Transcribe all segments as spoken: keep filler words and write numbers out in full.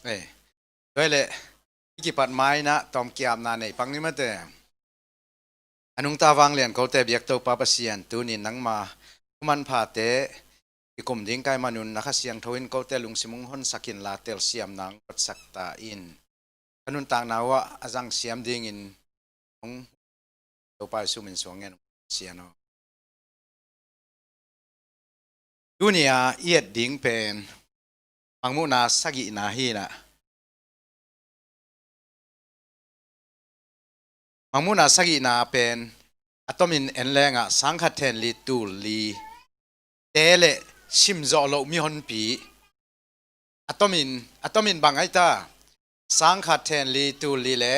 Eh, tua leh i kipat mainah tawm kiapna nei pak ni mate. A nungta vanglian kote biak Topa Pasian, tunin nangma thuman phate i kum ding ka hih manun na Kha Siangtho in kote lungsim hong honsak inla telsiamna hong guatsak ta in. Ka nuntakna uhah a zangsiam dingin hong Topa Jesu min suang ngen Pasian aw. Tuni-a i et ding pen Mangmuhna sagihna hi inah. Mangmuhna sagihna pen a tomin en lengah sangkhat thenli tulli te le simzawh loh mihonpi. A tomin, a tomin bang aita, sangkhat thenli tulli le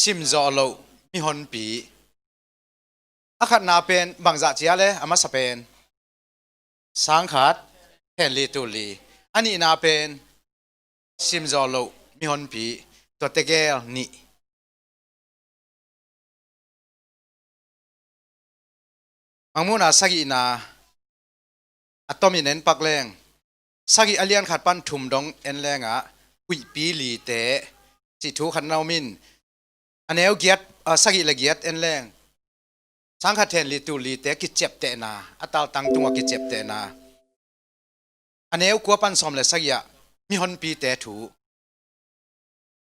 simzawh loh mihonpi. A khatna pen bangzah cia le a masa pen sangkhat thenli tulli. A nihna pen simzawh loh mihonpi. Tua tegel nih. Mangmuhna sagihna a tomin en pak leng, sagih a lian khat pan thum dong en lengah huihpi lite cih thu khat na om in, a neu giat, a, sagih le giat en leng sangkhat thenli tullite kiciaptehna, a taltang tungah kiciaptehna. A neu kua pan sawm le sagih ah mihonpite thu.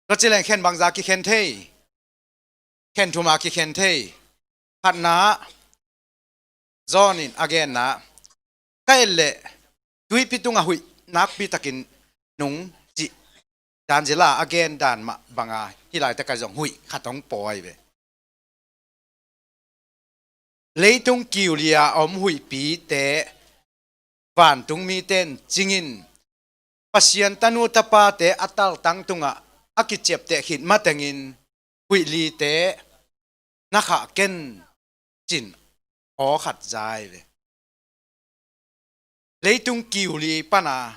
Tua ci leng khen bangza kikhen thei? Khen thuma kikhen thei. Khatna, John in a genna, ka et leh tuipi tungah huih nakpi takin nung cih dan zila a gen dan mah banga hih laitak a zong huih khat hong pawi ve. Leitung kiulia a om huihpite vantung mite in cingin Pasian tanu tapate a taltang tungah a kiciapteh khit matengin huih lite na khah ken cin aw khat zai ve. Leitung kiuli pana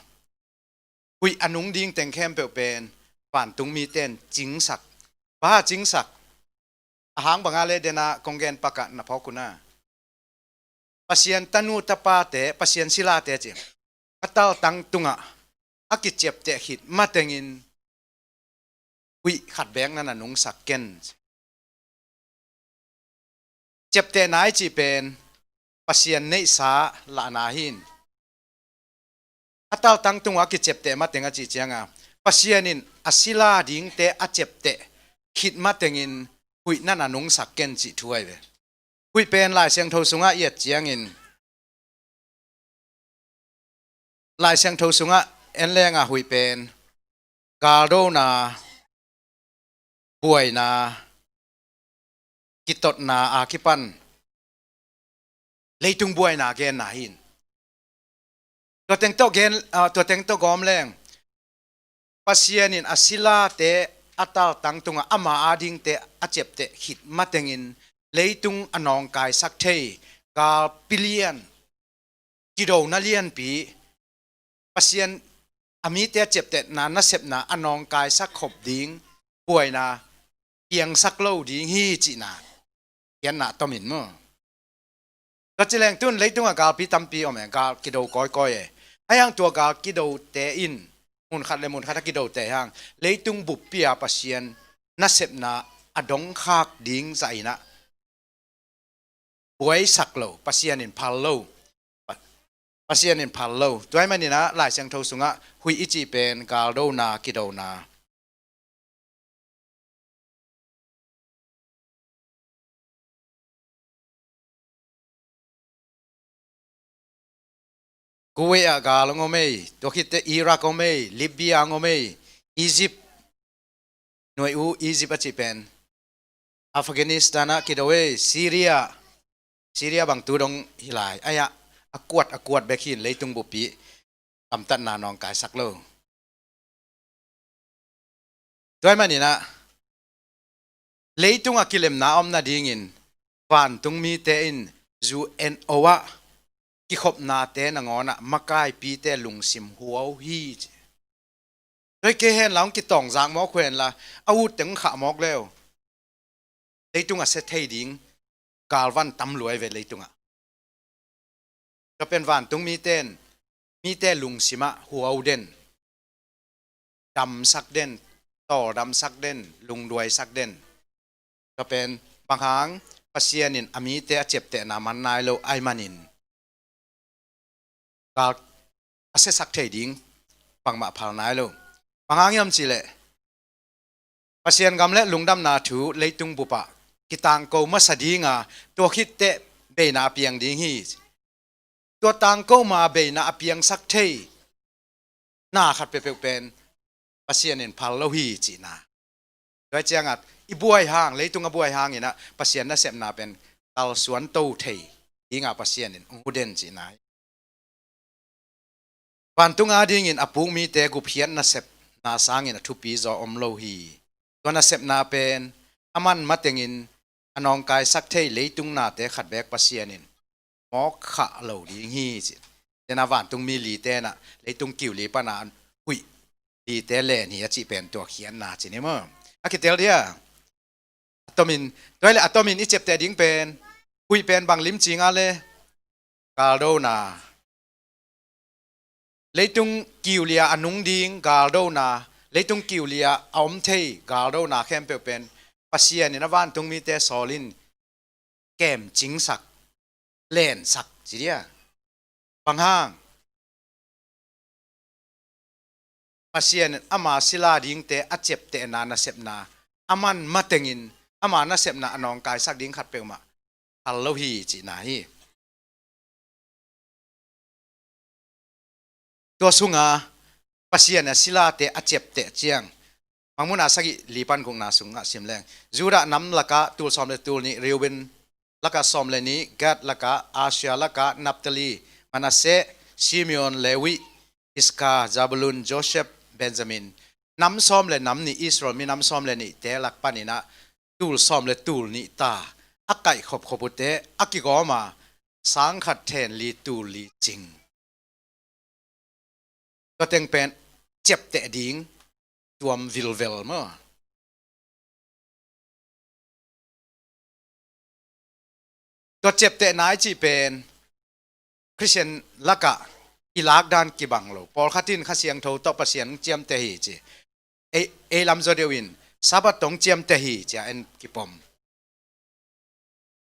huih a nung ding teng khempeuh pen vantung mite in cingsak. Bang a cingsak? A hang banga le dena kong gen pakah na phawk una, Pasian tanu tapate, Pasian silate ci, a taltang tungah a kiciapteh khit matengin huih khat bek na na nungsak ken. Ciaptehna i cih pen Pasian neihsa lahna hi in. A taltang tungah a kiciapteh mateng a cih cianga Pasian in a sila dingte a ciapteh khit matengin huih na na nungsak ken cih thu ahi ve. Huih pen Lai Siangtho sungah i et ciangin, Lai Siangtho sungah en lenga huih pen galdona, buaina, kitotna a kipan leitung buaina genna hi in. Tua teng tawh gen, ah, tua teng tawh gawm leng Pasian in a silate a taltang tungah ama adingte a ciapteh khit matengin leitung a nawngkaisak thei galpi lian, kidona lianpi, Pasian a mite a ciaptehna nasepna a nawngkaisak khop ding buaina piangsak lo ding hi cihna. Pianna tomin maw? Tua ci leng tun leitungah galpi tampi om e, gal kido kawikawi e. Ahi hang tua gal kidote in, mun khat le mun khat a kidote hang leitung buppi a Pasian nasepna a dongkhak ding zahinah buaisak lo, Pasian in phal lo. Pa-, Pasian in phal lo. Tua ahih maninah Lai Siangtho sungah huih i cih pen galdona, kidona. Kuwait ah gal hong om ei, tua khitte Iraq om ei, Libya hong om ei, Egypt, nuai u Egypt a cih pen Afghanistan ah kido ei, Syria, Syria bang tu dong hi lai. Ahi ah a kuat a kuat bek hi in leitung buppi kamtatna nawngkaisak lo. Tua ahih maninah leitungah kilemna a om nadingin vantung mite in U N O ah kikhopnate nangawnah makaipite lungsim huau hi ci. Tua hi kei henla hong kitawngzak mawk uh henla a utteng khah mawk leu leitungah sia thei ding galvan tam luai ve leitungah. Tua pen vantung mite in mite lungsimah huau den. damsak den, tawldamsak den, lungduaisak den. Tua pen bang hang Pasian in a mite a ciaptehna man nai lo ahih manin gal a siasak thei ding bangmah phal nai lo. Bang hang hiam cih leh Pasian gam le lungdamna thu leitung bupah kitangko masa ding a, tua khit teh beina a piang ding hi. Tua tangko ma beina a piangsak thei na khat peuhpeuh pen Pasian in phal lo hi cihna. Tua ciangah i buai hang, leitung a buai hang in ah Pasian nasepna pen kalsuan to thei ding a Pasian in hong hu den cihna hi. Vantung adingin a puk mite gupkhiat nasepna sangin a thupi zaw om lo hi. Tua nasepna pen a man matengin a nawngkaisak thei leitung nate khat beek Pasian in mawk khah lo ding hi ci. Tua vantung mi lite in ah leitung kiu li pan a huih lite len hi a cih pen tua khiatna ci ni maw? A kitel dia. A tomin, tua hi leh a tomin i ciapteh ding pen, huih pen bang limci ngal le, galdona. Leitung kiu li a a nung ding galdona, leitung kiu li a a om thei galdona khempeuh pen Pasian in a vantung mite sawl in kemcingsak, lensak ci dia. Bang hang? Pasian in ama sila dingte a ciaptehna nasepna a man matengin ama nasepna a nawngkaisak ding khat peuhmah phal lo hi cihna hi. Tua sunga Pasian a silate a ciapteh ciang, Mangmuhna sagih li pan gukna sungah sim leng, Judah nam lakah tul sawm le tul nih, Reuben lakah sawm le nih, Gad lakah, Asher lakah, Naphtali, Manasseh, Simeon, Levi, Issachar, Zebulun, Joseph, Benjamin, nam sawm le nam nih, Israel minam sawm le nihte lak panin ah tul sawm le tul nih ta a kaih khopkhop uhte a kigawm a, sang khat then li tul li cing. Tua teng pen ciapteh ding tuam vilvel maw? Tua ciaptehna i cih pen Khristian lakah i lakdan kibang lo. Pawlkhat in Kha Siangtho tawh Pasian ciamteh hi ci. Ei, ei lam zaw deuh in Sabbath tawh ciamteh hi ci a en kipom.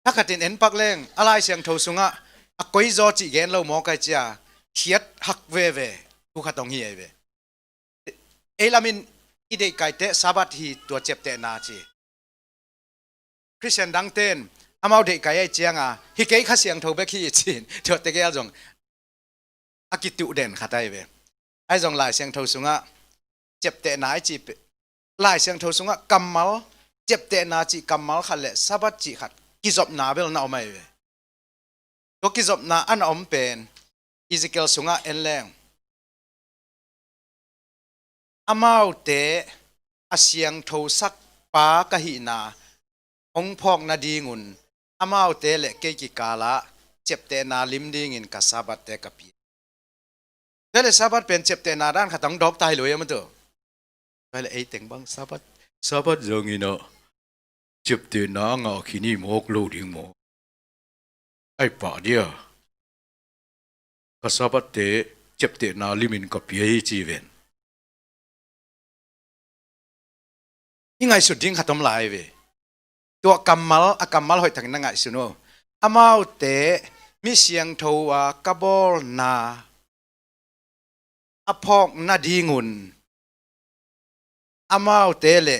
Thakhat in en pak leng a Lai Siangtho sungah a koizaw cih gen lo mawk ai ci a, khiat hak veve thu khat hong hi ai ve. Ei lamin i deihkaite Sabbath hi tua ciaptehna ci. Khristian dangte in amau deihkai ai cianga hi kei Kha Siangtho bek hi ci-in tua tegel zong a kituh den khat ai ve. Ai zong Lai Siangtho sungah ciaptehna i cih pe-, Lai Siangtho sungah kammal, ciaptehna cih kammal khat le Sabbath cih khat kizopna bel na om ai ve. Tua kizopna a na om pen Ezekiel sungah en leng, amaute a siangthosak pa ka hihna hong phawk nadingun amaute le kei kikalah ciaptehna lim dingin ka Sabbath-te ka pia. Tua le Sabbath pen ciaptehna dan khat hong dawk ta hi lo hiam a tu? Tua le ei teng bang Sabbath, Sabbath zongin ah ciaptehna a ngah khin hi mawk lo ding maw? Ai pah dia, ka Sabbath-te ciaptehna limin ka pia hi ci ven. I ngaihsut ding khat om lai ve. Tua kammal, a kammal hoih takin na ngaihsun uh. Amaute mi siangtho a ka bawlna a phawk nadingun amaute le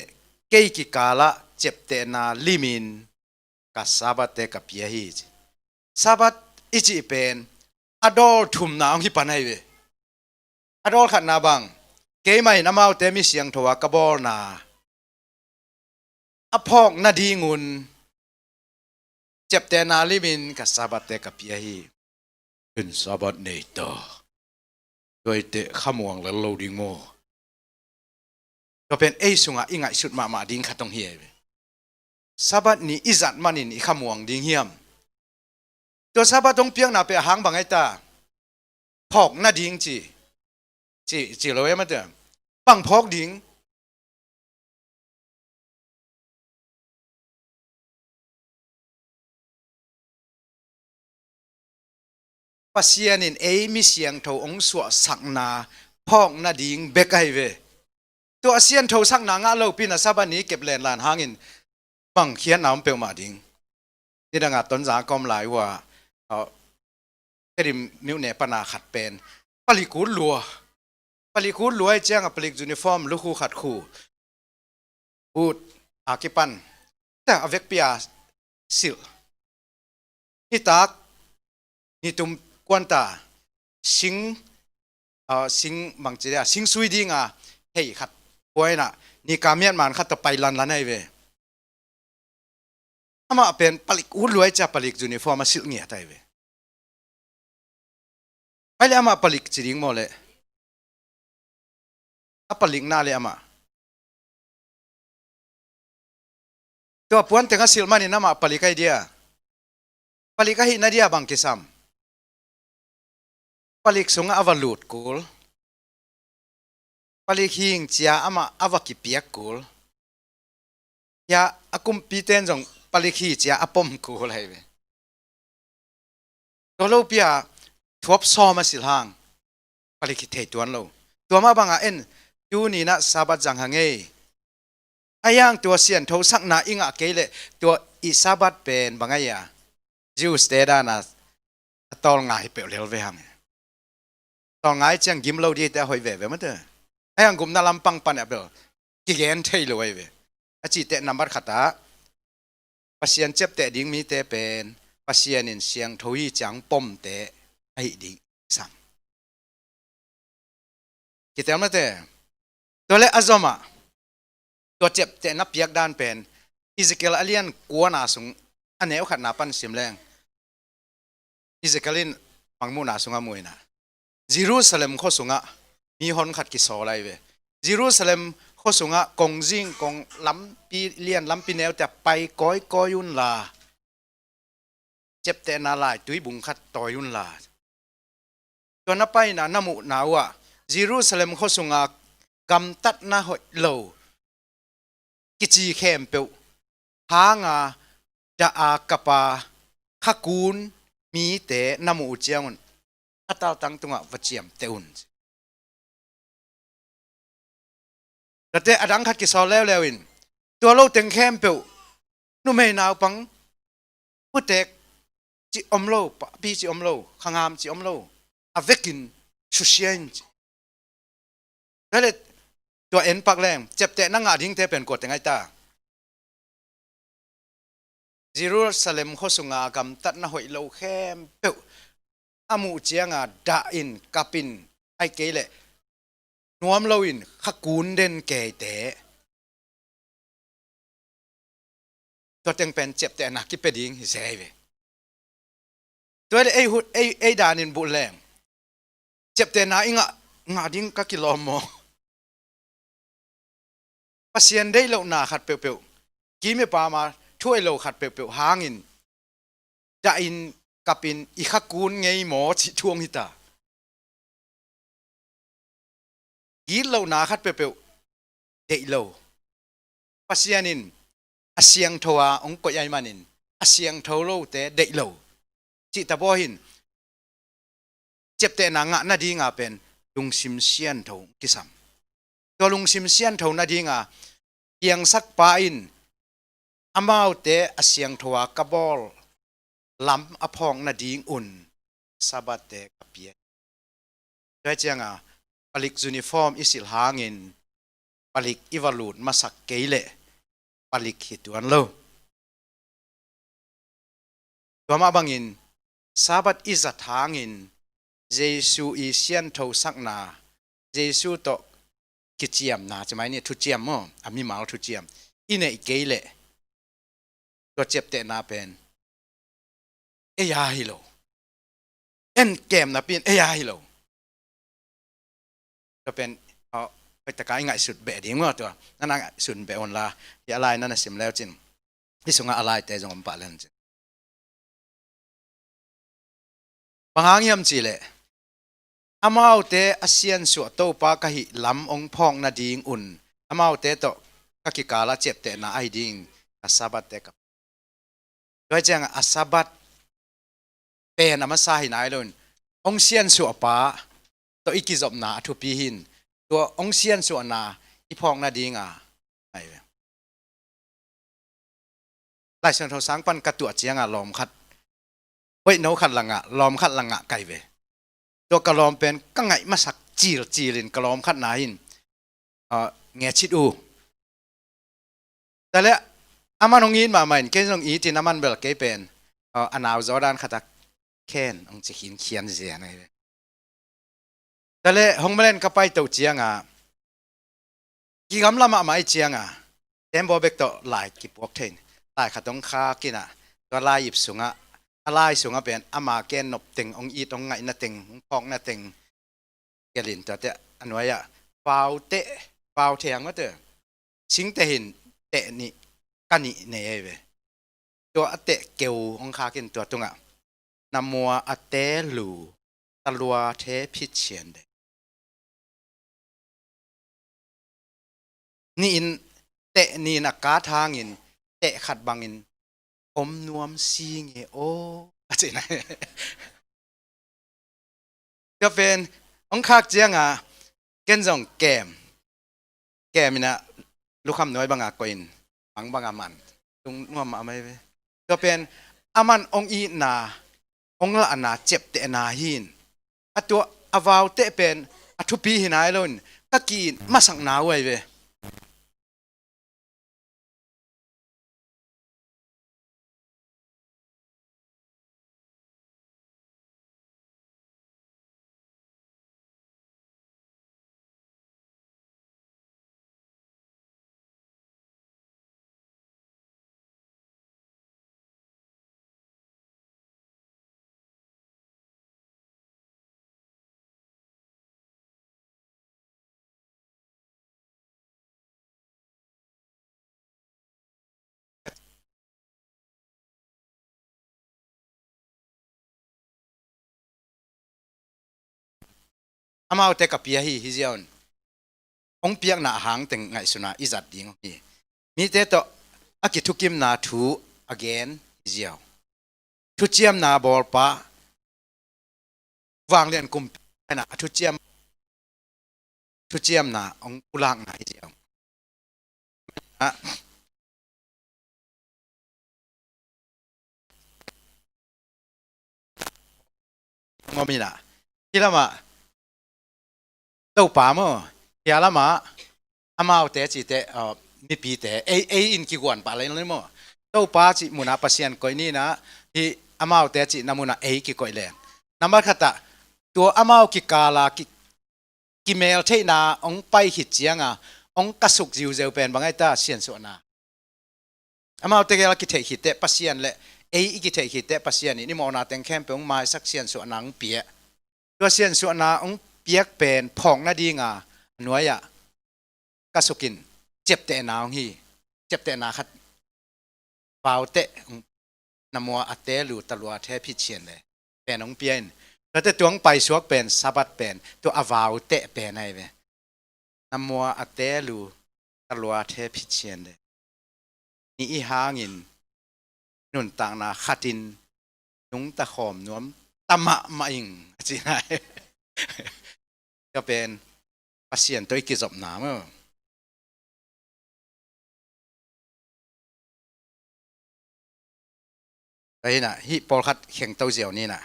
kei kikalah ciaptehna limin ka Sabbath-te ka pia hi ci. Sabbath i cih pen a dawl thumna hong hi pan ai ve. A dawl khatna bang, keimah in amaute mi siangtho a ka bawlna a phawk nadingun ciaptehna limin ka Sabbath-te ka pia hi. En Sabbath nei ta. Tua hi teh khamuang lel lo ding maw? Tua pen ei sungah i ngaihsut mahmah ding khat hong hi ai ve. Sabbath ni i zat manin i khamuang ding hiam? Tua Sabbath hong piakna pen a hang bang ai ta? Phawk nading ci. Ci, ci lo em a tia. Bang phawk ding? Pasian in ei mi siangtho hong suahsakna phawk nading bek ai ve. Tua a sianthosakna ngah lopi-in a Sabbath ni kep lenlan hangin bang khiatna om peuhmah ding. Nidangah Tonzang a ka om lai uh a, uh, Tedim myone pana khat pen palik ut lua. Palik ut lua ahih ciangah palik uniform lukhu khat khu ut a kipan, tua a vekpi-a silh. Nitak, nitum kuanta sing, ah, sing bangci dia, sing sui dinga hei khat, kuaina, nika miatman khat tawh pai lanlan ahi ve. Amah pen palik ut lua ahih ciang palik uniform a silh ngiat ahi ve. Ai le amah palik ci ding maw le? A palikna le amah, tua puan teng a silh manin amah palik ahi dia. Palik ahihna dia bang kisam? Palik sungah a va lut kul. Palik hing cia amah a va kipiak kul. Hia a kumpite in zong palik hi cia a pom kul ahi ve. Tua lopi-a thuap sawm a silh hang palik hi thei tuan lo. Tua mah bangah en, tuni-in ah Sabbath zang hang ei. Ahi hang tua sianthosakna i ngah kei leh tua i Sabbath pen bang ahi a, Jews-te dan a, a tawlnga hi peuh lel ve hang. Tawlnga ahih ciang gim lo dingte a hoih veve mate. Ahi hang gupna lampang pan a bel kigen thei lo ahi ve. A cih teh nambat khatah Pasian ciapteh ding mite pen Pasian in siangtho hi ciang pomte ahi ding sam. Kitel mate. Tua le a zomah tua ciaptehna piak dan pen Ezekiel a lian kuana sung a neu khatna pan sim leng, Ezekiel in mangmuhna sungah mu-in ah, Jerusalem khua sungah mihon khat kisawl ahi ve. Jerusalem khua sungah kongzing, kong lampi lian, lampi neute ah pai kawikawi unla, ciaptehna lai tuibung khat tawi unla, tua na paina na muhna uhah Jerusalem khua sunga gamtatna hoih lo kici khempeuh hanga dah a kapa khakun mite na muh uh ciangun a taltang tungah va ciamteh un. Tate a dang khat kisawl leuleu in, tua lo teng khempeuh, numei naupang, putek cih om lo, papi cih om lo, khangam cih om lo, a vekin susia in ci. Tate tua en pak leng, ciaptehna ngah dingte pen kua teng ahi ta? Jerusalem khua sunga gamtatna hoih lo khempeuh a muh cianga dah in, kap in, ahih kei leh nuam loin khakun den keite, tua teng pen ciaptehna kipia ding hi se ahi ve. Tua le ei hut, ei, ei danin buh leng, ciaptehna i ngah, ngah ding ka kilawm maw? Pasian deih lohna khat peuhpeuh, kim i pam a thuaih lo khat peuhpeuh hangin, dah in, kap in, i khakun ngei maw cih thu hong hi ta. Gitlohna khat peuhpeuh deih lo. Pasian in a siangtho a hong koih ahih manin a siangtho lote deih lo. Cih ta baw hin, ciaptehna ngah nadinga pen lungsim siangtho kisam. Tua lungsim siangtho nadinga piangsakpa in amaute a siangtho a ka bawl lam a phawk nadingun Sabbath-te ka pia. Tua cianga palik uniform i silh hangin palik i va lut masak kei leh palik hi tuan lo. Tua mah bangin Sabbath i zat hangin Jesu i sianthosakna, Jesu tawh kiciamna, ci mai ni, thuciam maw, a mimal thuciam i neih kei leh tua ciaptehna pen ei a hi lo. En kem napi in ei a hi lo. Tua pen, aw, hoih taka i ngaihsut beh ding maw tua. Na na ngaihsut beh unla, hi a lai na na sim leu cin, hi sungah a laite zong om pah len cin. Bang hang hiam cih leh, amaute a siansuah Topa ka hih lam hong phawk nadingun amaute tawh ka kikal ah ciaptehna ahi ding a Sabbath-te ka. Tua ciangah a Sabbath pen a masa hi nai loin, hong siansuahpa tawh i kizopna a thupi hi in, tua hong siansuahna i phawk nadinga, ai ve. Laisiangtho sang pan ka tuah cianga lawm khat, hoih no khat la ngah, lawm khat la ngah kai ve. Tua ka lawm pen ka ngaih masak cilcil in ka lawm khat na hin, ah, ngecit uh. Tale, aman hong it mahmah in, ken zong it in aman bel kei pen, ah, a nau zaw dan khat a khen hong ci khinkhian zia na hi ve. Tale, hong malen ka pai toh cianga, kigamla mahmah i cianga, tembaw bek tawh lai kipuak thei in, lai khat hong khak in ah, tua lai ip sungah, a lai sungah pen ama ken nop teng, hong it hong ngaihna teng, hong phawkna teng, kial in tuate a nuai-ah vau teh, vau teh hang mate, singteh hin teh nih, ka nih nei ei ve. Tua a teh keu hong khak in tua tungah, na mua a te lu, ta lua the phit cian de. Nih in teh, nih in a kat hangin teh khat bangin om nuam si nge aw, a ci na. Tua pen hong khak cianga ken zong kem, kem in ah lukham nuai banga koih in, mang banga man, tung nuam mahmah ei ve. Tua pen aman hong itna, hong lahna, ciaptehna hi in, a tua a vau teh pen a thupi hi nai lo in, ka ki-it masakna uh ei ve. Amaute ka pia hi, hi ziau in. Hong piakna a hang teng ngaihsuna i zat ding hi. Mite tawh a kithukimna thu a gen hi ziau. Thuciamna bawlpa, vanglian kumpi a thuciam, thuciamna hong pulakna hi ziau. Ah. Ngom inah, hi lamah Topa maw, hi lamah amaute cite, uh, mipite, ei, ei in kiguan pah lei maw. Topa cih munah Pasian koih ninah, hi amaute cihna munah ei kikoih leng, nambat khatah tua amau kikala ki, kimeltheihna hong pai khit cianga hong kasuk ziuzeu pen bang ahi ta? Siansuahna. Amaute gel a kitheih khitteh Pasian le ei i kitheih khitteh Pasian in i mawhna teng khempeuh hong maisak, siansuahna hong pia. Tua siansuahna hong piak pen phawk nadinga a nuai-ah kasukin ciaptehna hong hi. Ciaptehna khat, vau teh, na mua a te lu ta lua the phit cian le pen hong pia in. Tuate tua hong paisuak pen, Sabbath pen, tua a vau teh pen ahi ve. Na mua a te lu ta lua the phit cian le, nih i hangin nuntakna khatin nungta khawm nuam ta mahmah ing, a ci nai. Tua pen Pasian tawh i kizopna maw. Tua hinah, hih pawlkhat khengto ziau ninah.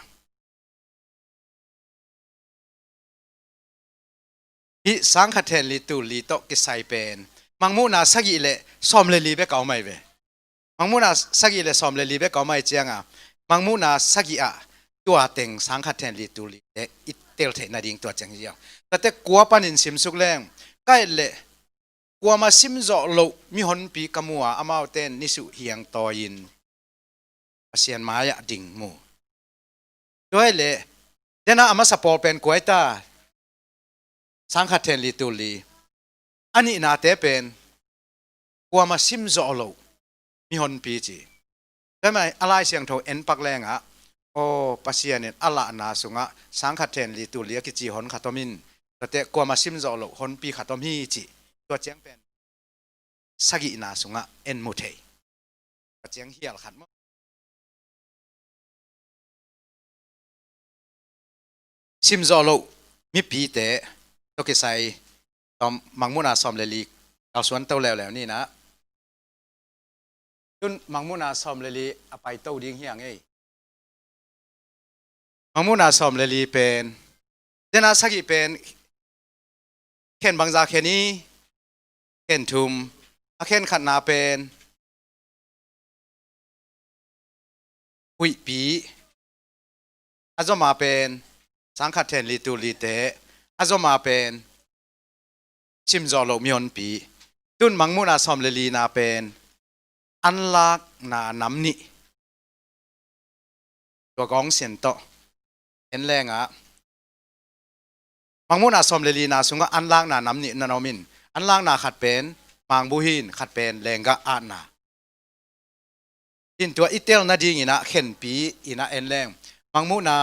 Hih sangkhat hen li tul li tawh kisai pen mangmuhna sagih le sawm le li bek a om ahi ve. Mangmuhna sagih le sawm le li bek a om ahi cianga, mangmuhna sagih ah tua teng sangkhat hen li tul li te i tel theih nading tua ciang hi ziau. Tuate kua panin simsuk leng, ka et leh kuama simzawh loh mihonpi ka mu a, amaute in nisuh hiangtawi-in Pasian mai-ah ding mu. Tua hi leh, dena a masa pawl pen kua hi ta? Sangkhat hen li tul li. A nihnate pen kuama simzawh loh mihonpi ci. Tua mah a Lai Siangtho en pak lengah, aw, Pasian in a lahna sungah sangkhat hen li tul li a kici hon khat om in, tuate kuama simzawh loh honpi khat om hi ci. Tua ciang pen sagihna sungah en mu thei. Tua ciang hial khat maw. Simzawh loh mipite tawh kisai, tawm, mangmuhna sawm le li kalsuan to leuleu ni na. Tun Mangmuhna sawm le li a paito ding hi a ngei. Mangmuhna sawm le li pen, dena sagih pen khen bangza khen i, khen thum, a khen khatna pen huihpi, a zoma pen sangkhat then li tul lite, a zoma pen simzawh loh mihonpi. Tun Mangmuhna sawm le lina pen anlakna nam nih. Tua gawng sian tawh en lengah Mangmuhna sawm le lina sungah anlakna nam nih na om in, anlakna khat pen mangbuhin, khat pen lenggah atna. In tua i tel nadingin ah khenpi in ah en leng, Mangmuhna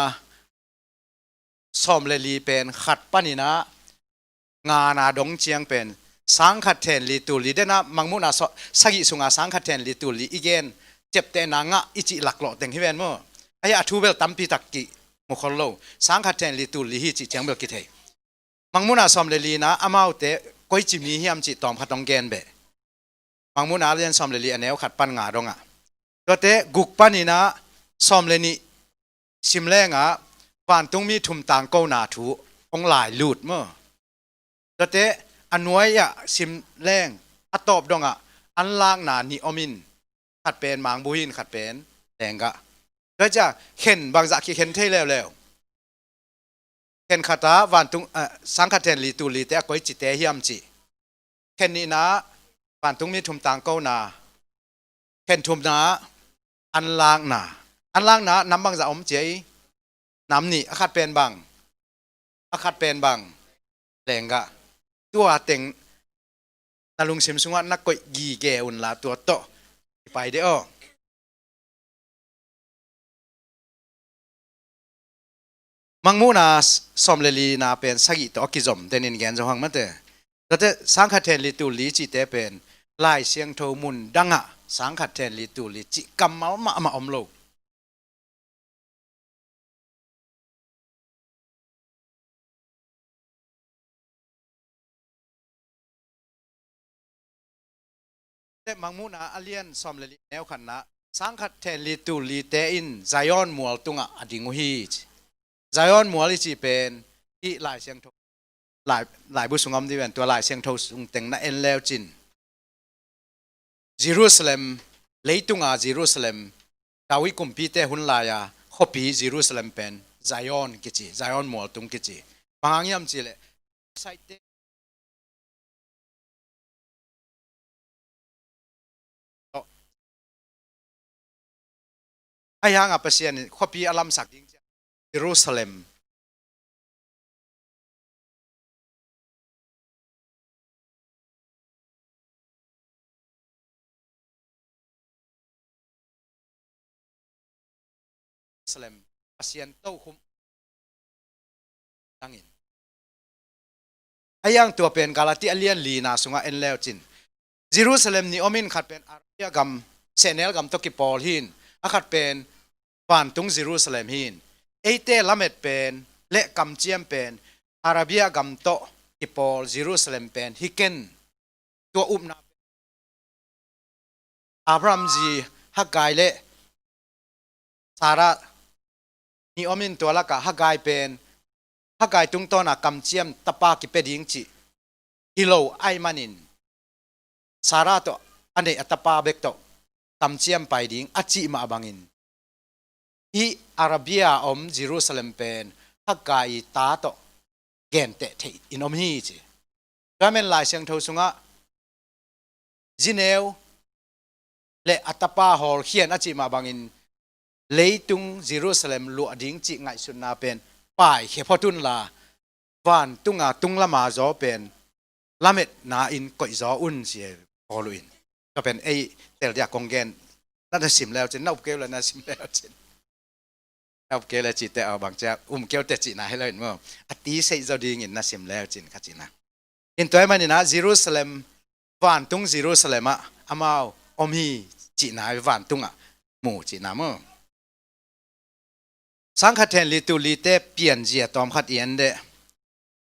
sawm le li pen khat panin ah ngana dong ciang pen sangkhat then li tul li, dena Mangmuhna sawm, sagih sunga sangkhat then li tul li i gen, ciaptehna ngah i cih laklawh teng hi ven maw. Ahi a thu bel tampi tak kimu khol lo. Sangkhat then li tul li hi cih ciang bel kithei. Mangmuhna sawm le lina amaute koici mi hiam cih tawmkhat hong gen beh. Mangmuhna a lian sawm le li a neu khat pan nga dongah. Tuate guk panin ah sawm le nih sim lengah vantungmi thum tangkona thu hong lailut maw. Tuate a nuai-ah sim leng a tawp dongah anlakna nih om in, khat pen mangbuhin, khat pen lenggah. Tua ciah khen bangzah kikhen thei leuleu. Khen khatah vantung, eh, sangkhat then li tul lite a koicite hiam cih. Khen nihna vantungmi thum tangkona. Khen thumna anlakna. Anlakna nam bangzah om cia i. Nam nih, a khat pen bang. A khat pen bang. Lenggah. Tua teng na lungsim sungah na koih gige unla tua tawh i pai deh aw. Mangmuhna sawm le lina pen sagih tawh a kizom tenin gen zo hang mate. Tuate sangkhat then li tul li cihte pen Lai Siangtho mun dangah sangkhat then li tul li cih kammal mahmah om lo. Mangmuhna a lian sawm le li neu khatna, sangkhat then li tul lite in Zion mual tungah a ding uh hi ci. Zion mual i cih pen i Lai Siangtho, Lai, laibu sung om dih ven, tua Lai Siangtho sung teng na en leu cin Jerusalem, leitunga Jerusalem, David kumpite hun lai-a khuapi Jerusalem pen Zion kici, Zion mualtung kici. Bang hang hiam cihleh, saite ahi hanga Pasian in khuapi a lamsak ding ciang Jerusalem Jerusalem Pasian tokhum dangin. Ahi hang tua pen Galati a lian lina sungah en leu cin Jerusalem nih om in, khat pen Arabia gam, sehnel gam tawh kipawl hin, a khat pen vantung Jerusalem hin. Eite lamet pen le kamciam pen Arabia gam tawh kipawl Jerusalem pen hi ken. Tua upna pen Abraham zi Haggai le Sarah nih om in, tua lakah Haggai pen, Haggai tungtawna kamciam tapa kipia ding cih hi lo ahih manin Sarah tawh a neih a tapa bek tawh kamciam pai ding a cih mah bangin hih Arabia om Jerusalem pen Haggai ta tawh genteh theih in om hi ci. Tua men Lai Siangtho sungah zineu le a tapa hawlkhian a cih mah bangin leitung Jerusalem luah ding cih ngaihsutna pen paikhia phot unla vantunga tunglama zaw pen lametna in koihzaw un ci hi Paul in. Tua pen ei tel dia kong gen, na na sim leu cin, na upkeu le na sim leu cin. Na upkeu le cihte a bang cia umkeu te cihna hi lo in maw. A ti seih zaw dingin na sim leu cin kha cihna. In tua ahih manin ah Jerusalem, vantung Jerusalem ah amau om hi cihna, vantungah mu cihna maw. Sangkhat then li tul lite pianzia tawmkhat i en deh.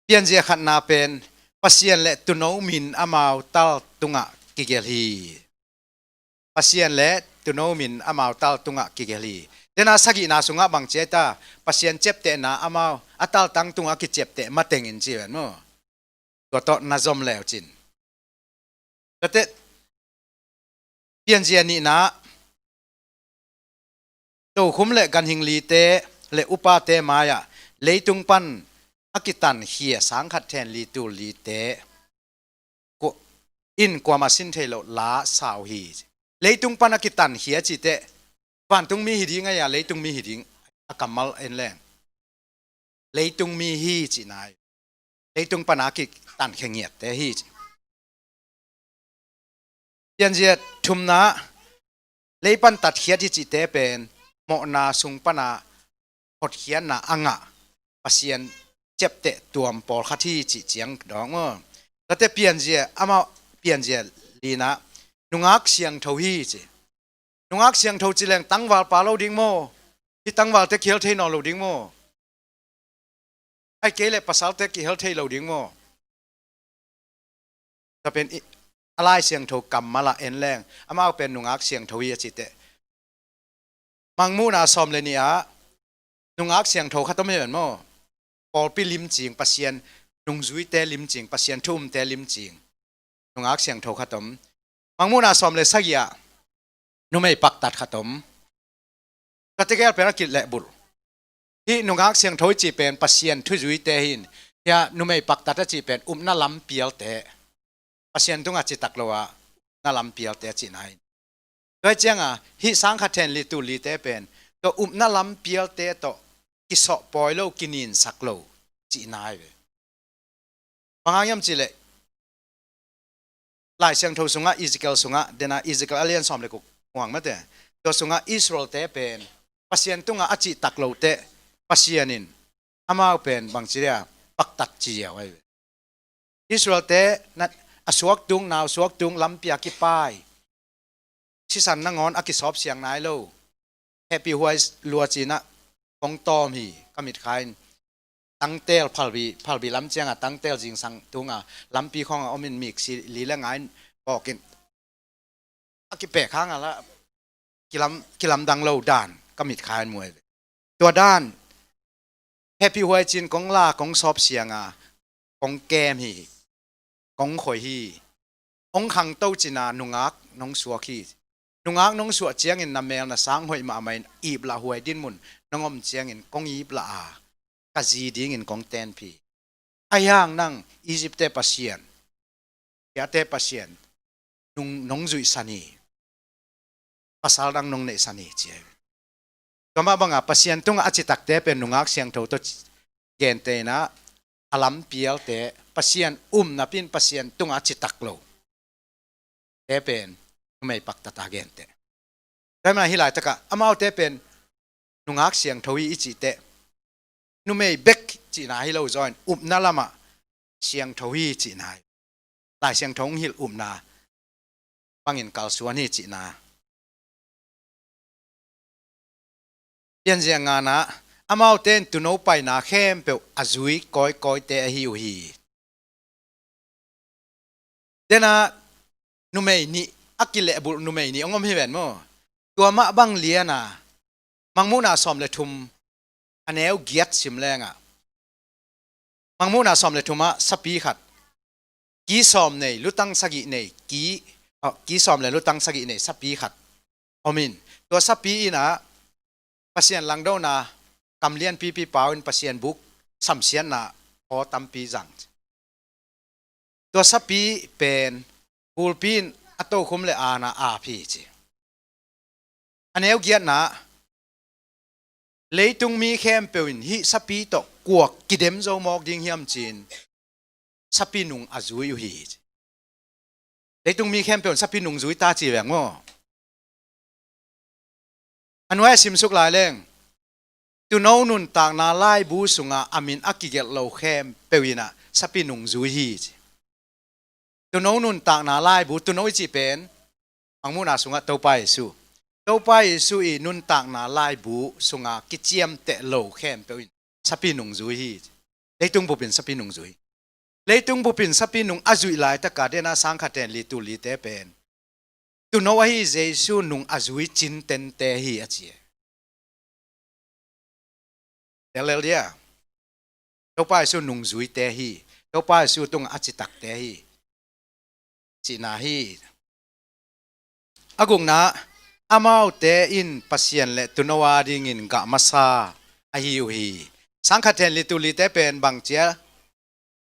Pianzia khatna pen Pasian le tuuno min amau tal tungah kigelh hi. Pasian le tuuno min amau tal tungah kigelh hi. Dena sagihna sungah bang ci ta, Pasian ciaptehna amau a taltang tungah a kiciapteh matengin ci ven maw. Tua tawh na zom leu cin. Tate pianzia nihna, tokhum le ganhing lite le upate mai-ah leitung pan a kitankhia sangkhat then li tul lite in kuamah sin thei lo la sa uh hi. Leitung pan a kitankhia cite vantungmi hi ding a, leitung mi hi ding a kammal en leng. Leitung mi hi cihna hi. Leitung pan a kitankhia ngiatte hi ci. Pianzia thumna, lei pan tatkhiat hi cihte pen mawhna sung pana hotkhiatna a ngah Pasian ciapteh tuam pawlkhat hi cih ciang dawng maw. Tate pianzia, amau pianzia lina, nungak siangtho hi ci. Nungak siangtho ci leng tangval pa lo ding maw? Hih tangvalte kihel thei nawn lo ding maw? Ai kei le pasalte kihel thei lo ding maw? Tua pen a Lai Siangtho kammal ah en leng amau pen nungak siangtho hi a cite. Mangmuhna sawm le nih ah nungak siangtho khat om hi ven maw? Pawlpi limcing, Pasian nungzuite limcing, Pasian thu umte limcing nungak siangtho khat om. Mangmuhna sawm le sagih ah numei paktat khat om. Tate gel pen a kilehbulh. Hih nungak siangtho i cih pen Pasian thuzuite hi in, hia numei paktat a cih pen upna lampialte, Pasian tungah citak lo a upna lampialte a cihna hi. Tua hi cianga hih sangkhat then li tul lite pen tua upna lampialte tawh kisawhpawi lo, kininsak lo cihna hi ve. Bang hang hiam cihleh Lai Siangtho sungah, Ezekiel sungah, dena Ezekiel a lian sawm le guk muang mate, tua sungah Israelte pen Pasian tungah a cihtak lote Pasian in amau pen bangci dia paktat ci ziau ahi ve. Israelte a suaktung, nau suaktung lampi a kipai, sisan nangawn a kisawp siang nai lo. Hehpihhuai lua cinah kong tawm hi ka mitkha in. Tangtel phalbi, phalbi lam cianga tangtel zingsang tunga lampi khawnga omin miksi li le nga in bawkin a kipek hanga la kilam, kilamdang lo dan ka mitkha in muai ve. Tua dan hehpihhuai cin kong la, kong sawp sianga kong kem hi. Kong khoi hi. Hong khangto cina nungak nong suak hi. Nungak nong suah ciangin na mel na sang hoih mahmah in iplah huai dinmun nong om ciangin kong iplah a ka zi dingin kong tenpih. Ahi hang nang Egypt-te Pasian, piate Pasian nung nong zuihsan hi. Pasal dang nong neihsan hi ci ahi. Tua mah banga Pasian tungah a citakte pen nungak siangtho tawh gentehna a lampialte, Pasian um napin Pasian tungah a citak lo te pen numei paktata gente. Tua himah hih laitakah amaute pen nungak siangtho hi i cihte numei bek cihna hi lo zaw in upna lamah siangtho hi cihna hi. Lai Siangtho hong hilh upna bangin kalsuan hi cihna. Pianzia ngana, amaute in tuuno paina khempeuh a zui kawikawite ahi uh hi. Dena numei nih, a kilehbulh numei nih hong om hi ven maw? Tua mah bang liana Mangmuhna sawm le thum a neu giat sim lengah Mangmuhna sawm le thumah sapi khat, ki sawm nei, lutang sagih nei, ki, oh, ki sawm le lutang sagih nei sapi khat om in, tua sapi inah Pasian langdona kam lianpipi pau in Pasian buk samsiatna aw tampi zang. Tua sapi pen bulpi in a tokhum le aana ap hi ci. A neu giatna, leitung mi khempeuh in hih sapi tawh kuak kidem zo mawk ding hiam cin sapi nung a zui uh hi ci. Leitung mi khempeuh in sapi nung zui ta ci veng maw? A nuai a simsuk lai leng tuuno nuntakna laibu sungah a min a kigelh lo khempeuh inah sapi nung zui hi ci. Tuuno nuntakna laibu, tuuno i cih pen Mangmuhna sungah Topa Jesu, Topa Jesu i nuntakna laibu sungah kiciamteh lo khempeuh in sapi nung zui hi ci. Leitung bupin sapi nung zui. Leitung bupin sapi nung a zuih laitaka dena sangkhat hen li tul lite pen tuuno ahi Jesu nung a zui cintente hi a ci e. Tel lel dia. Topa Jesu nungzuite hi. Topa Jesu tungah a citakte hi. Cihna hi. A gukna, amaute in Pasian le tuuno a dingin gah masa ahi uh hi. Sangkhat hen li tul lite pen bang ci a,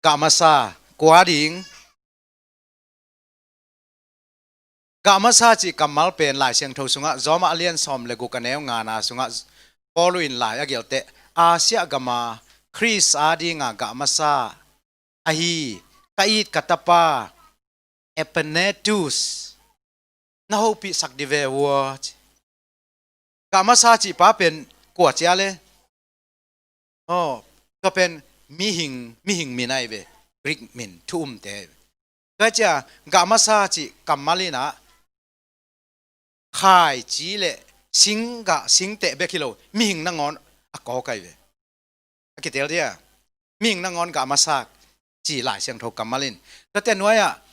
gah masa, kua ding. Gah masa cih kammal pen Lai Siangtho sungah Zawmah a lian sawm le guk a neu ngana sungah Paul in lai a gelhteh, Asia gama Khrist a dinga gah masa ahi ka it ka tapa Epenetus na hopihsak dih ve ua ci. Gah masa cih pa pen kua cia le? Aw, tua pen mihing, mihing min ahi ve. Greek min, thu umte ahi ve. Tua cia gah masa cih kammal inah khaici le sing gah singteh bek hi lo, mihing nangawn a kawk ahi ve. A kitel dia. Mihing nangawn gah masa ci Lai Siangtho kammal in. Tuate nuai-ah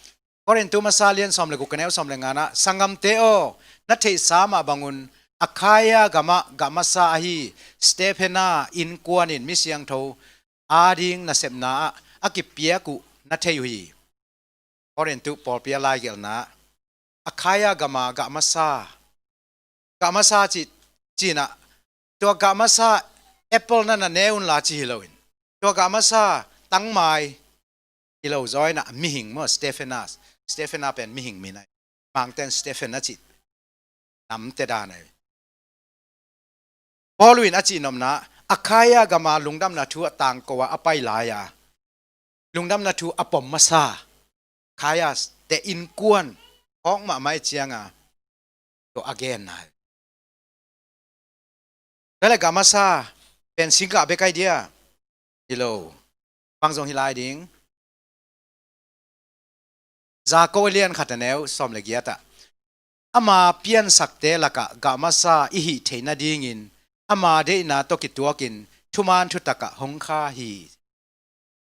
Korintu masa lian sawm le guk a neu sawm le nganah, Sanggamte aw, na theihsa mah bangun Akhaia gamah gah masa ahi Stephana innkuan in mi siangtho a ding nasepna ah a kipiak uh na thei uh hi. Korintu pawlpi a laigelhna, Akhaia gama gah masa, gah masa cih, cinah, tua gah masa apple na na ne unla ci hi loin, tua gah masa tangmai hi lo zaw inah mihing maw, Stephanas. Stephana pen mihing min ahi. Mangten Stephen a cih namte dan ahi. Paul in a cihnopna, Akhaia gama lungdamna thu a tangko a a pai lai-a lungdamna thu a pom masa Akhaia te innkuan hawk mahmah i cianga tua a genna hi. Tua le gah masa pen sing gah bek ahi dia? Hi lo. Bang zong hi lai ding. Jakob a lian khat a neu sawm le giatah, ama piansakte lakah gah masa i hih theih nadingin ama deihna tawh kituakin thuman thutakah hong kha hi.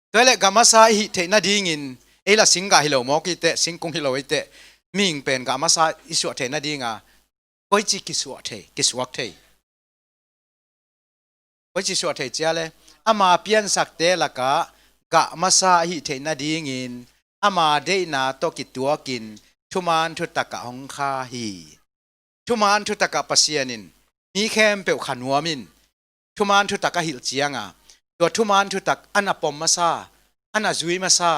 Tua le gah masa i hih theih nadingin ei la sing gah hi lo mawk i teh, singkung hi lo i teh, mihing pen gah masa i suah theih nadinga koici kisuah thei, kisuak thei? Koici suah thei cia le? Ama piansakte lakah gah masa a hih theih nadingin ama deihna tawh kituakin thuman thutakah hong kha hi. Thuman thutakah Pasian in mi khempeuh kha nuam in thuman thutak a hilh cianga tua thuman thutak a na pom masa, a na zui masa,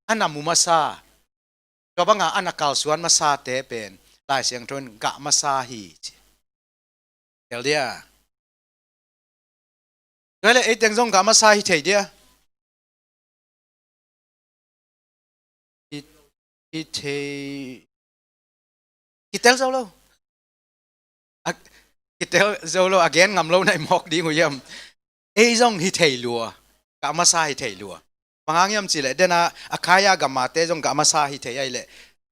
a na mu masa, tua banga a na kalsuan masate pen Lai Siangtho in gah masa hi ci. Tel dia. Tua le eiteng zong gah masa hi thei dia? Hi, hi thei. Kitel zo lo. A, kitel zo lo, a gen ngam lo na i mawk ding uh hiam? Ei zong hi thei lua. Gah masa hi thei lua. Bang hang hiam cihleh dena Akhaia gamate zong gah masa hi thei ahileh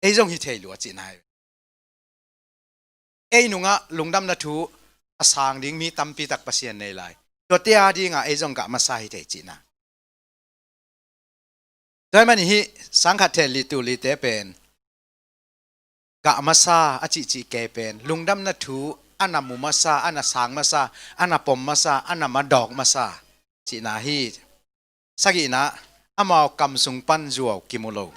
ei zong hi thei lua cihna hi. Ei nungah lungdamna thu a sang ding mi tampi tak Pasian nei lai. Tuate a dingah ei zong gah masa hi thei cihna. Tua ahih manin hih sangkhat hen li tul lite pen gah masa a cihcih kei pen lungdamna thu a na mu masa, a na sang masa, a na pom masa, a na madawk masa cihna hi. Sagihna, amau kam sung pan zuau kimu lo.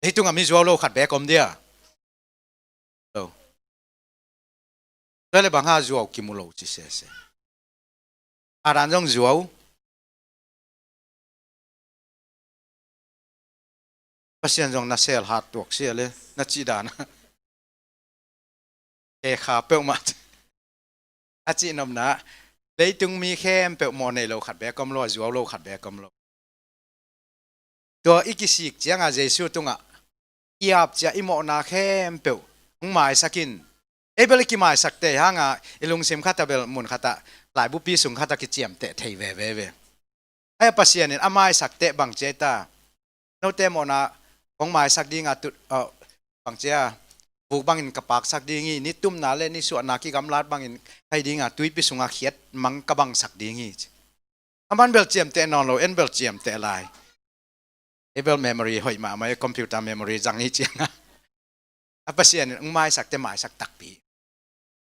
Leitungah mi zuau lo khat beek om dia? Lo. Tua le bang hang zuau kimu lo ci sese. Adam zong zuau. Pasian zong na sel hat tuak sia le na cih dan a. He kha peuhmah a cihnopna, leitung mi khempeuh mawh nei lo khat beek om lo, a zuau lo khat beek om lo. Tua i kisik cianga Jesu tungah i apcia i mawhna khempeuh hong maisak in. Ei bel i kimaisak tei hanga i lungsim khatah bel mun khatah laibupi sung khatah kiciamteh thei veve ve. Ahi a Pasian in a maisak teh bang cia i ta? Note mawhna kong maisak dinga tu, uh, bang cia vuk bangin ka paksak ding hi, ni tumna le ni suahna kigamlat bangin kai dinga tuipi sunga khiat mang ka bangsak ding hi. Aman bel ciamteh nawn lo, en bel ciamteh lai. Ei bel memory hoih mahmah, ei computer memory zang hi ciangah, a Pasian in hong maisak teh maisak takpi.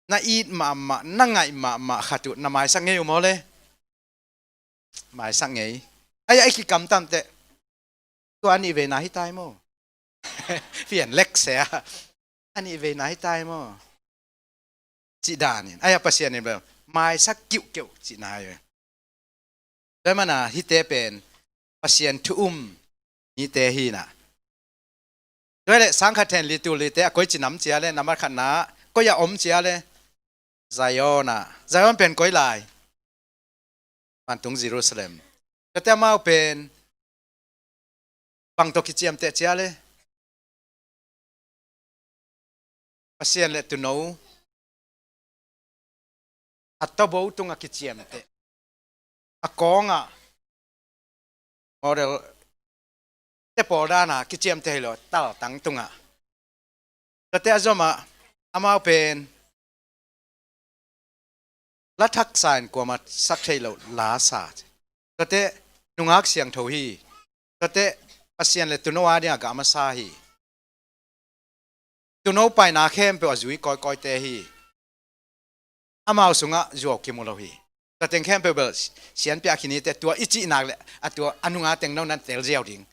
Na it mahmah, na ngaih mahmah khat uh na maisak ngei uh maw le? Maisak ngei. Ai, ai kikamtam teh, tua a nih veina hi tai maw? Fian lek se a, a nih veina hi tai maw? Cih danin, ai, a Pasian in bel maisak kiuhkeuh cihna hi ve. Tua mana hihte pen Pasian thu um mite hi na. Tua leh sang khat hen li tul lite a koi ci nam cia le, nambat khatna koi a om cia le? Zion ah. Zion pen koi lai? Vantung Jerusalem. Tua teh amau pen bang tawh kiciamteh cia le? Pasian le Tuuno a tawbo tungah kiciamteh. A kawngah model te pawl dana kiciamteh hi lo, taltang tungah. Tua teh a zomah amau pen la thaksa in kuamah sak thei lo la sa. Tua teh nungak siangtho hi. Tua teh Pasian le Tuuno a dingah gah masa hi. Tuuno paina khempeuh a zui kawikawite hi. Amau sungah zuau kimu lo hi. Tua teng khempeuh bel sianpiah khin hi teh, tua i cih nak le a tua a nunga teng no nan tel ziau ding.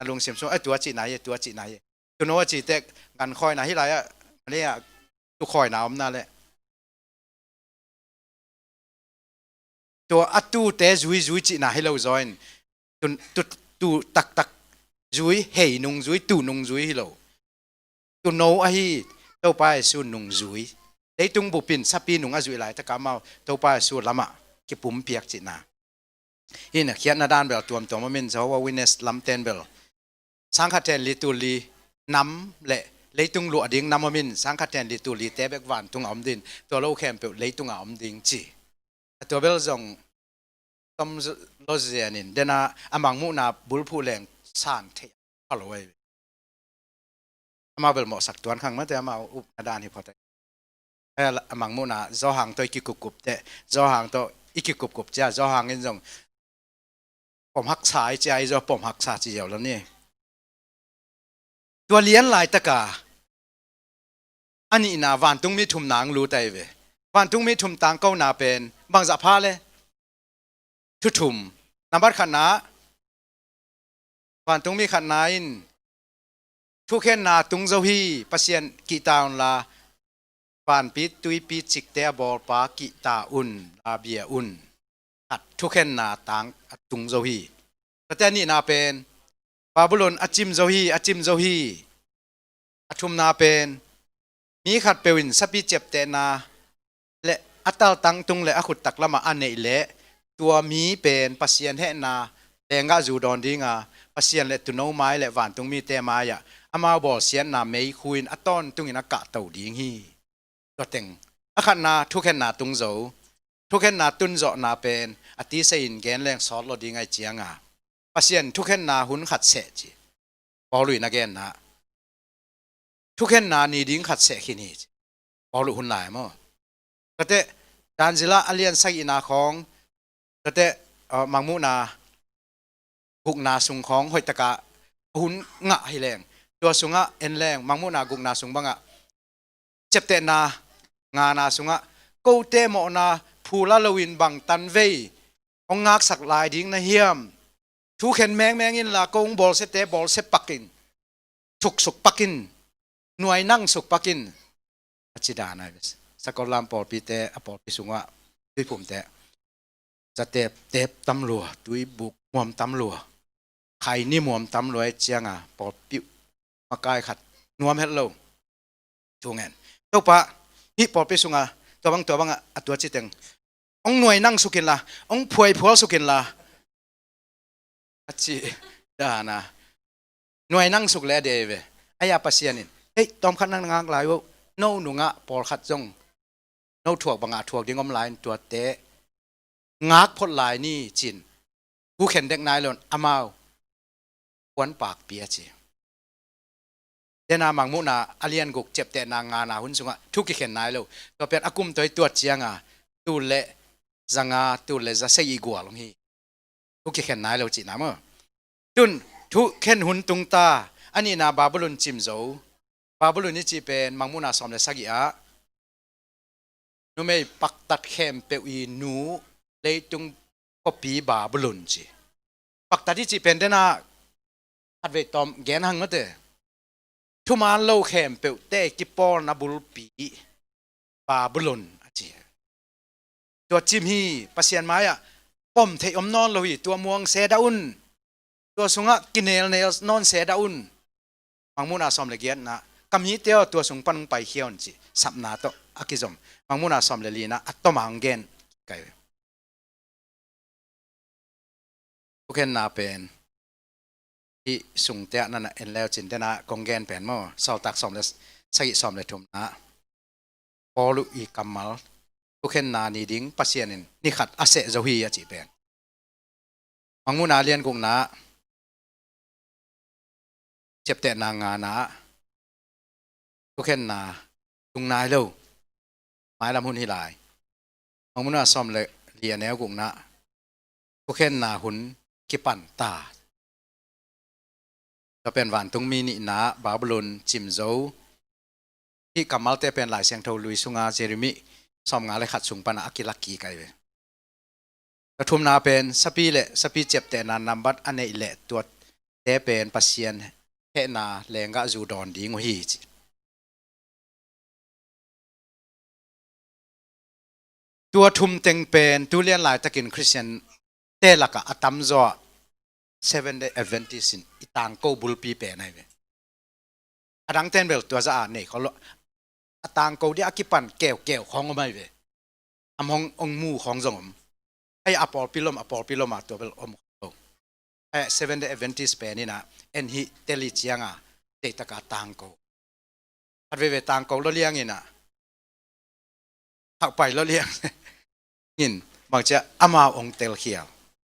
A lungsim sung a tua cihna hi, tua cihna hi. Tuuno a cih teh gankhawina hi lai-ah, a lei-ah tukhawina omna le tua a tuute zuizui cihna hi lo zaw in, tu, tu, tu taktak zui, hei nungzui, tu nungzui hi lo. Tuuno ahi Topa Jesu nungzui. Leitung bupin sapi nung a zuih laitakah amau Topa Jesu lamah kipumpiak cihna. Hih na khiatna dan bel tuamtuam om in, Jehovah Witness lamten bel sang khat hen li tul li nam le leitung luah ding nam om in, sang khat hen li tul lite bek vantung a om ding, tua lo khempeuh leitung a om ding ci. A tua bel zong tom lo zian in, dena a mangmuhna bulphuh leng san theih pha lo ahi. Amau bel mawhsak tuan khang mate, amau upna dan hi phot ahi. A mangmuhna Johan tawh i kikupkup teh, Johan tawh i kikupkup cia, Johan in zong pom haksa i cia, i zaw pom haksa ci ziau lo ni. Tua lian laitaka a nihna vantungmi thumna ang lut ahi ve. Vantungmi thum tangkona pen bangzah pha le? Thu thum. Nambat khatna, vantungmi khatna in thukhenna tung zo hi, Pasian kihta unla vanpi tuipi cikte a bawlpa kihta un, la bia un. Khat, thukhenna tang a tung zo hi. Tua teh a nihna pen Babylon a cim zo hi, a cim zo hi. A thumna pen mi khatpeuh in sapi ciaptehna le a taltang tung le a khuttak lamah a neih leh, tua mi pen Pasian hehna lenggah zu dawn dinga, Pasian le Tuuno mai le vantungmite mai-ah amau bawlsiatna meikhu in a tawntungin a kahto ding hi. Tua teng. A khatna, thukhenna tung zo. Thukhenna tunzawhna pen a tisei in gen leng sawt lo ding ahi cianga, Pasian thukhenna hun khat seh ci. Paul in a genna, thukhenna ni ding khat seh khin hi ci. Paul hun lai maw? Tua teh, dan zila a lian sagihna khawng, tua teh, uh, mangmuhna gukna sung khawng hoihtaka hun ngah hi leng, tua sungah en leng, mangmuhna gukna sung bangah, ciaptehna ngana sungah, kote mawhna phula loin bang tanvei hong ngaksak lai ding na hiam? Thukhen mengmeng inla, ko hong bawlsiate bawlsia pakin, thuksuk pakin, nuainang suk pakin, a ci dan ahi. Sakol lam pawlpite, a pawlpi sungah tuiphumte, zatep tep tam lua, tuibuk muam tam lua, khaini muam tam lua ahi cianga, pawlpi uh makai khat nuam het lo. Thungen. Topa, hih pawlpi sunga tua bang, tua bangah a tua citeng hong nuainang sukinla, hong phuaiphual sukinla, a ci dana. Nuainang suk le a dei ve. Ahi a Pasian in, ei, tawmkhat nang na ngak lai uh, no nungah pawlkhat zong no thuak bangah thuak ding om lai in, tuate ngak phot lai ni cin, hu khen dek nai lon amau puan pakpi a ci. Dena mangmuhna a lian guk ciaptehna ngana hun sungah thu kikhen nai lo. Tua pen a kum toi tuat cianga tul le zanga, tul le zasei i gual hong hi. Thu kikhen nai lo cihna maw? Tun, thukhen hun tung ta, a nihna Babylon cim zo. Babylon i cih pen, Mangmuhna sawm le sagih ah, numei paktat khempeuh i nu, leitung khuapi Babylon ci. Paktat i cih pen dena, khatvei tawm gen hang mate. Thuman lo khempeuhte kipawlna bulpi Babylon a ci. Tua cim hi, Pasian mai-ah pom theih om nawn lo hi, tua muang se dah un. Tua sungah kinelnel nawn se dah un. Mangmuhna sawm le giatna, ka mite aw, tua sung pan hong paikhia un ci. Sapna tawh a kizom. Mangmuhna sawm le lina, a tawm a hong gen kai ve. Thukhenna pen hih sungte ah na na en leu cin, dena kong gen pen maw, Sawltak sawm le sagih, sawm le thumna, Paul i kammal, thukhenna ni ding Pasian in ni khat a seh zo hi a cih pen. Mangmuhna lian gukna, ciaptehna ngana, thukhenna tung nai lo. Mailam hun hi lai. Mangmuhna sawm le li, a neu gukna, thukhenna hun kipan ta. Tua pen vantungmi nihna, Babylon cim zo. Hih kammalte pen Lai Siangtho Lui sunga Jeremi sawmnga le khat sung pana a kilak kik ahi ve. Tua thumna pen sapi le sapi ciaptehna nambat a neih le tuate pen Pasian hehna lenggah zu dawn ding uh hi ci. Tua thum teng pen tu lian laitakin Khristian te lakah a tamzaw ah Seventh Day Adventist in i tangko bulpi pen ahi ve. A dang ten bel tua zah a nei khol lo. A tangko dia a kipan keukeu khawng om ahi ve. A mong ong mu khawng zong om. Ai a pawlpi lom, a pawlpi lom a tua bel om khawng lo. Ai Seventh Day Adventist pen ina en hi teli cianga deitaka tangko. Khat veve tangko lo liang ina hauh pai lo liang in bangcia amau ong telkhial,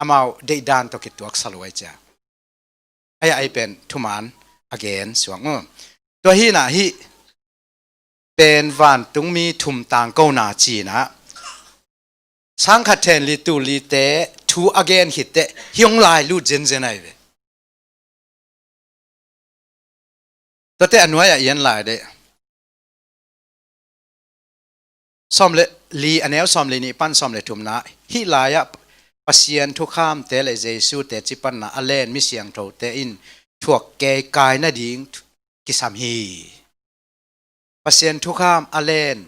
amau deihdan tawh kituak saluai cia. Ai ai pen thuman a gen suak maw? Tua hina hih pen vantungmi thum tangkona cina sangkhat then li tu lite thu a gen khitte hi ong lai lut zenzen ai ve. Tuate a nuai-ah ian lai deh. Sawm le li, a neu sawm le nih pan sawm le thumna, hih lai-ah Pasian thukhamte le Jesu teci panna a len mi siangthote in thuak keikai nading kisam hi. Pasian thukham a len,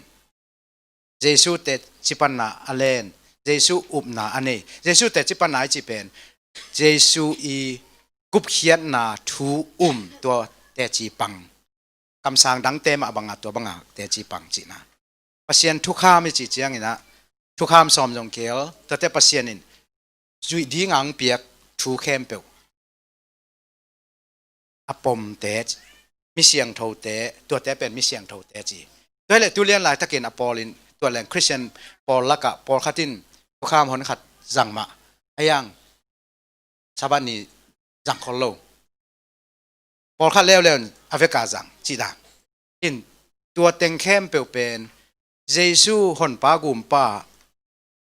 Jesu teci panna a len, Jesu upna a nei. Jesu teci panna i ci pen Jesu i gupkhiatna thu um tua teci pang. Kamsang dangte mah banga tua banga teci pang cihna. Pasian thukham i cih ciangina thukham sawm zong kei, tuate Pasian in zuih dinga hong piak thu khempeuh a pomte, mi siangthote, tuate pen mi siangthote ci. Tua hi leh tu lian laitakin a pawl in, tua leng Khristian pawl lakah pawlkhat in thukham hon khat zang mah a hiang Sabbath ni zang khol lo. Pawlkhat leuleu in a veka zang cih dan. In tua teng khempeuh pen Jesu honpa gumpa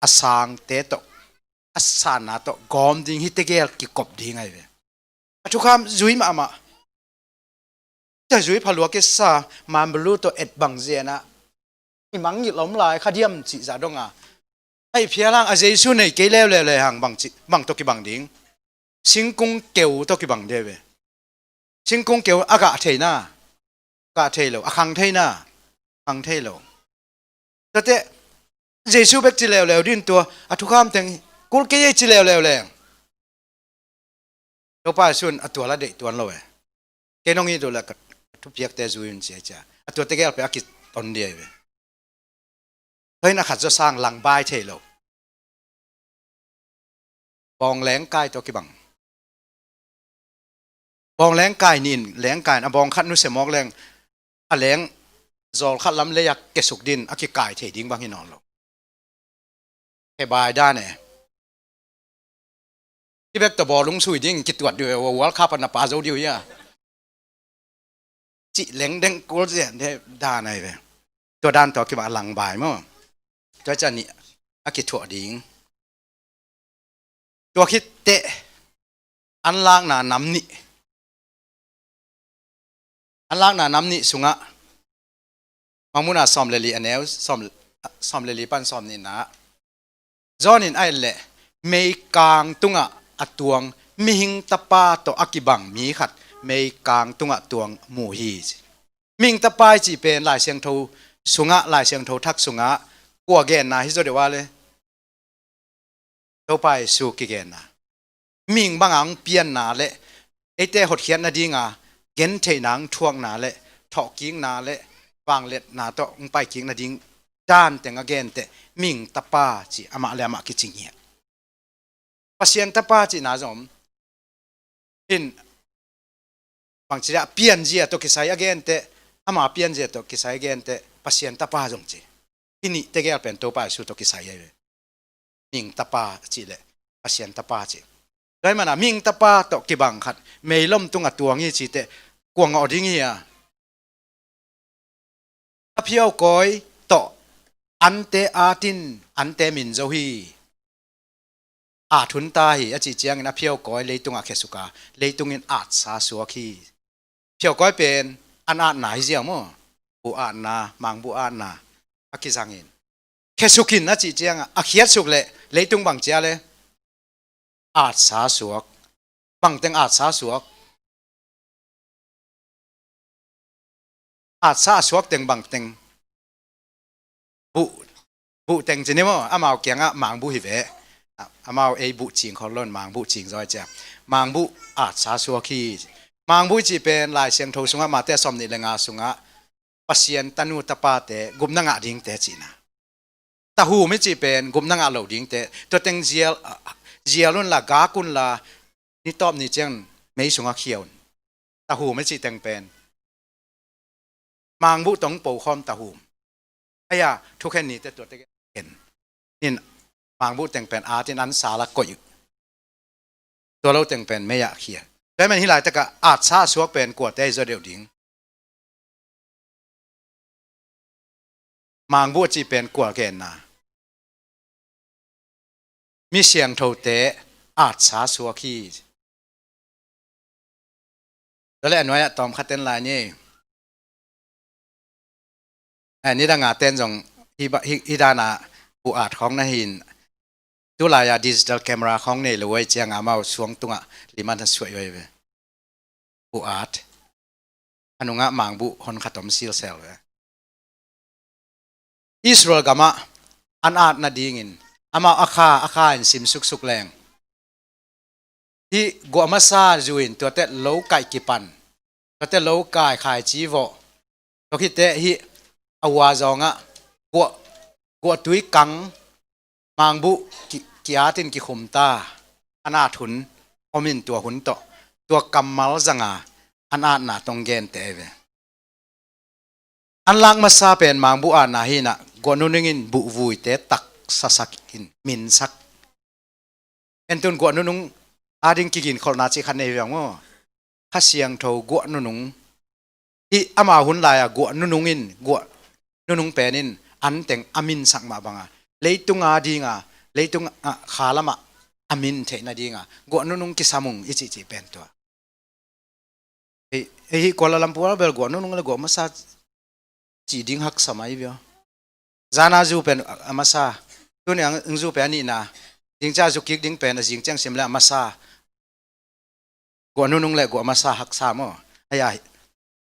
a sangte tawh, a sanna tawh gawm ding hi tegel kikop ding ahi ve. A thukham zui mahmah. Tua zui phalua kisa, manbulu tawh et bang ziana i mangngilh om lai kha diam cih zah donga. Ai phial hang a Jesu nei kei leuleu le hang bang cih, bang tawh kibang ding. Singkung keu tawh kibang ding ve. Singkung keu a gah theina, gah thei lo, a khang theina, khang thei lo. Tate Jesu bek ci leuleu din tua a thukham teng kul kei ei ci leuleu leng Topa Jesu in a tua la deih tuan lo e. Kei nong it uh le ka thupiakte zui un cia cia. A tua tegel pe a kiton dia ve. Tua in a khat zaw sang langbai thei lo. Bawng lengkai tawh kibang. Bawng lengkai nin, lengkai in a bawng khat nusia mawk leng a leng zawl khat lam lei a kesuk din a kikai thei ding bang hi nawn lo. He bai dan e. Hi bek tawh bawlung sui ding kituat diu e, World Cup a na pa zo diu hi a. Cih lengdeng kul zian de dan ahi ve. Tua dan tawh kibang a langbai maw. Tua ciang nih a kithuah ding. Tua khit teh an lakna nam nih, an lakna nam nih sungah, Mangmuhna sawm le li a neu, sawm, sawm le li pan sawm nihna. John in a et leh, meikang tungah a tuang mihing tapa tawh a kibang mi khat meikang tungah tuang mu hi. Mihing tapa i cih pen Lai Siangtho sungah, Lai Siangtho thak sungah kua genna hi zaw deuh a le? Topa Jesu kigenna. Mihing banga hong pianna le eite hotkhiat nadinga gentheihna hong thuakna le thawhkikna le vangliatna tawh hong paikik nading dan teng a gen teh mihing tapa ci amah le amah kicing hi. Pasian tapa cihna zong om. In bangci dia pianzia tawh kisai a gen teh, ama pianzia tawh kisai a gen teh Pasian tapa zong ci. Hih nih tegel pen Topa Jesu tawh kisai ahi ve. Mihing tapa cih leh Pasian tapa cih. Tua ahih mana mihing tapa tawh kibang khat meilom tungah tuang hi cih teh kua ngawh ding hi a? A phiaukawi tawh ante atin ante min zo hi. At hun ta hi a cih ciangin a phiaukawi leitungah khiasuk a, leitung in atsa suak hi. Phiaukawi pen an atna hi ziau maw? Buh atna, mangbuh atna a kizangin. Khiasuk in a cih ciangah a khiatsuk leh leitung bang cia le? Atsa suak. Bangteng atsa suak? Atsa a suak teng bangteng? Buh, buh teng ci ni maw, amau kiangah mangbuh hi ve. Amau ei buh cing khol lo in mangbuh cing zaw cia. Mangbuh atsa suak hi. Mangbuh cih pen Lai Siangtho sungah Mate sawm nih le nga sungah Pasian tanu tapate gupna ngah dingte cihna. Tahum i cih pen gupna ngah lo dingte, tua teng zial, zial unla, gak unla, ni tawp ni ciang mei sungah khia un. Tahum i cih teng pen mangbuh tawh pokhawm tahum. Ahi a, thukhen nite tua teng khen in mangbuh teng pen atin an sal ah koih uh. Tua lo teng pen mei ah khia. Tua ahih man hih laitakah atsa a suak pen kuate hi zaw deuh ding? Mangbuh a cih pen kua genna? Mi siangthote atsa suak hi. Tua leh a nuai-ah tawmkhat en lai ni. Eh, nidang a ten zong hih ba-, hih, hih dan a buh at khawng na hi in, tulai-a digital camera khawng nei lo uh ahih ciangin amau suang tungah lim a na suai uh ahi ve. Buh at. A nungah mangbuh hon khat om silsel ve. Israel gamah an at nadingin amau a kha, a kha in sim suksuk leng, hih guah masa zu in tuate lo kaih kipan, tuate lo kai khaici vawh, tua khit teh hih a ua zawngah guah, guahtui kang, mangbuh ki, ki-atin kikhum ta, an at hun om in tua hun tawh, tua kammal zanga an atna tawh hong gente ahi ve. An lak masa pen mangbuh atna hi in ah, guah nunung in buh vuite taksasak in minsak. En tun guah nunung ading kiginkholhna cih khat nei hi ve maw? Kha Siangtho guah nunung. Hih amau hun lai-a guah nunung in, guah nunung pen in an teng a minsak mah banga, leitung adinga, leitung ah kha lamah a min theih nadinga guah nunung kisam ung i cihcih pen tua. Hei, hei, hih Kuala Lumpur ah bel guah nunung le guah masa cih ding haksa mah hi ve aw. Zana zu pen a, a masa. Tuni ang, ang zu pen a nihna. Zingciang a zu kik ding pen a zingciang sim le a masa. Guah nunung le guah masa haksa maw? Ahi a,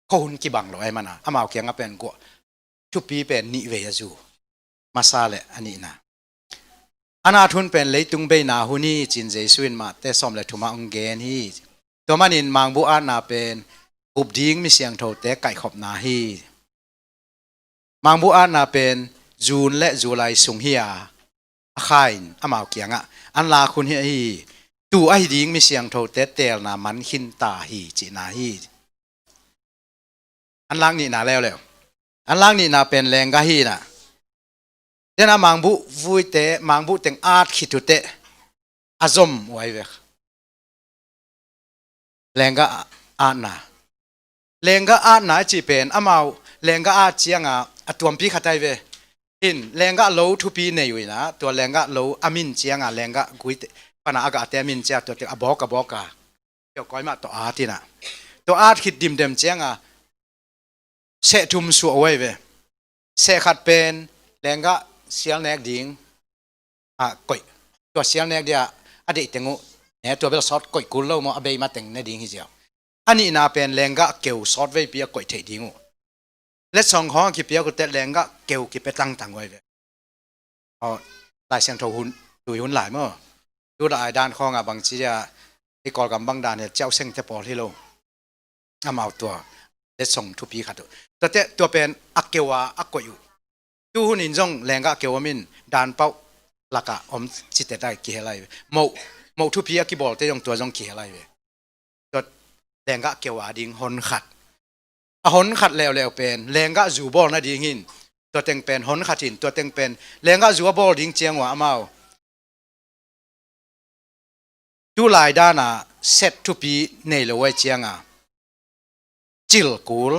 khuahun kibang lo ahih mana amau kiangah pen guah thupi pen nih vei a zu. Masa le a nihna. An at hun pen leitung beina hun hi ci-in Jesu in Mate sawm le thumah hong gen hi. Tua manin mangbuh atna pen bup ding mi siangthote kaihkhopna hi. Mangbuh atna pen June le July sung hi a, a kha in amau kiangah an lak hun hi ahi. Tu ahi ding mi siangthote teelna man khin ta hi cihna hi. An lak nihna leuleu. An lak nihna pen lenggah hi in ah, den a mangbuh vuite, mangbuh teng at khit uh teh a zom uh ahi ve. Lenggah atna. Lenggah atna i cih pen amau lenggah at cianga a tuampi khat ahi ve. In lenggah lo thupi nei uh in ah, tua lenggah lo a min cianga lenggah guite, pana a gahte min cia tua teng a bawk a bawk a, keu kawi mah tawh at inah, tua at khit dimdem cianga seh thum suah uh ahi ve. Seh khat pen lenggah sial nek ding a koih, tua sial nek dia a deih teng uh ne, tua bel sawt koih kul lo maw, a bei mateng ne ding hi ziau. A nihna pen lenggah keu sawt veipi a koih theih ding uh. Letsong khawng a kipiak uh teh lenggah keu kipia tangtang uh ahi ve. Aw, Lai Siangtho hun, tui hun lai maw? Tu lai dan khawngah bangci a, i Kawlgam bang dan hi ciau sengte pawl hi lo. Amau tua letsong thupi khat uh. Tuate, tua pen a keu a a koih uh. Tu hunin zong lenggah keu om in dan pauh lakah om cite dai kihel ahi ve. Moh, moh thupi a kibawlte zong tua zong kihel ahi ve. Tua lenggah keu a ding hon khat. A hon khat leuleu pen lenggah zu bawl nading hin, tua teng pen hon khat hin, tua teng pen lenggah zu a bawl ding ciang uh a amau tu lai dana set thupi nei lo uh ahi cianga cil kul,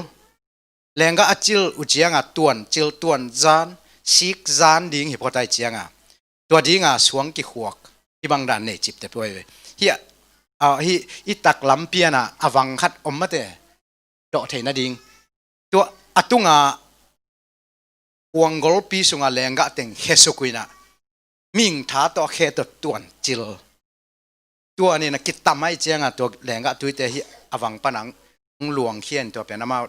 lenggah a cil uh cianga tuan cil, tuan zan, sik zan ding hi phot ahi cianga tua dinga suang kikhuak hi bang dan nei cipte pia uh ahi ve. Hi a, a, hi i taklam piana a vang khat om mate, dawh theih nading. Tua a tunga kuanggolpi sunga lenggah teng khe suk uh inah, mingtha tawh khe tawh tuan cil. Tuan inah kitam ahi cianga tua lenggah tuite hi a vang panang hong luangkhia in tua pen amau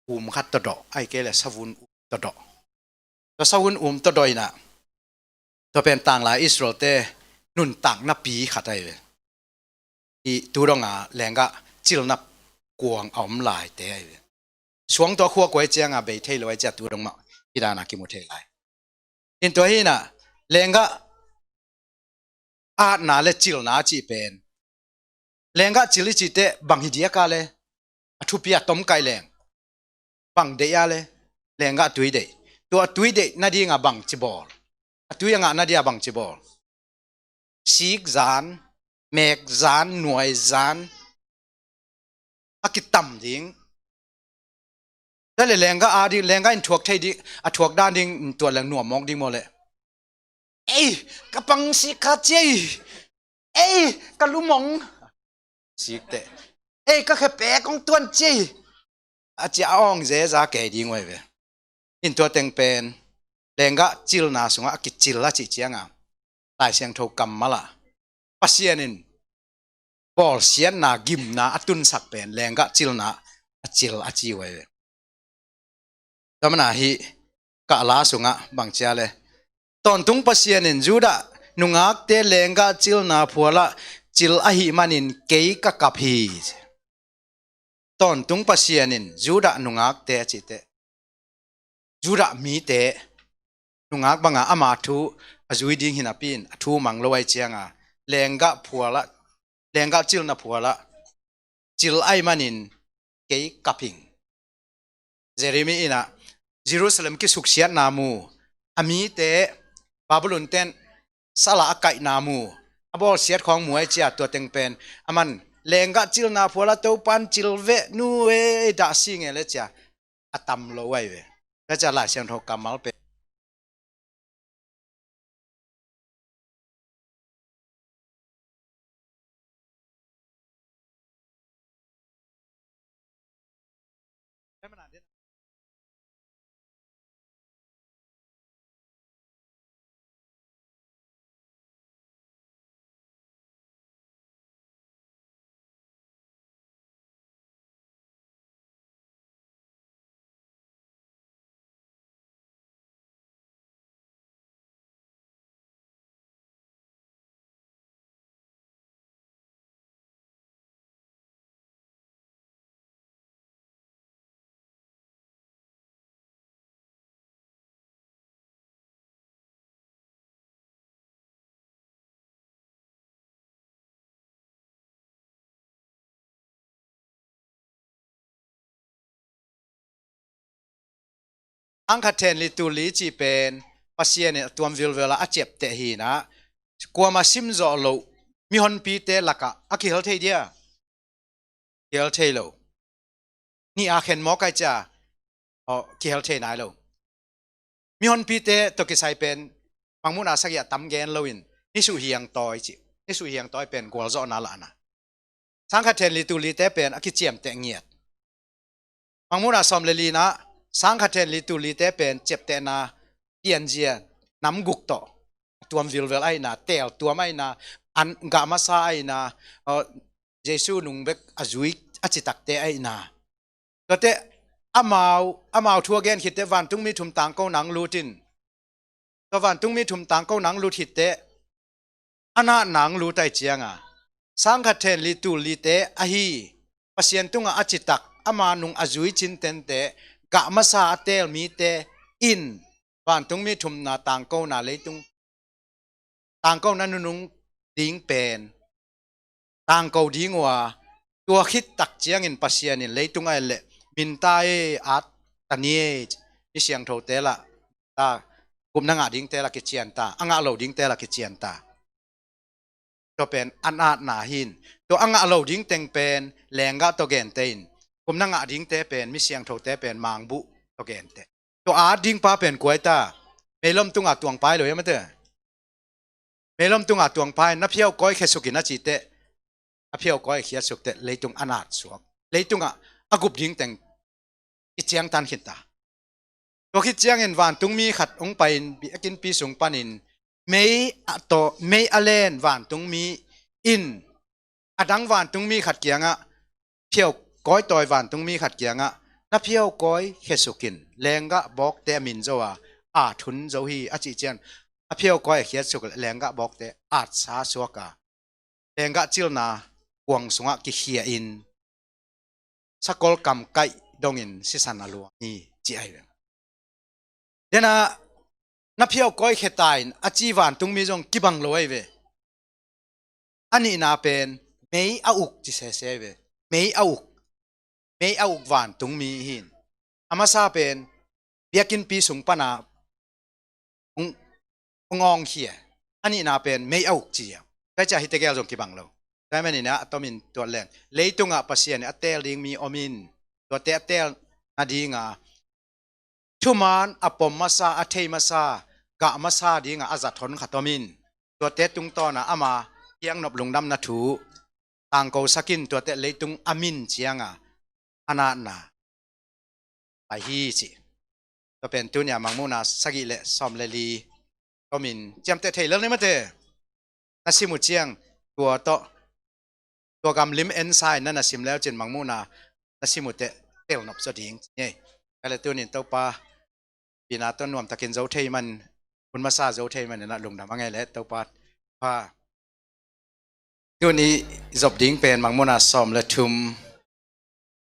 um khat tawh dawh, ahi kei le savun um tawh dawh. Tua savun um tawh dawh inah, tua pen tanglai Israel-te nuntakna pi khat ahi ve. I tu donga lenggah cilna kuang a om laite ahi ve. Suang tua khuak uh ahi cianga bei thei lo ahi cia tu dong mah hi dana kimu thei lai. In tua hinah lenggah atna le cilna a cih pen, lenggah cil i cih teh bang hi diaka le, a thupi a tomkaih leng, bang deih a le, lenggah tui deih. Tua a tui deih nadinga bang ci bawl, a tui a ngah nadia bang ci bawl. Sik zan, mek zan, nuai zan a kitam ding. Tua le lenggah a ding, lenggah in thuak thei ding, a thuak dan ding, tuat leng nuam mawk ding maw le. Ei, ka pang sik kha ci ei. Ei, ka lumong sik teh. Ei, ka khe pek hong tuan ci ei, a ci a awng zeza kei ding uh ahi ve. In tua teng pen lenggah cilna sungah a kicil a cih cianga Lai Siangtho kammal ah Pasian in bawlsiatna gimna a tunsak pen lenggah cilna a cil a ci uh ahi ve. Tua mana hi kah la sungah bang cia le, tawntung Pasian in Judah nungakte lenggah cilna phualah cil ahih manin kei ka kap hi. Tawntung Pasian in Judah nungakte a cih teh, Judah mite nungak banga ama thu a zui ding hi napi in a thu mang lo ahi cianga lenggah phualah, lenggah cilna phualah cil ahih manin kei kap ing. Jeremiah inah Jerusalem kisuksiatna mu, a mite Babylon ten salah a kaihna mu, a bawlsiat khawng mu ahi cia tua teng pen aman lenggah cilna phualah Topan cil veh nu ei dah si nge le cia a tam lo ahi ve. Ka cia Lai Siangtho kammal pen Ang khat then li tul li cih pen Pasian in a tuam vilvel a a ciapteh hinah, kuama simzawh loh mihonpite lakah a kihel thei dia? Kihel thei lo. Ni a khen mawk ahi cia, aw, kihel thei nai lo. Mihonpite tawh kisai pen mangmuhna sagih a tam gen loin nisuh hiang tawi cih nisuh hiang tawi pen gualzawhna lahna. Sangkhat then li tul lite pen a kiciamteh ngiat. Mangmuhna sawm le lina, sangkhat then li tul lite pen ciaptehna, pianzia, namguk tawh tuam vilvel ahihna, teel tuam ahihna, an gah masa ahihna, aw, Jesu nung bek a zui a citakte ahihna. Tuate amau, amau thu a gen khitte vantungmi thum tangko nang lut in. Tua vantungmi thum tangko nang lut khitte a nat nang lut ai cianga, sangkhat then li tul lite ahi Pasian tunga a citak, ama nung a zui cintente, gah masa a teel mite in vantungmi thumna tangkona leitung tangkona nunung ding pen tangko ding uh a, tua khit tak ciangin Pasian in leitung a et leh minta e, at ta ni e, mi siangthote lah ta, gupna ngah dingte lah kician ta, a ngah lo dingte lah kician ta. Tua pen a natna hin. Tua a ngah lo ding teng pen lenggah tawh gente in, gupna ngah dingte pen, mi siangthote pen mangbuh tawh gente. Tua at ding pa pen kua hi ta? Meilom tunga tuang pai lo hiam a te? Meilom tunga tuang pai, na phiau kawi khia suk in a cih teh, a phiau kawi khia suk teh leitung a nat suak. Leitungah a gup ding teng i ciangtan khin ta. Tua khit ciangin vantungmi khat hong pai in biakinnpi sung panin mei a tawh, mei a len vantungmi in a dang vantungmi khat kiangah, phiau kawi tawi vantungmi khat kiangah, na phiau kawi khia suk in, lenggah bawkte a min zo a, at hun zo hi a cih ciang, a phiau kawi a khiat suk leh lenggah bawkte atsa suak a, lenggah cilna kuang sungah kikhia in, sakol kam kaih dongin sisan a luang hi ci ahi ve. Dena na phiau kawi khia ta in a ci vantungmi zong kibang lo ahi ve. A nihna pen mei a uk ci sese ahi ve. Mei a uk. Mei a uk vantungmi hin. A masa pen biakinnpi sung pana hong, hong awng khia. A nihna pen mei a uk ci a. Tua ciah hite gel zong kibang lo. Tua manin a tomin tuat leng, leitungah Pasian in a teel ding mi om in, tuate a teel nadinga thuman a pom masa, a thei masa, gah masa dinga a zat hon khat om in, tuate tungtawna ama piaknop lungdamna thu tangkosak in, tuate leitung a min cianga a natna pai hi ci. Tua pen tunia Mangmuhna sagih le sawm le li tomin ciamteh thei lel ni mate. Na sim uh ciang tua tawh, tua gamlim ensa in na na sim leu cin Mangmuhna na sim uh teh telnop zaw ding ci ngei. Kale tunin Topa pina tawh nuamtakin zo thei man, hun masa zo thei man in a lungdam a ngei le Topa pha. Tuni zop ding pen Mangmuhna sawm le thum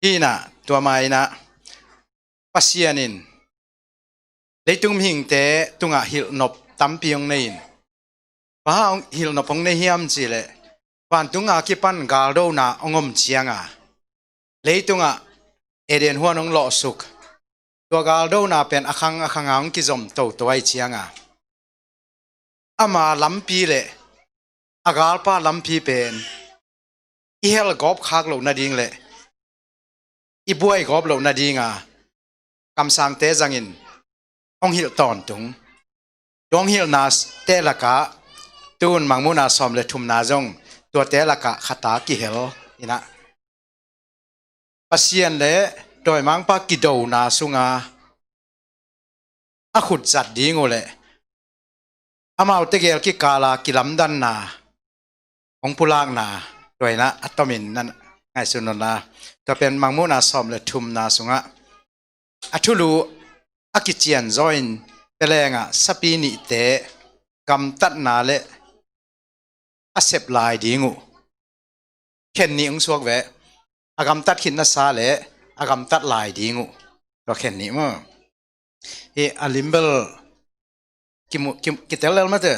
hi na, tua ma in a Pasian in leitung mihingte tungah hilhnop tampi hong nei in, bang hang hilhnop hong nei hiam cih leh, vantunga kipan galdona hong om cianga leitungah Eden huan hong lawhsuk. Tua galdona pen a khang a khanga hong kizom toto ahi cianga ama lampi le a galpa lampi pen i hel gawp khak loh nading le i buai gawp loh nadinga kamsangte zangin hong hilh tawntung. Tua hong hilhnate lakah tun Mangmuhna sawm le thumna zong tuate lakah khata kihel in a, Pasian le dawimangpa kidona sunga a khut zat ding uh le amau tegel kikala kilamdanna hong pulakna, tua in a tomin na ngaihsun un la. Tua pen Mangmuhna sawm le thumna sungah a thulu a kician zaw in telengah sapi nihte gamtatna le a sep lai ding uh. Khen nih hong suak ve. A gamtat khitna sa le a gamtat lai ding uh. Tua khen nih maw. Hi a limbel kimu, kim, kitel lel mate.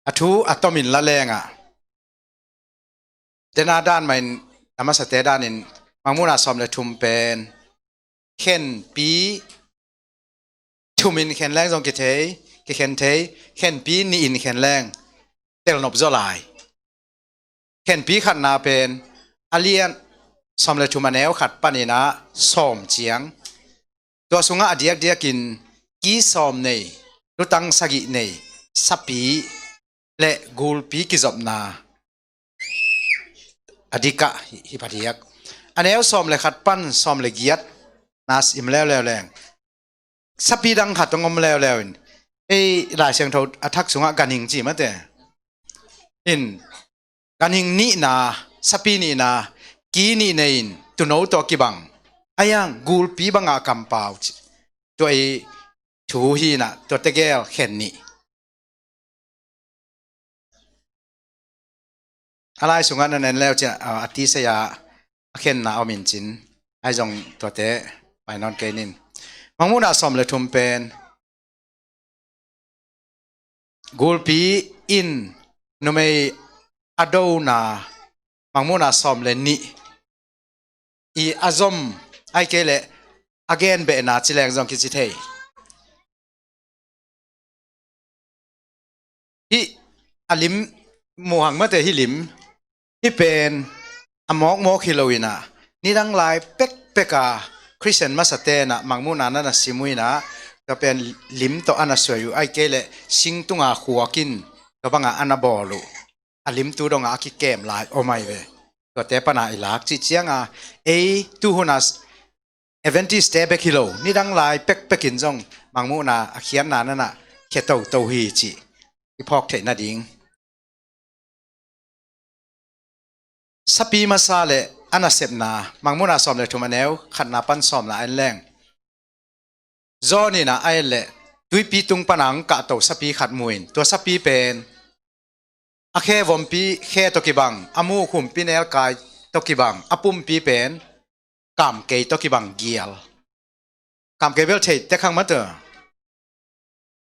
A thu a tomin la lengah, tena dan mahin a masate danin Mangmuhna sawm le thum pen khenpi thumin khen leng zong kithei, kikhen thei, khenpi nihin khen leng telnop zaw lai. Khenpi khatna pen a lian sawm le thum a neu khat panin a sawm ciang Tua sungah a diakdiakin ki sawm nei, lutang sagih nei, sapi le gulpi kizopna a dikah hi, hi pha diak. A neu sawm le khat pan sawm le giat na sim leuleu leng, sapi dang khat hong om leuleu in, ei Lai Siangtho a thak sungah ganhing ci mate. In, ganhing nihna, sapi nihna, ki nih nei in, tuuno tawh kibang, a iang gulpi bangah kampau ci. Tua i thu hi na, tua tegel khen nih. A lai sungah na nen leu ciah, a, a ti saya a khenna om in cin. Ai zong tuate pai nawn kei nin. Mangmuhna sawm le thum pen gulpi in numei a dona, Mangmuhna sawm le nih i a zom, ai kei leh a genbehna ci leng zong kici thei. Hih a lim muhang mate, hih lim, hih pen a mawkmawk hi lo inah, nidang lai pekpek a Khristian masa tenah Mangmuhna na na sim uh inah, tua pen lim tawh a na suai uh, ai kei leh sing tunga khuak in tua bangah a na bawl uh. A limtu dongah a kikem lai om ai ve. Tuate pana i lak cih cianga, ei tuhuna Adventist te bek hi lo, nidang lai pekpek in zong Mangmuhna a khiatna nanah khia toto hi cih i phawk theih nading. Sapi masa le a nasepna, Mangmuhna sawm le thum a neu khatna pan sawmna en leng, John inah a en leh tuipi tung pana hong kahto sapi khat mu in, tua sapi pen a khe vompi khe tawh kibang, a muk humpi nelkai tawh kibang, a pumpi pen kamkei tawh kibang gial. Kamkei bel theih tek hang mate.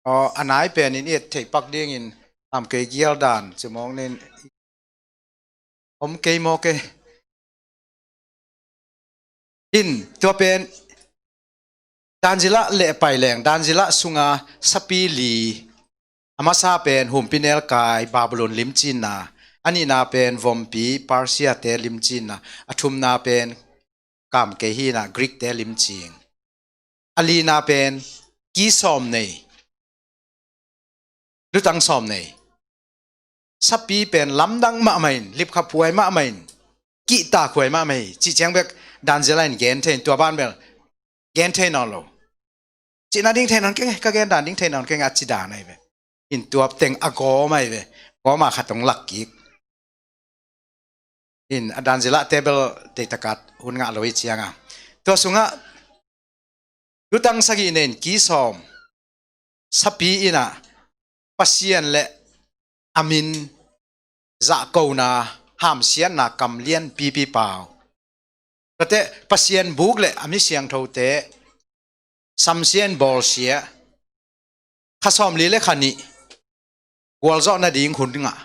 Aw, a nai pen in i et theih pak dingin kamkei gial dan cimawng nin om kei maw kei. In, tua pen danzilah leh pai leng, danzilah sunga sapi li, a masa pen humpi nelkai Babylon limcinna, a nihna pen vompi Persia te limcinna, a thumna pen kamkei hinah Greek te limcing, a lina pen ki sawm nei, lutang sawm nei. Sapi pen lamdang mahmah in, lipkhaphuai mahmah in, kihtakhuai mahmah hi cih ciang bek danzilah in gen thei in, tua ban bel gen thei nawn lo. Cihna ding thei nawn keng, ka gen dan ding thei nawn keng a ci dan ahi ve. In tua teng a gawm ahi ve. Gawma khat hong lak kik. In a danzilah te bel deitakat hun ngah lo i cianga, tua sungah lutang sagih nei in ki sawm, sapi inah Pasian le a min zahkona, hamsiatna kam lianpipi pau. Tuate Pasian buk le a mi siangthote samsia in bawlsia, kha sawmli le kha nih gualzawh nading hun ngah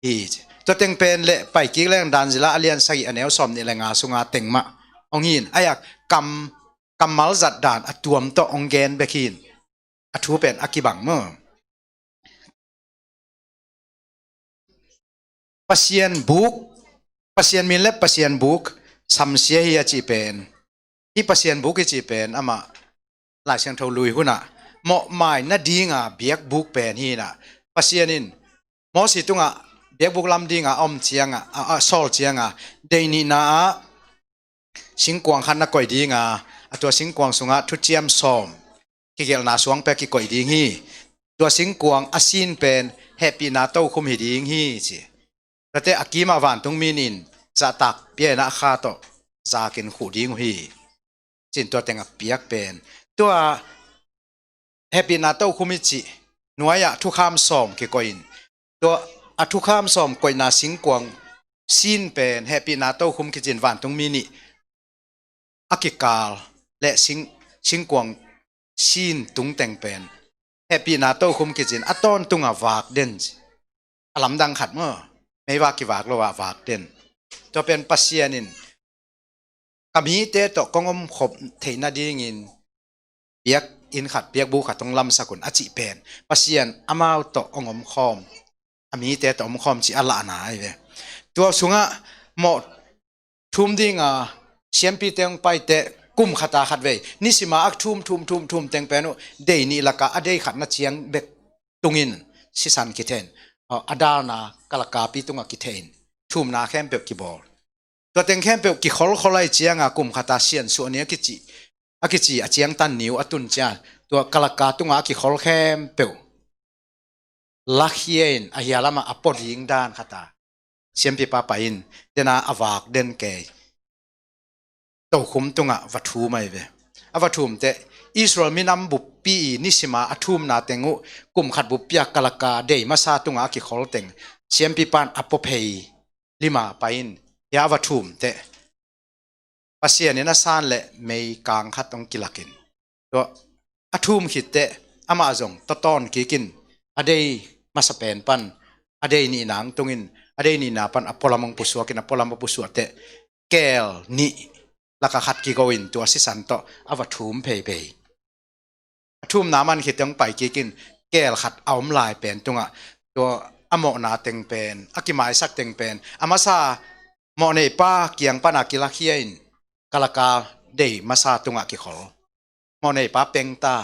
hi. Tua teng pen le pai kik leng danzilah a lian sagih a neu sawm nih le nga sunga teng mah hong hi in, a yak kam, kammal zat dan a tuam tawh hong gen bek hi in, a thu pen a kibang maw. Pasian buk, Pasian min le Pasian buk samsia hi a cih pen, hih Pasian buk i cih pen amah Lai Siangtho lui hunah mawhmai nadinga biakbuk pen hinah, Pasian in Mosi tungah biakbuk lam dinga om cianga, a, a, sawl cianga, dei nihna ah singkuang khat na koih dinga, a tua singkuang sungah thuciam sawm, kigelhna suang pek kikoih ding hi. Tua singkuang a sin pen hehpihna tokhum hi ding hi ci. Tuate a kimah vantungmi in zahtak pia in a kha tawh zakin khuh ding uh hi. Cin tua teng a piak pen, tua hehpihna tokhum i cih nuai-ah thukham sawm kikoih in, tua a thukham sawm koihna singkuang sin pen hehpihna tokhum kicin vantungmi nih a kikal le sing, singkuang sin tungteng pen hehpihna tokhum kicin a tawntunga vak den ci. A lamdang khat maw, meivak kivak lo ah vak den. Tua pen Pasian in ka mite tawh kong omkhop theih nadingin biakinn khat, biakbuk khat hong lamsak un a cih pen Pasian amau tawh hong omkhawm, a mite tawh omkhawm cih a lahna ahi ve. Tua sungah mawh thum dinga siampite hong paite Kum khata khat vei, nisima a thum thum thum thum teng pen uh dei nih laka a dei khat na ciang bek tungin sisan kithei in, a dalna kalakapi tungah kithei in, thumna khempeuh kibawl. Tua teng khempeuh kikholkhol ai cianga kum khata siansuah ni a kici, a kici a ciangtan ni uh a tun ciang, tua kalaka tungah a kikhol khempeuh lakhia in a hia lamah a pua ding dan khata siampipa pai in, tena a vak den kei tokhum tungah va thum ai ve. A va thum teh Israel minam buppi i nisima a thumna teng uh kum khat buppi a kalaka dei masa tungah a kikhol teng siampipan a pua phei lima pai in, hia a va thum teh Pasian in a san le mei kang khat hong kilakin, tua a thum khit teh amah zong tawtawn kikin a dei masa pen pan a dei nihna hong tungin, a dei nihna pan a pualam hong pusuakin, a pualam hong pusuah teh keel nih laka khat kigo in tua sisan tawh a va thum pheiphei. A thumna man khit teng pai kikin keel khat a om lai pen tungah tua a mawhna teng pen, a kimaisak teng pen a masa mawhneipa kiang pana kilakhia in kalaka dei masa tungah kikhol. Mawhneipa pengta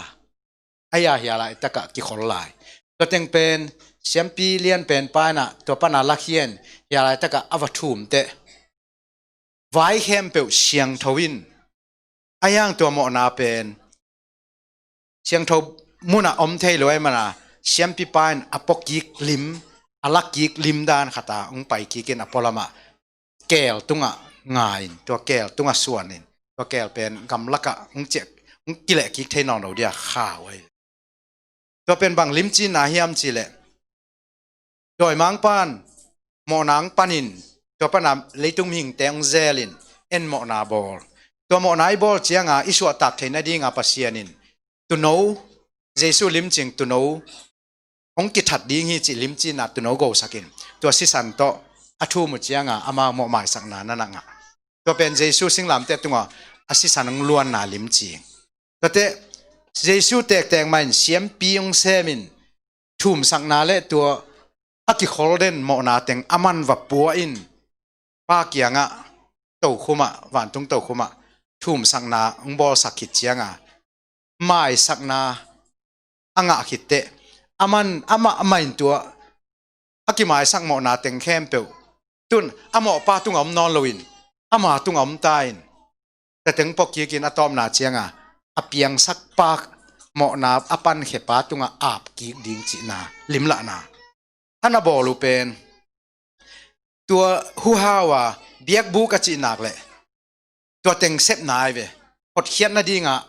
a hia hia laitakah kikhol lai. Tua teng pen siampi lian pen pana tua pana lakhia in hia laitakah a va thum teh vai khempeuh siangtho in, a hiang tua mawhna pen siangtho munah om thei lo ai mana siampipa in a pua kik lim, a la kik lim dan khata hong pai kikin a pualamah keel tungah nga in, tua keel tungah suan in, tua keel pen gamlakah hong ciah, hong kileh kik thei nawn lo dia khau ai. Tua pen bang limcinna hiam cihleh, dawimangpan mawhna hong panin tua pana leitung mihingte hong zelin en mawhna bawl. Tua mawhna i bawl cianga i suahtak theih nadinga Pasian in tuuno, Jesu limcing tuuno hong kithat ding hi cih limcinna tuuno gosakin tua sisan tawh a thum uh cianga amau mawh maisakna na na ngah. Tua pen Jesu singlamteh tungah a sisan hong luanna limcing. Tuate Jesu tektek mah in siampi hong semin thumsakna le tua a kikhol den mawhna teng a man va pua in Pa kiangah tokhumah, vantung tokhumah thumsakna hong bawlsak khit cianga maisakna a ngah khit teh a man amah amah in tua a kimaisak mawhna teng khempeuh tun a mawhpa tungah om nawn loin ama tungah om ta in, tateng pua kikin a tawpna cianga a piangsak pa mawhna a pankhe pa tungah ap kik ding cihna limlahna a na bawl uh pen tua huhau a biakbuk a cihnak leh tua teng sepna ai ve. Hotkhiat nadingah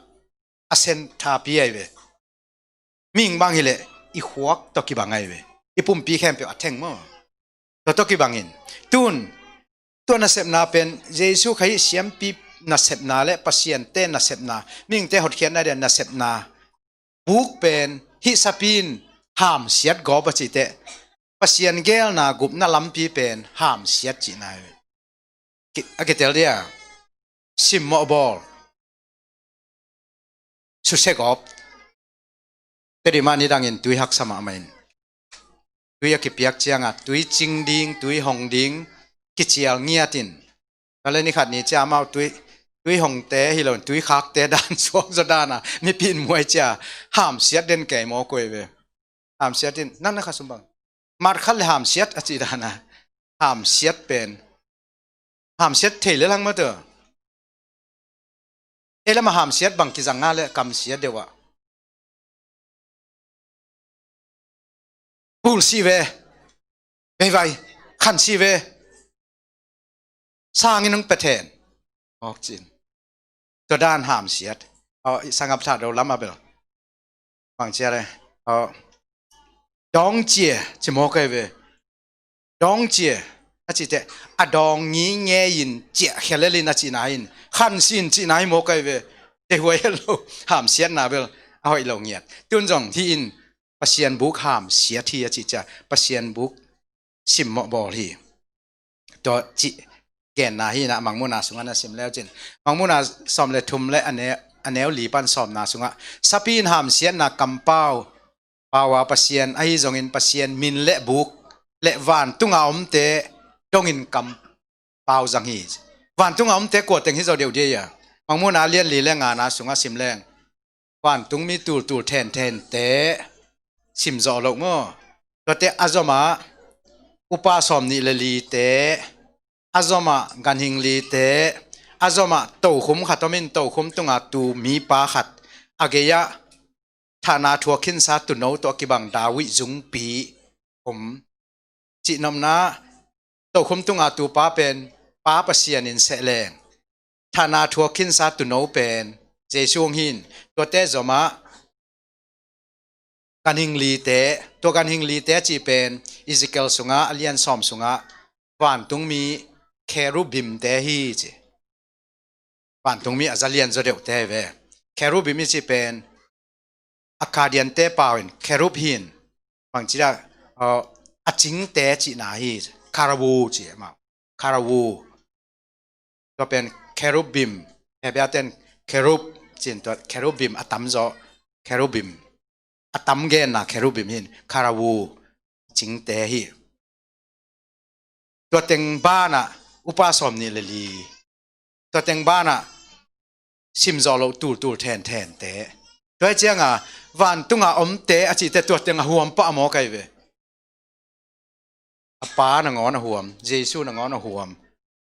a sen thapi ai ve. Mihing bang hileh i khuak tawh kibang ai ve. I pumpi khempeuh a theng maw? Tua tawh kibangin tun tua nasepna pen Jesu Khazih siampi nasepna le Pasiante nasepna, mihingte hotkhiatna dia nasepna buk pen hih sapi in hamsiat gawp a cih teh Pasian geelna gupna lampi pen hamsiat cihna hi. Ki-, a kitel dia simmawh bawl, susia gawp. Tedi mah nidangin tui haksa mahmah in tui a kipiak cianga tui cing ding, tui hong ding kicial ngiatin, ka le ni khat ni cia amau tui, tui hongte hi lo, tui khakte dan suak zaw dana mipi in muai cia hamsiat den kei maw koi ve. Hamsiat in nan na kha sum bang mat khat le hamsiat a cih dana hamsiat pen hamsiat thei le lang mah tawh. Ei lamah hamsiat bang kizang nga le kamsiat deuh ah pul si ve, veivai khan si ve, sangin hong pethen awk cin. Tua dan hamsiat. Aw, i sangap thah do lam a bel bang cia le, aw, dawng cia ci maw kai ve. Dawng cia a cih teh a dawng ngi ngei in ciah khelel in a cihna in khan sin cihna hi maw kai ve. Te huai hel lo, hamsiatna bel a hoih lo ngiat. Tun zong hi in Pasian buk hamsiat hi a cih cia Pasian buk simmawh bawl hi. Tua cih genna hi na Mangmuhna sungah na sim leu cin Mangmuhna sawm le thum le a ne-, a neu li pan sawmna sungah sapi in hamsiatna kampau pau a Pasian ahi zongin Pasian min le buk le vantunga omte dongin kampau zang hi. Vantunga omte kua teng hi zo deuh dia? Mangmuhna lian li le ngana sungah sim leng, vantungmi tultul thenthen te sim zawh loh maw? Tuate a zomah upa sawm nih le li te, a zomah ganhing li te, a zomah tokhum khat om in, tokhum tunga tu mipa khat, a gei-ah thahna thuak khinsa tuuno tawh a kibang David zungpi om. Cih nopna, tokhum tunga tupa pen Pa Pasian in seh leng, thahna thuak khinsa tuuno pen Jesu hong hi in, tuate zomah ganhing li te, tua ganhing li te a cih pen Ezekiel sungah, a lian sawm sungah vantungmi kherubim te hi ci. Vantungmi a za lian zaw deuhte hi ve. Kherubim i cih pen a Akkadiante pau in kherub hi in, bangci a, uh, a cingte cihna hi, karawu ci amau. Karawu. Tua pen kherubim, Hebrew ten kherub ci in, tua kherubim a tamzaw, kherubim a tam genna kherubim hi in, karawu, cingte hi. Tua teng banah upa sawm nih le li, tua teng banah sim zawh loh tultul thenthen te. Tua hi cianga vantunga omte a cihte tua teng a huam pah maw kai ve. A Pa nangawn a huam, Jesu nangawn a huam,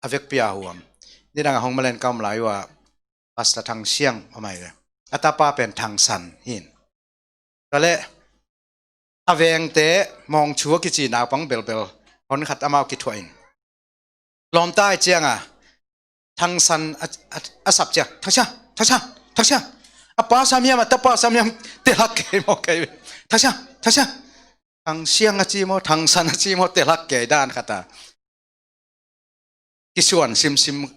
a vekpi a huam. Nidang a hong malen ka om lai uh ah Pastor Thang Siang om ai ve. A tapa pen Thang San hi in. Tua leh a vengte Mawngchu a kici naupang belbel hon khat amau kithuah in. Lawmta hi cianga Thang San a, a, a sap ciang, Thang Siang, Thang Siang, Thang Siang. A pa sam hiam, a tapa sam hiam, telak kei maw kei. Thang Siang, Thang Siang. Thang Siang a ci maw, Thang San a ci maw, telak kei dan khat a kisuan simsim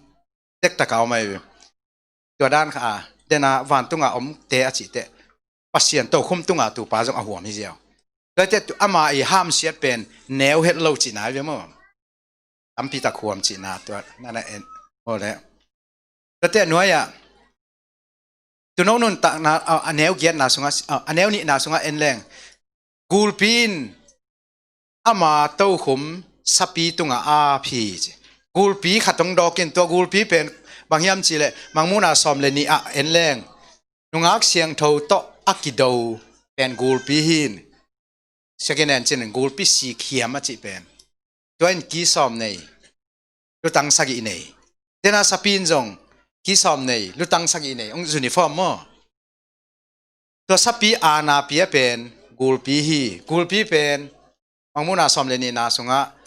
tektak a om ai ve. Tua dan kha a, dena vantunga omte a cihte Pasian tokhum tunga tupa zong a huam hi ziau. Tuate tu ama i hamsiat pen neu het lo cihna ai ve maw? Tampitak huam cihna tua nana en maw le. Tuate nuai-ah tuuno nuntakna, a, a neu giatna sungah, a, a neu nihna sungah en leng, gulpi in ama tokhum sapi tungah a phi ci. Gulpi khat hong dawk in, tua gulpi pen bang hiam cihleh Mangmuhna sawm le nih ah en leng, nungak siangtho tawh a kido pen gulpi hi in. Second hand cin in gulpi sik hiam a cih pen. Tua in ki sawm nei, lutang sagih nei. Dena sapi in zong ki sawm nei, lutang sagih nei, hong uniform maw? Tua sapi aana pia pen gulpi hi. Gulpi pen Mangmuhna sawm le nihna sungah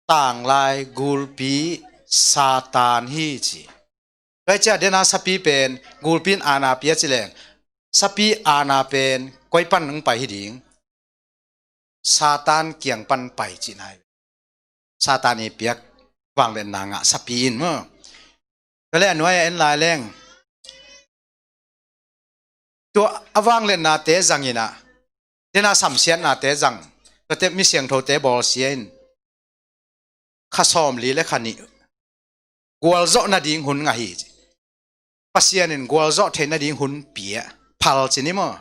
tanglai gulpi Satan hi ci. Tua hi ciah dena sapi pen gulpi in aana pia ci leng, sapi aana pen koi pan hong pai hi ding? Satan kiang pan pai cihna hi. Satan i piak vangliatna ngah sapi in maw? Tua leh a nuai-ah en lai leng, tua a vangliatnate zang in ah, dena samsiatnate zang, tuate mi siangthote bawlsia in kha sawm li le kha nih gualzawh nading hun ngah hi ci. Pasian in gualzawh theih nading hun pia phal ci ni maw?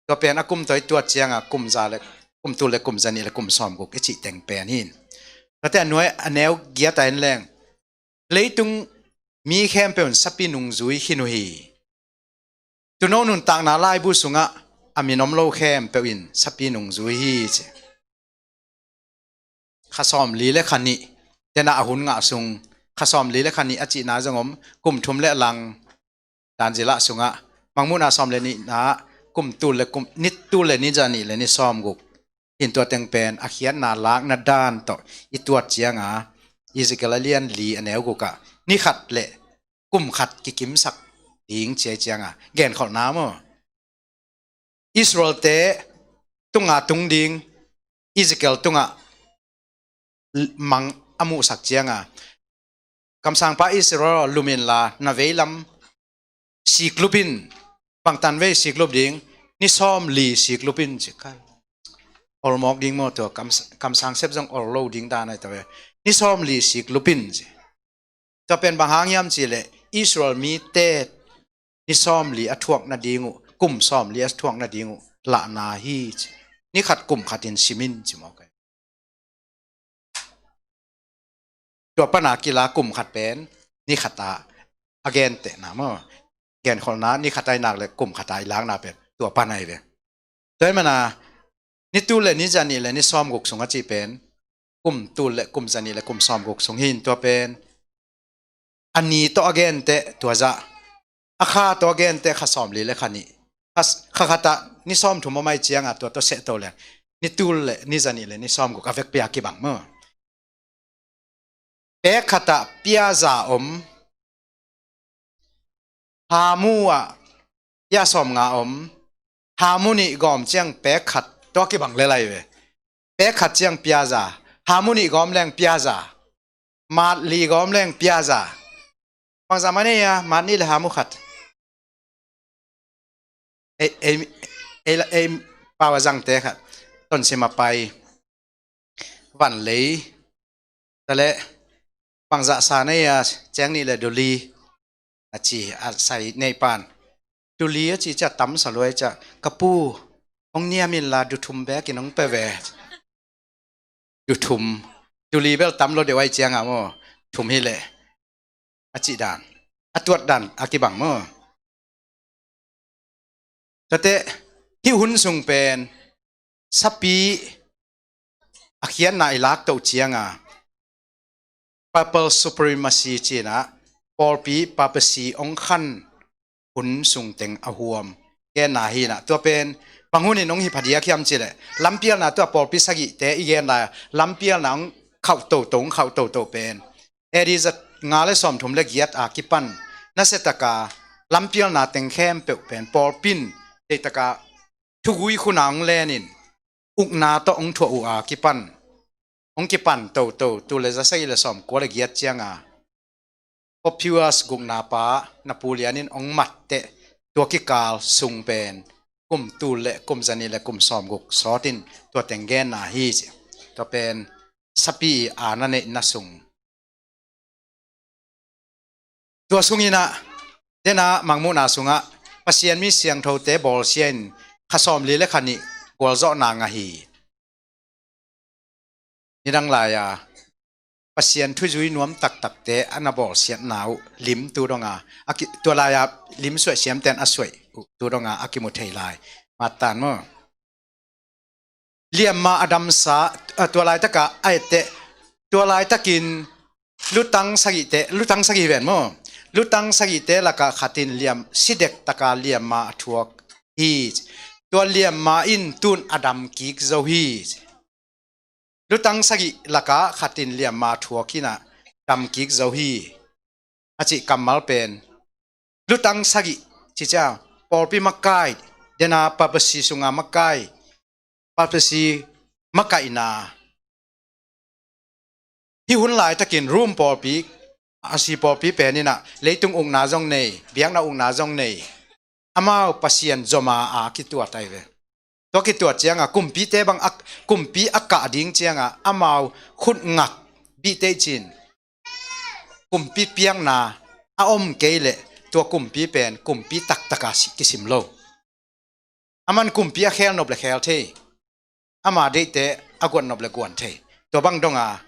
Tua pen a kum tawh i tuat cianga kum za le, kum tul le kum za nih le kum sawm guk i cih teng pen hi in. Tuate a nuai a neu giat ah en leng, leitung mi khempeuh in sapi nungzui khin uh hi. Tuuno nuntakna laibu sungah a min om lo khempeuh in sapi nungzui hi ci. Kha sawm li le kha nih, dena a hun ngah sung, kha sawm li le kha nih a cihna zong om, kum thum le lang dan zilah sungah, Mangmuhna sawm le nihna, kum tul le kum, ni tul le ni za nih le ni sawm guk. In tua teng pen a khiatna lakna dan tawh i tuat cianga, Ezekiel a lian li a neu gukah ni khat le kum khat kikimsak ding ci-a i cianga genkholhna maw? Israelte tunga tung ding Ezekiel tungah mang a muhsak cianga, kamsangpa Israel, lum inla na veilam siklup in, bangtan vei siklup ding, ni sawm li siklup in ci kai. Olmawk ding maw tua, kam, kamsang sep zong ol lo ding dan ai ta ve. Ni sawm li siklup in ci. Tua pen bang hang hiam cihleh Israel mite ni sawm li a thuak nading uh, kum sawm li a thuak nading uh lahna hi ci. Ni khat kum khat in sim in ci maw kai. Tua pana kila kum khat pen ni khat ah a gentehna maw. Genkholhna ni khat a i nak le kum khat a i lakna pen tua pan ahi ve. Tua ahih manin ni tul le ni zanih le ni sawmguk sung a cih pen kum tul le kum zanih le kum sawmguk sung hi in tua pen a ni tawh a genteh tua zah, a kha tawh a genteh kha sawmli le kha nih, kha, kha khat ah ni sawmthum om ahih ciangin tua tawh seh to leng ni tul le ni zanih le ni sawmguk a vekpi a kibang maw. Pek khat ah pia za om, hamu ah pia sawmnga om, hamu nih gawm ciang pek khat tawh a kibang lel ahi ve. Pek khat ciang pia za, hamu nih gawm leng pia za, mat li gawm leng pia za. Bangzah mah nei a, mat nih le hamu khat. Ei, ei, ei, ei pau a zangte khat. Tonsim a pai. Van lei. Tua leh bangzah sa nei a, ceng nih le duli a ci a sai nei pan. Duli a ci ciang tam sa lua ciang, ka pu, hong niam inla du thum bekin hong pia ve. Du thum. Duli bel tam lo deuh ahih ciangin maw, thum hi leh a cih dan, a tuat dan a kibang maw. Tua teh hih hun sung pen sapi a khiatna i lak toh ciangin papal supremacy ci-in ah pawlpi papacy hong khan hun sung teng a huam genna hi in ah, tua pen bang hun in hong hi phadiak hiam cih leh lampialna, tua pawlpi sagihte i gen lai-a lampialna hong khauh toto, hong khauh toto pen A D za nga le sawmthum le giat a kipan nasia taka lampialna teng khempeuh pen pawlpi in deih taka thugui khun ah hong len in ukna tawh hong thuah uh a kipan, hong kipan toto, tul le za sagih le sawmkua le giat ciangin Pope Pius gukna pa Napoleon in hong mat teh tua kikal sung pen kum tul le kum zanih le kum sawmguk sawt in tua teng genna hi ci. Tua pen sapi i aana neihna sung. Tua sungin ah, den a Mangmuhna sungah Pasian mi siangthote bawlsia in kha sawmli le kha nih gualzawhna ngah hi. Nidang lai-a Pasian thuzui nuam taktakte a na bawlsiatna uh lim tu dong a, a ki, tua lai-a lim suaih siamten a suaih uh tu dong a, a kimu thei lai. Matan maw. Liamma a damsa, a, tua laitak a a etteh, tua laitakin lutang sagihte, lutang sagih hi ven maw. Lutang sagihte lakah khat in liam, si dek taka liamma a thuak hi. Tua liamma in tun a dam kik zo hi. Lutang sagih lakah khat in liamma a thuak in a dam kik zo hi. A cih kammal pen lutang sagih ci ciang pawlpi makai, den a papacy sunga makai, papacy makaihna. Hih hun laitakin Rome pawlpi, Asia pawlpi pen in ah leitung ukna zong nei, biakna ukna zong nei. Amau Pasian zoma a kituat ahi ve. Tua kituat ciangin kumpite bang a, kumpi a kah ding ciangin amau khut ngak bih teh cin, kumpi piakna a om kei leh tua kumpi pen kumpi taktak a si, kisim lo. Aman kumpi a khel nop le khel thei, ama deihte a guan nop le guan thei. Tua bang dong a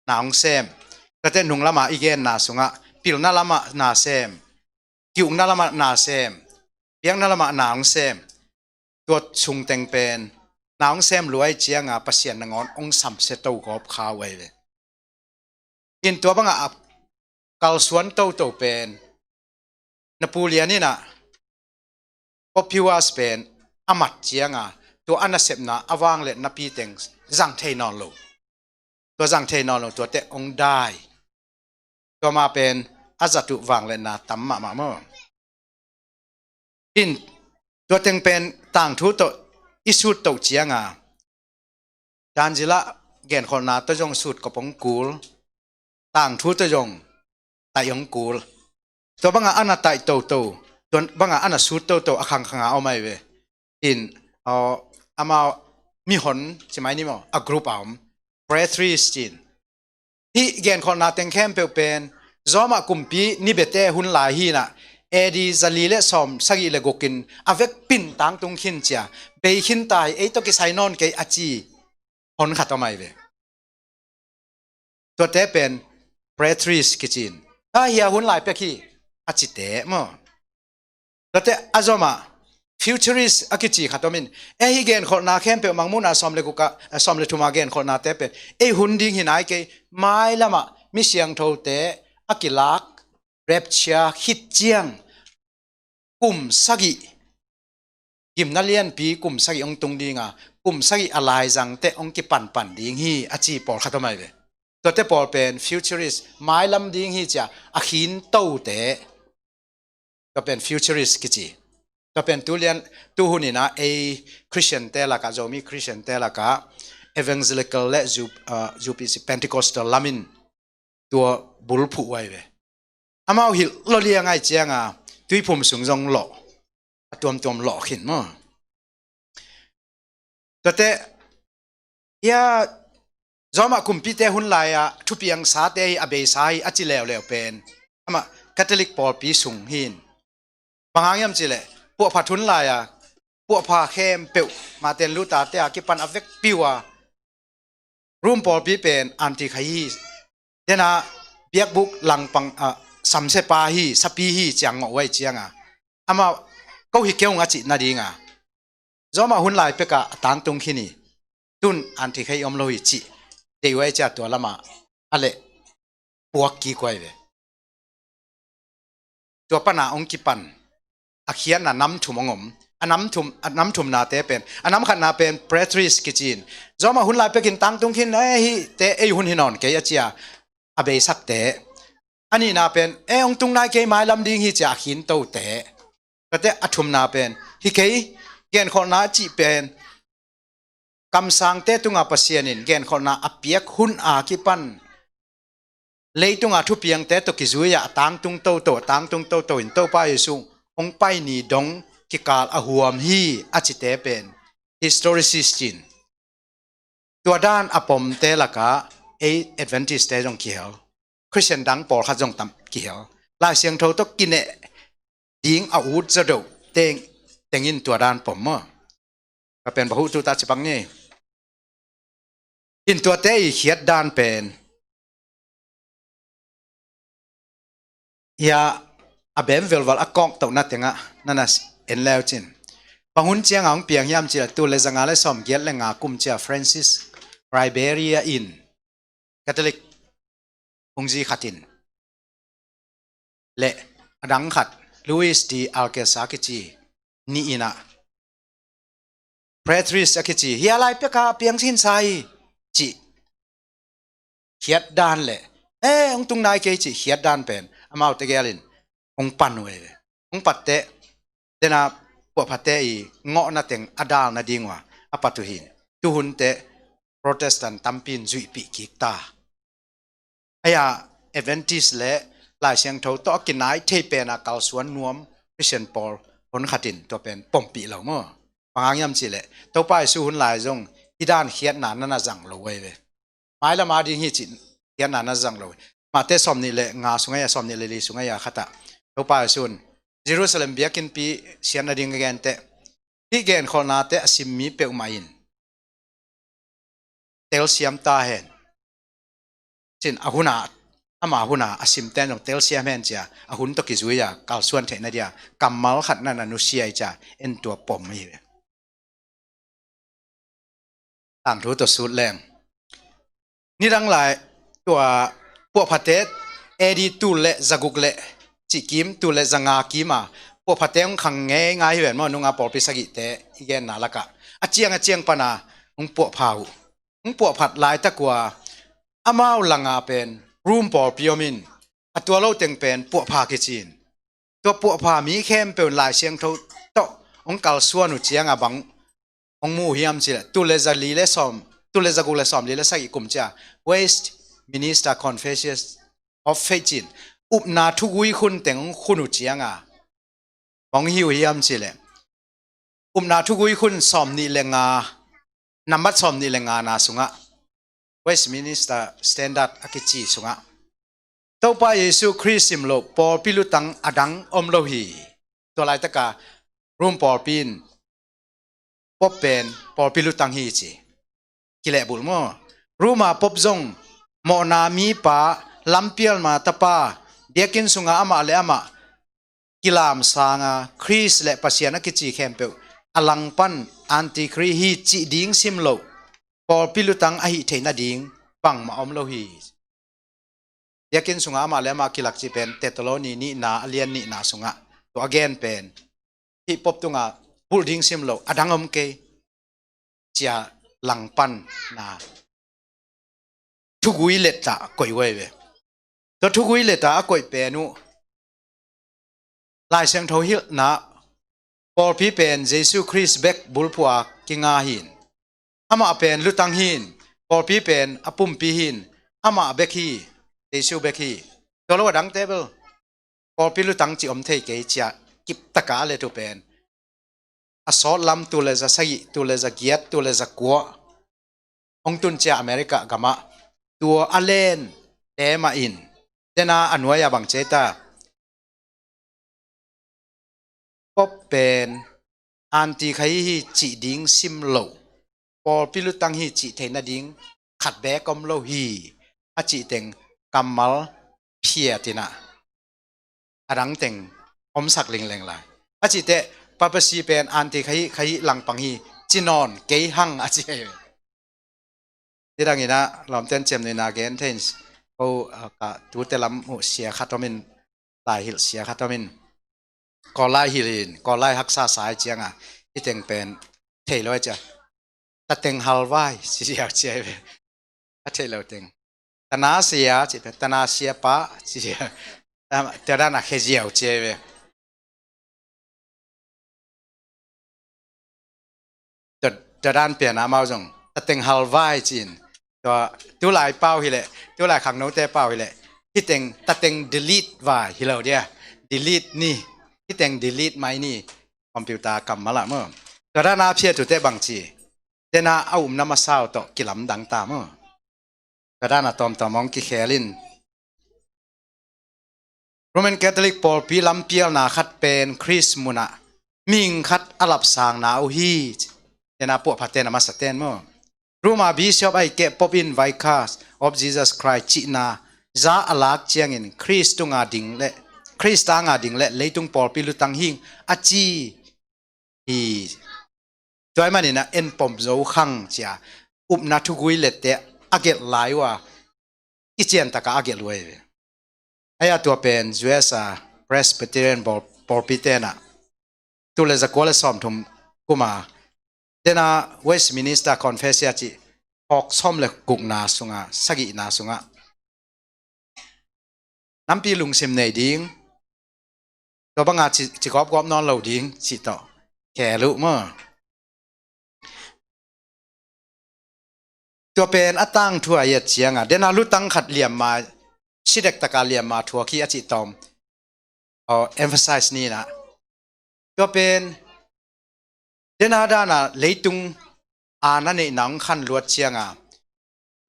na hong sem. Tua teh nung lam a i genna sungah pilna lam a na sem, ki-ukna lam a na sem, biakna lam a na hong sem. Tua sung teng pen na hong sem lua ahih ciangin Pasian nangawn hong samsia to gawp kha uh ahi ve. In tua bang a a kalsuan toto pen Napoleon in ah Pope Pius pen a mat ciangin tua a nasepna a vangliatna pi teng zang thei nawn lo. Tua zang thei nawn lo, tua teh hong dai. Tua mah pen a zat uh vangliatna tam mahmah maw. In tua teng pen tangthu tawh i sut toh ciangin, dan zila genkholhna tawh zong sut kop hong kul, tangthu tawh zong taih hong kul. Tua bang a a na taih toto, tua bang a a na sut toto a khangkhang a om ahi ve. In, aw, amau mihon ci mai ni maw, a group a om, Prêtres cin. Hih genkholhna teng khempeuh pen Roma kumpi ni bete hun lai hi in ah, A D zali le sawm sagih le guk in a vekpi in tangtung khin cia, bei khin ta hi, ei tawh kisai nawn kei a ci hon khat om ahi ve. Tuate pen Prêtres kici in. A hia hun lai pek hi. a cite maw. Tuate a zomah futurist a kici khat om in, e, hih genkholhna khempeuh Mangmuhna sawm le guk ah, eh, sawm le thum a genkholhnate pen ei hun ding hi nai kei, mailamah mi siangthote a kilak, rapture khit ciang kum sagih, gimna lianpi kum sagih hong tung ding a, kum sagih a laizangte hong kipanpan ding hi a ci pawlkhat om ahi ve. Tuate pawl pen futurist, mailam ding hi ci a, a khintote, tua pen futurist kici. Tua pen tu lian, tu hun in ah ei Christian-te lakah, Zomi Christian-te lakah evangelical le zu-, ah, zu pi ci, Pentecostal lam in tua bulphuh uh ahi ve. Amau hilh lawliang ahih ciang a, tuiphum sung zong lawh, a tuamtuam lawh khin maw. Tuate, hia, Roma kumpite hun lai-a thupiangsate hi, a beisa hi a ci leuleu pen, amah Catholic pawlpi sung hi in. Bang hang hiam cih leh, puahphat hun lai-a puahpha khempeuh Martin Luther-te a kipan a vekpi uh a, Rome pawlpi pen anti khai hi. Dena biakbuk langpang, ah, samsia pa hi, sapi hi ci a ngawh uh ahih ciang a, amah ko hi kei ung a cih nading a, Roma hun lai pek a a tangtung khin hi. Tun anti khai om lo hi cih deih uh ahih ciang tua lamah a leh puak kik uh ahi ve. Tua pan a hong kipan a khiatna nam thum hong om. A nam thum, a nam thumnate pen, a nam khatna pen preterist kici in. Roma hun lai pek in tangtung khin, eh, hihte ei hun hi nawn kei a ci a, a beisakte. A nihna pen, eh, hong tung nai kei, mailam ding hi ci a a khintote. Tuate a thumna pen, hi kei, genkholhna cih pen kamsangte tungah Pasian in genkholhna a piak hun a kipan, leitunga thupiangte tawh kizui-a a tangtung toto, a tangtung toto in Topa Jesu hong pai ni dong kikal a huam hi a cite pen historicist in. Tua dan a pomte lakah ei Adventist-te zong kihel, Christian dang pawlkhat zong tam kihel. Lai Siangtho tawh kineh ding a ut zaw deuh teng, tengin tua dan pom maw. Ka pen bahuh tuta cipang ni. In tuate i khiat dan pen, hia, a bem velval a kawktohna tengah nana en leu cin. Bang hun ciang a hong piang hiam cih leh, tul le zanga le sawmgiat le nga kum ciang Francis Xavier in Catholic hong zi khat in le a dang khat Luis de Alcázar kici nih in ah preterist a kici, hia lai pek a piang khinsa hi cih khiat dan le, eh, hong tung nai kei cih khiat dan pen amau tegel in hong pan uh hi ve. Hong patte, dena puahphate i ngawhna teng a dal nading uh a, a pat uh hi in. Tuhunte Protestant tampi in zuihpih kik ta. Ahi a, Adventist le Lai Siangtho tawh a kinai thei pen a kalsuan nuam Christian pawl hon khat in tua pen pompih lo maw. Bang hang hiam cih leh, Topa Jesu hun lai zong hih dan khiatna nana zang lo uh ahi ve. Mailam a ding hi cih khiatna na zang lo. Matthai sawmnih le nga sungah a, sawmnih le li sungah a khat ah Topa Jesu in Jerusalem biakinnpi siatna ding a gen teh, hih genkholhnate a sim mi peuhmah in telsiam ta hen. Cin a hun a, ama hun a a simte in zong telsiam hen ci a, a hun tawh kizui a kalsuan theihna dia kammal khat nana nusia hi ci a, en tua pom hi ve. Tangthu tawh sut leng. Nidang lai tua puahphate A D tul le zaguk le cih kim, tul le zanga kim a puahphate hong khang ngeingai hi ven maw, nunga pawlpi sagihte i genna lakah. A ciang a ciang pana hong puahpha uh. Hong puahphat laitak uh a amau langa pen Rome pawlpi om in, a tua lo teng pen puahpha kici in. Tua puahpha mi khempeuh in Lai Siangtho tawh hong kalsuan uh cianga bang hong mu hiam cih leh, tul le zali le sawm, tul le zaguk le sawmli le sagih kum ciang Westminster Confession of Faith cin, upna thugui khun teng hong khun uh cianga bang hong hi uh hiam cih leh, upna thugui khun sawmnih le nga, nambat sawmnih le nga na sungah, Westminster Standard a kici sungah, Topa Jesu Khrist sim loh pawlpi lutang a dang om lo hi. Tua laitaka Rome pawlpi in Pope pen pawlpi lutang hi ci. Kilehbulh maw? Roma Pope zong mawhna mipa, lampialna tapa, biakinn sunga amah le amah kilamsanga Khrist le Pasian a kici khempeuh a langpan antikhrist hi cih ding sim loh pawlpi lutang ahi theih nading bangmah om lo hi. Biakinn sungah amah le amah kilak cih pen Thessaloni nihna a lian nihna sungah tua a gen pen hih pop tungah bulh ding sim loh a dang om kei cia langpanna thugui letta koih uh ahi ve. Tua thugui letta a koih pen uh Lai Siangtho hilhna pawlpi pen Jesu Khrist bek bulphuh a kinga hin. Amah pen lutang hin, pawlpi pen a pumpi hin, amah bek hi, Jesu bek hi. Tua lo a dangte bel pawlpi lutang ci om thei kei cia kiptaka a let uh pen a sawt lam tul le za sagih, tul le za giat, tul le za kua hong tun cia America gamah tua a len te mah in tena a nuai a bang cia ta pop pen antikhrist hi cih ding sim loh pawlpi lutang hi cih theih nading khat bek om lo hi a cih teng kammal phiat in ah a dang teng omsak lingleng lai. A cih teh papacy pen antikhrist hi, kha hi langpang hi ci nawn kei hang a ci hi. Tidang in ah lawmten ciamnuihna gen thei in ko, ah, ka tute lam uh sia khat om in, lai hilh sia khat om in Kawl lai hilh in, Kawl lai haksa sa hi cianga hih teng pen thei lo hi cia. Tateng halvai ci ziau cia hi ve. A theih lo teng tana sia ci pen tana sia pa ci zia. Tua dan a khe ziau cia hi ve. Tua, tua dan pian amau zong tateng halvai ci in. Tua tulai pau hileh, tulai khangnote pau hileh hih teng tateng delete vai hi lo dia. Delete ni, hih teng delete mai ni. Computer kammal ah maw. Tua dan a phiat uh teh bang ci, tena a upna masa uh tawh kilamdang ta maw. Tua dan a tawmtawm hong kikhel in Roman Catholic pawlpi lampialna khat pen Khrist munah mihing khat a lapsangna uh hi. Tena puahphaten a masaten maw. Roma Bishop ahih keh Pope in Vicar of Jesus Christ cihna za a lak ciangin Khrist tunga ding le Khrist tanga ding le leitung pawlpi lutang hing a ci hi. Tua ahih manin a en pom zo khang cia upna thugui lette a gelh lai uh a kician taka a gelh uh ahi ve. Ahi a tua pen U S a Presbyterian pawl-, pawlpi tenah tul le zakua le sawmthum kuma tena Westminster Confession cih hawk sawm le gukna sunga sagihna sungah nampi lungsim nei ding, tua banga ci, ci gawpgawp nawn lo ding cih tawh khel uh maw. Tua pen a tangthu a i et cianga dena lutang khat liamma, sidek taka liamma thuak hi a cih tawm aw emphasize ni nah. Tua pen dena dana leitung a na neihna hong khan luat cianga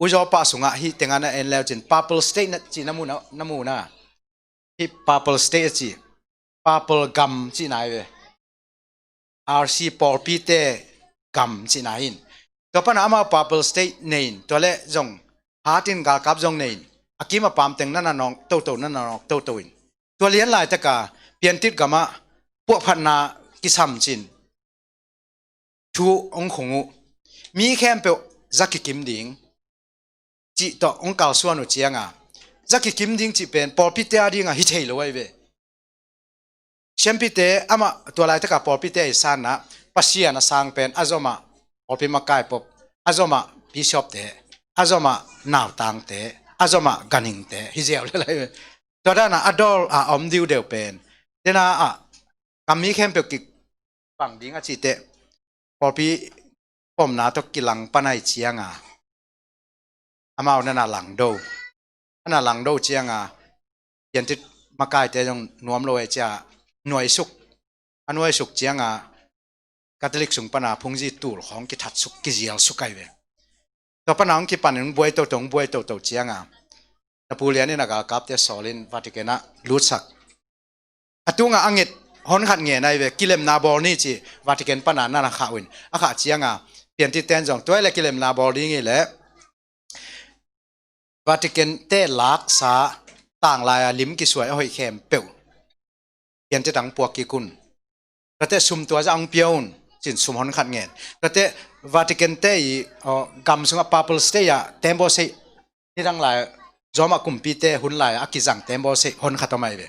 uzaw pah sungah hih tengah na en leu cin Papal State na cih na mu na, na mu na. Hih Papal State a cih Papal gam cihna hi ve. R C pawlpite gam cihna hin. Tua pana amau Papal State nei in, tua le zong hatin galkap zong nei in, a kim a pam teng nana nawng toto, nana nawng toto in. Tua lian laitaka piantit gamah puahphatna kisam cin thu hong khung uh. Mi khempeuh za kikim ding cih tawh hong kalsuan uh cianga za kikim ding cih pen pawlpite a dinga hi thei lo ahi ve. Siampite amah tua laitaka pawlpite i sanna Pasian a sang pen a zomah pawlpi makai pop, a zomah bishopte, a zomah nautangte, a zomah ganhingte hi ziau le lai ve. Tua dana a dawl a om diudeu pen dena ah kammi khempeuh kik pang ding a cihteh pawlpi pomna tawh kilang panai cianga amau nana langdo, ana langdo cianga piantit makaite zong nuam lo e cia nuaisuk, a nuaisuk cianga Catholic sung pana phungzi tul khawng kithatsuk kizialsuk ai ve. Tua pana hong kipanin hong buai toto, hong buai toto cianga na pu lianin a galkapte sawlin Vatican ah lutsak. A tunga a nget hon khat ngen ai ve, kilemna bawl ni ci Vatican pana nana khah uh in a khah cianga piantit ten zong tua le kilemna bawl ding i le Vatican te laksa tanglai a lim kisuai a hoih khempeuh piantit ang puak kik un. Tuate sum tua zah ang pia un, cin sum hon khat ngen. Tuate Vatican te i, aw, gam sungah Papal State ah tembaw sei nidang lai, Roma kumpite hun lai a kizang tembaw sei hon khat om ai ve.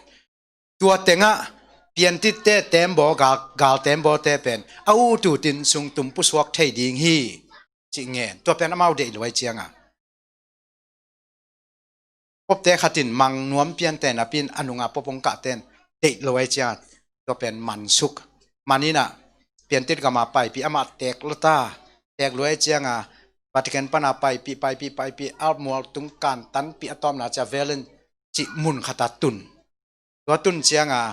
Tua tengah piantitte tembaw, gal, gal tembawte pen a ut utin sung tum pusuak thei ding hi, cih ngen. Tua pen amau deih luai cianga, popte khatin mang nuam piante napi in a nunga pop hong kahten deih luai cianga, tua pen mansuk. Maninah piantit gama paipih amah teek lota, teek luai cianga Vatican pana paipih, paipih, paipih, alpmual tung kan tanpih a tawpna cia Velen cih mun khata tun. Tua tun cianga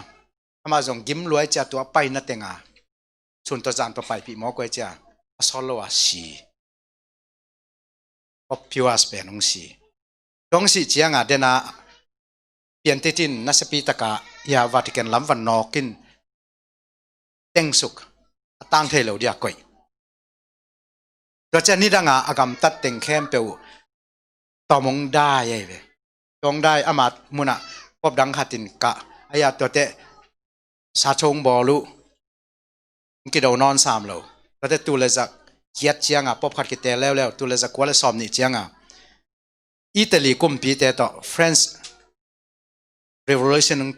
amah zong gim luai cia tua paina tenga sun tua zan tua paipih mawk uai cia a sawt lo a si. Pope Pius pen hong si. Tua hong sih cianga dena piantitin nasapi taka ia Vatican lam van nawkin tengsuk a tang thei lo dia koih. Tua cian nidanga a gamtat teng khempeuh tawm hong dai ei ve. Tua hong dai ama munah pop dang khatin kah aia tuate sa chong bawl uh hong kido nawn sam lo. Tuate tu le zak kiat cianga pop khat kitel leuleu, tu le zak kua le sawm nih cianga Italy kumpite tawh French Revolution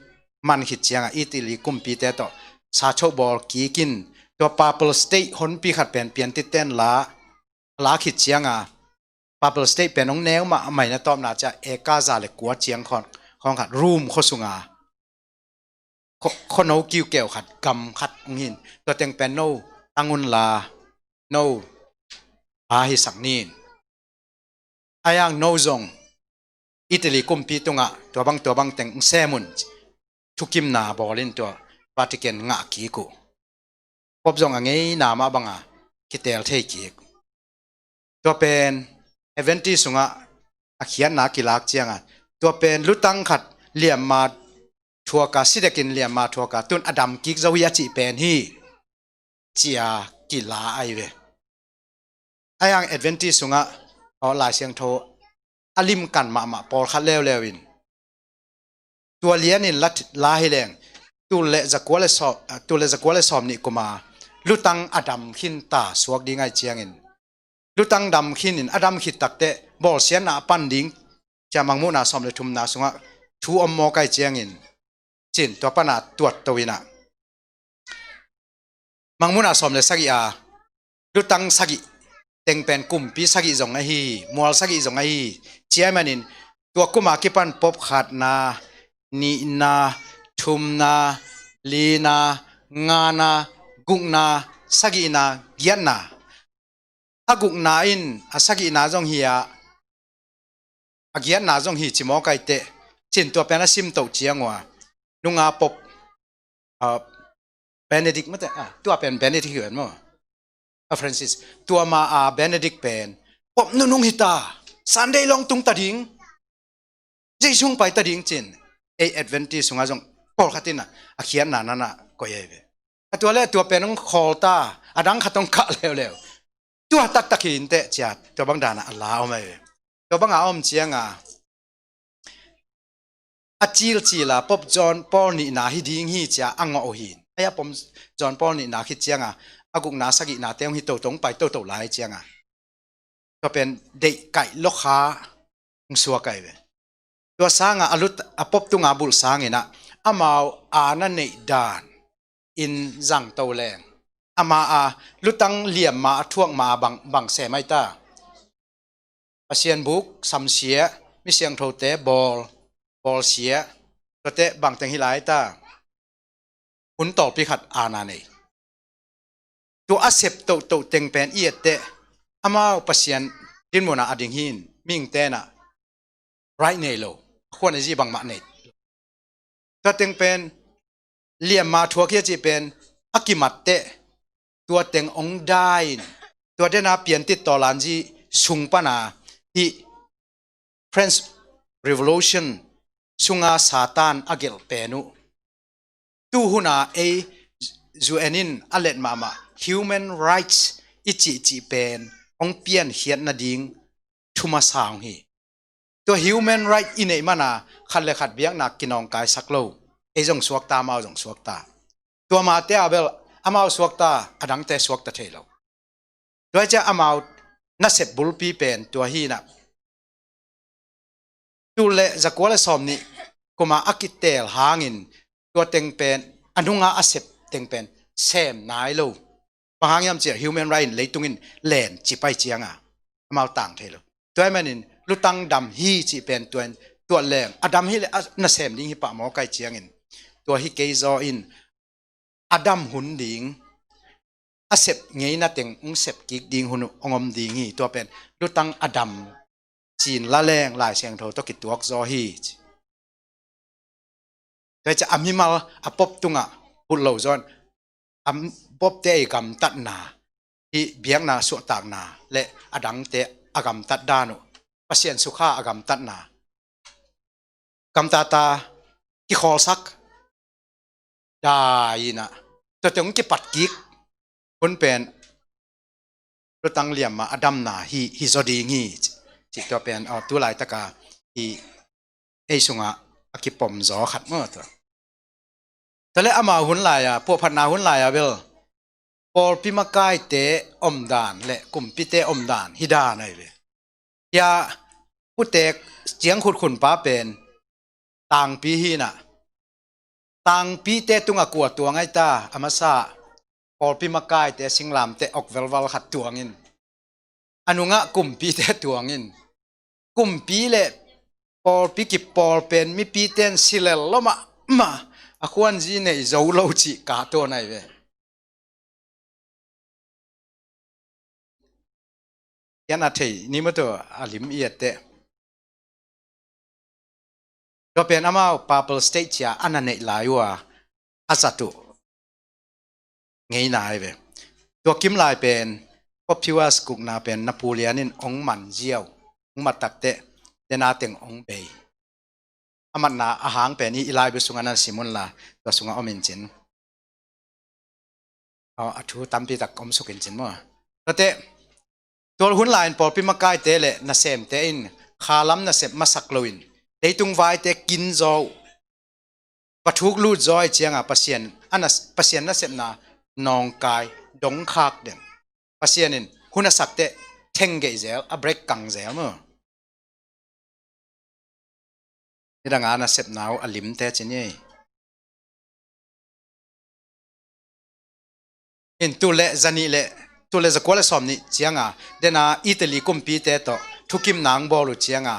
man khit cianga Italy kumpite tawh sa choh bawl kikin tua Papal State honpi khat pen piantiten la, la khit cianga Papal State pen hong neu mah a maina tawpna cia eka za le kua ciang khawng, khawng khat Rome khua sunga khua, khuano kiukeu khat, gam khat hong hin. Tua teng pen no tang unla no a hisak nin. Aiang no zong Italy kumpi tungah tua bang tua bang teng hong sem un, thukimna bawlin tua Vatican ngah kik uh. Pop zong a ngeina mah banga kitel thei kik. Tua pen Adventist sungah a khiatna kilak cianga tua pen lutang khat liamma thuaka, sidekin liamma thuaka tun a dam kik zo hi a cih pen hi, cia kila ai ve. Aiang Adventist sungah aw Lai Siangtho a limkan mahmah pawlkhat leuleu in tua lianin la, la hi leng tul le zakua le sawm, tul le zakua le sawm nih kuma lutang a dam khin ta suak ding ai ciangin lutang dam khinin a dam khit takteh bawlsiatna a pan ding cia Mangmuhna sawm le thumna sungah thu om mawk ai ciangin cin tua pana tuat to inah Mangmuhna sawm le sagih a lutang sagih teng pen kumpi sagih zong ahi, mual sagih zong ahi, ciamanin tua kuma kipan pop khatna, nihna, thumna, lina, ngana, gukna, sagihna, giatna. A gukna in a sagihna zong hi a, a giatna zong hi ci mawk ai teh, cin tua pen a sim toh ciang ua nunga pop, ah, Benedict mate, ah, tua pen Benedict hi ven maw? A Francis, tua ma a Benedict pen pop nunung hita, Sunday long tung ta ding, Jesu hong pai ta ding cin, ei Adventist sungah zong pawlkhat in a khiatna nana koih ai ve. A tua le tua pen hong khawl ta, a dang khat hong kah leuleu. Tua taktak hi inteh ciat tua bang dana a la om ai ve. Tua banga a om cianga a cilcila Pope John Paul nihna hi ding hi cia a ngawh uh hin. Aia Pope John Paul nihna khit cianga a gukna sagihna te hong hi toto hong pai toto lai cianga tua pen deih kaih lokha hong suak ai ve. Tua sanga a lut a pop tunga bulh sanginah amau a na neih dan in zang to leng ama a lutang liamma a thuakma a bang, bang sem ai ta. Pasian buk samsia, mi siangthote bawl, bawlsia, tuate bangteng hi lai ta. Hun tawlpi khat ana nei. Tua a sep tohtoh teng pen i etteh amau Pasian dinmuna a ding hin mingtena right nei lo, a khuan a zi bangmah nei. Tua teng pen liamma thuak hi a cih pen a kimatteh tua teng ong dai in tua dena piantit tawlanzi sung pana hih French Revolution sunga Satan a gelh pen uh. Tuhuna ei U N in a let mahmah human rights i cihcih pen hong piankhiat nading thumasa hong hi. Tua human right i neih mana khat le khat biakna kinawngkaisak lo. Ei zong suakta, amau zong suakta. Tua mate a bel amau suakta, a dangte suakta thei lo. Tua hi ciah amau nasep bulpi pen tua hi inah, tul le zakua le sawmnih kuma a kiteel hangin tua teng pen, a nunga a sep teng pen sem nai lo. Bang hang hiam ciah human right in leitung in len ci pai cianga amau tang thei lo. Tua hi manin lutang dam hi cih pen tua in tuat leng, a dam hi le a nasem ding hi pah maw kai ciangin, tua hi kei zaw in a dam hun ding, a sep ngeina teng hong sep kik ding hun hong om ding hi. Tua pen lutang a dam cin la leng Lai Siangtho tawh kituak zaw hi ci. Tua hi ciah a mimal a pop tungah put lo zawn, a popte ei gamtatna, hih biakna suahtakna le a dangte a gamtat dan uh, Pasian sukha a gamtatna, gamtata kikhawlsak dai inah, tuate hong kipat kik hun pen lutang liamah a damna hi, hi zaw ding hi ci, ci tua pen, aw, tu laitaka hi ei sungah a kipom zaw khat maw tua. Tua le amau hun lai-a, puahphatna hun lai-a bel pawlpi makaite omdan le kumpite omdan hi dan ahi ve. Hia putek ciang khutkhun pa pen tangpi hi inah, tangpite tungah kua tuang aita? A masa pawlpi makaite, singlamte ok velval khat tuangin, a nungah kumpite tuangin, kumpi le pawlpi kipawl pen mipite in silel lo mahmah, a khuanzi nei zo lo cih kahto nai ve. Kian a thei ni maw tua a lim i etteh. Tua pen amau Papal State cia a na neih lai uh a, a zat uh ngeina ahi ve. Tua kim lai pen Pope Pius gukna pen Napoleon in hong man ziau, hong mat takteh, dena teng hong bei. A matna a hang pen i, i laibu sungah na sim unla, tua sungah om in cin. Aw, a thu tampi tak om suk in cin maw. Tuate, tua hun lai-in pawlpi makaite le nasemte in khalam nasep masak loin leitung vaite kin zaw uh, va thuk lut zaw ahih cianga Pasian a nas-, Pasian nasepna nawngkai dongkhak den. Pasian in hun a sakteh theng geih zel, a break kang zel maw. Nidanga nasepna uh a limte cin hi. In tul le zanih le, tul le zakua le sawmnih cianga dena Italy kumpite tawh thukimna ang bawl uh cianga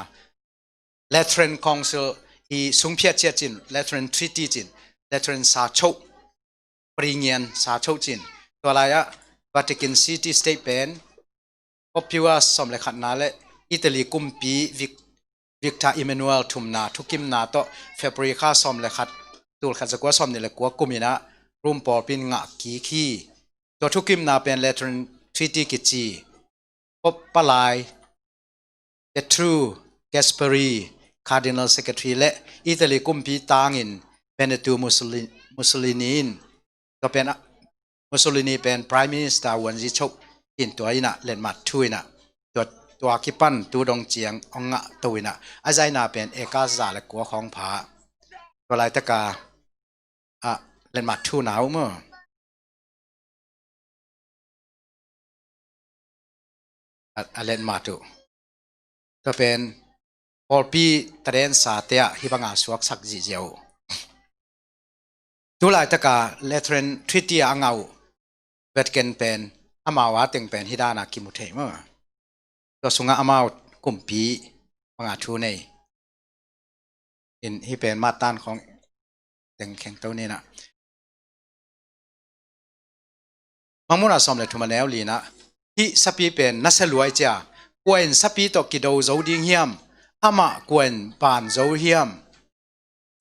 Lateran Council i sungphiat ciat cin, Lateran Treaty cin, Lateran sachoh, Phrygian sachoh cin. Tua lai-ah Vatican City State pen Pope Pius sawm le khatna le Italy kumpi Vic-, Victor Emmanuel thumna thukimna tawh February kha sawm le khat, tul khat zakua sawmnih le kua kum inah Rome pawlpi in ngah kik hi. Tua thukimna pen Lateran Treaty kici. Pope palai Pietro Gasparri, Cardinal Secretary le Italy kumpi tangin Benito Mussolini, Mussolini in, tua pen, Mussolini pen Prime Minister vuanzi choh in tua inah letmat thu inah, tua, tua kipan tu dong ciang hong ngah to inah, a zaina pen eka za le kua khawng pha. Tua laitaka a letmat thu na uh maw. A, a letmat uh. Tua pen pawlpi tadensa te ah hih banga suaksak zihziah uh. Tu laitaka Lateran Treaty a ngah uh Vatican pen amau a teng pen hih dana kimu thei maw. Tua sungah amau kumpi banga thu nei. In hih pen mattan khawng teng khengto ninah. Mangmuna sawm le thum a neu linah, hih sapi pen nasia lua ahih cia, kua in sapi tawh kido zo ding hiam, amah kua in ban zo hiam,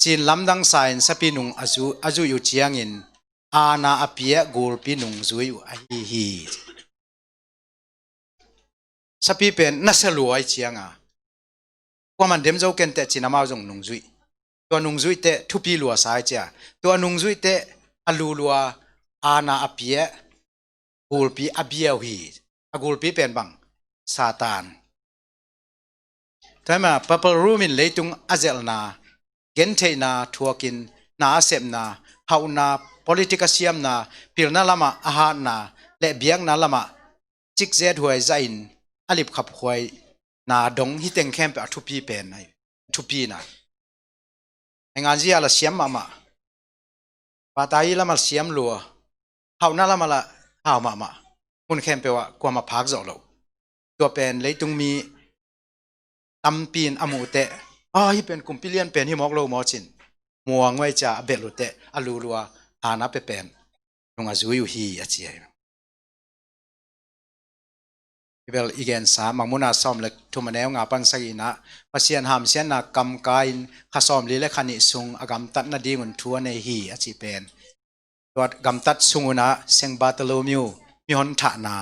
cin lamdang sa in sapi nung a zu-, a zuih uh ciangin, aana a pia gulpi nungzui uh ahi hi. Sapi pen nasia lua ahih cianga kuaman dem zo kenteh cin amau zong nungzuih. Tua nungzuih teh thupi lua sa ahih cia, tua nungzuih teh a lulua, aana a pia gulpi a bia uh hi. A gulpi pen bang? Satan. Tua hi mah Papal Rome in leitung a zelhna gentheihna thuakin na a sepna, hauhna, politik a siamna, pilna lamah a hatna, le biakna lamah cikzet huai zahin a lipkhap huaina dong hi teng khempeuh a thupi pen ahi. Thupina. Enganzia la siam mahmah. Patai lamah siam lua. Hauhna lamah la hau mahmah. Hun khempeuh ah kuamah phak zawh lo. Tua pen leitung mi tampi in a muh teh, a, hih pen kumpi lian pen hi mawk lo maw cin, muang huai cia a belh uh teh a lulua hana pe pen nung a zui uh hi a ci ahi. Bibel i gensa Mangmuna sawm le thum a neu nga pan sagihna, Pasian hamsiatna kamkai in kha sawm li le kha nih sung a gamtat nadingun thu a nei hi a ci pen. Tua gamtat sungunah Seng Bartholomew mihon thahna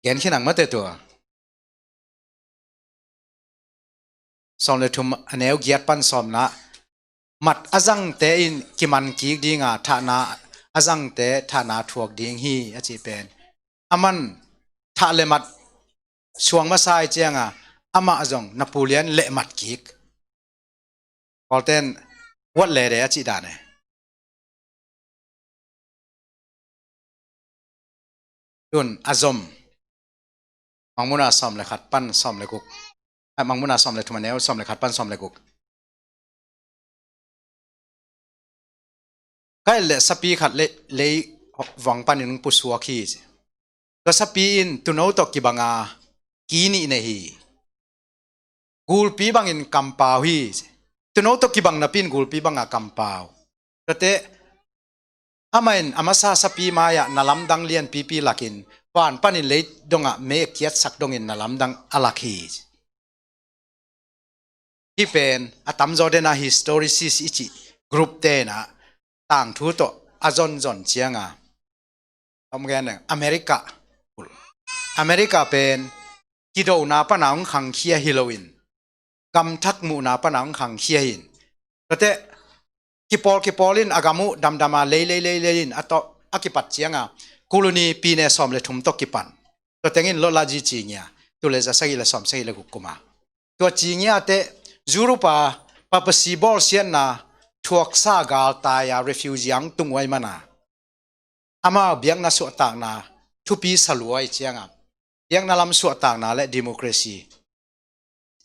gen khin ang mate tua. Sawm le thum a neu giat pan sawmna, mat a zangte in kiman kik dinga thahna a zangte thahna thuak ding hi a ci pen. A man thah le mat suang masa i cianga amah zong na pulian leh mat kik. Kawlten wat le de a cih dan e. Tun a zom. Mangmuna sawm le khat pan sawm le guk. A, Mangmuna sawm le thum a neu sawm le khat pan sawm le guk. Ka et le sapi khat le lei vang panin pusuak hi. Tua sapi in tuuno tawh kibanga ki nih nei hi. Gulpi bangin kampau hi. Tuuno tawh kibang napi in gulpi banga kampau. Tuate amah in a masa sapi mai-ah na lamdang lianpipi lakin van panin lei dongah mei a kiatsak dongin na lamdang a lak hi. Hih pen a tamzaw dena historicist i cih group tenah tangthu tawh a zonzon cianga om gen America. America pen kidona pana hong khangkhia hi loin gamthak muhna pana hong khangkhia hin. Tuate kipawl kipawl in a gam uh damdama lei lei lei lei in a tawh a kipat cianga kuluni pine sawm le thum tawh kipan. Tua tengin lotlaji cingia tu le za sagih le sawm sagih le guk kuma. Tua cingia te Europe-a papasi bawlsiatna thuaksa galtai-a refugee ang tung uai mana. Amau biakna suahtakna thupi saluai cianga biakna lam suahtakna le democracy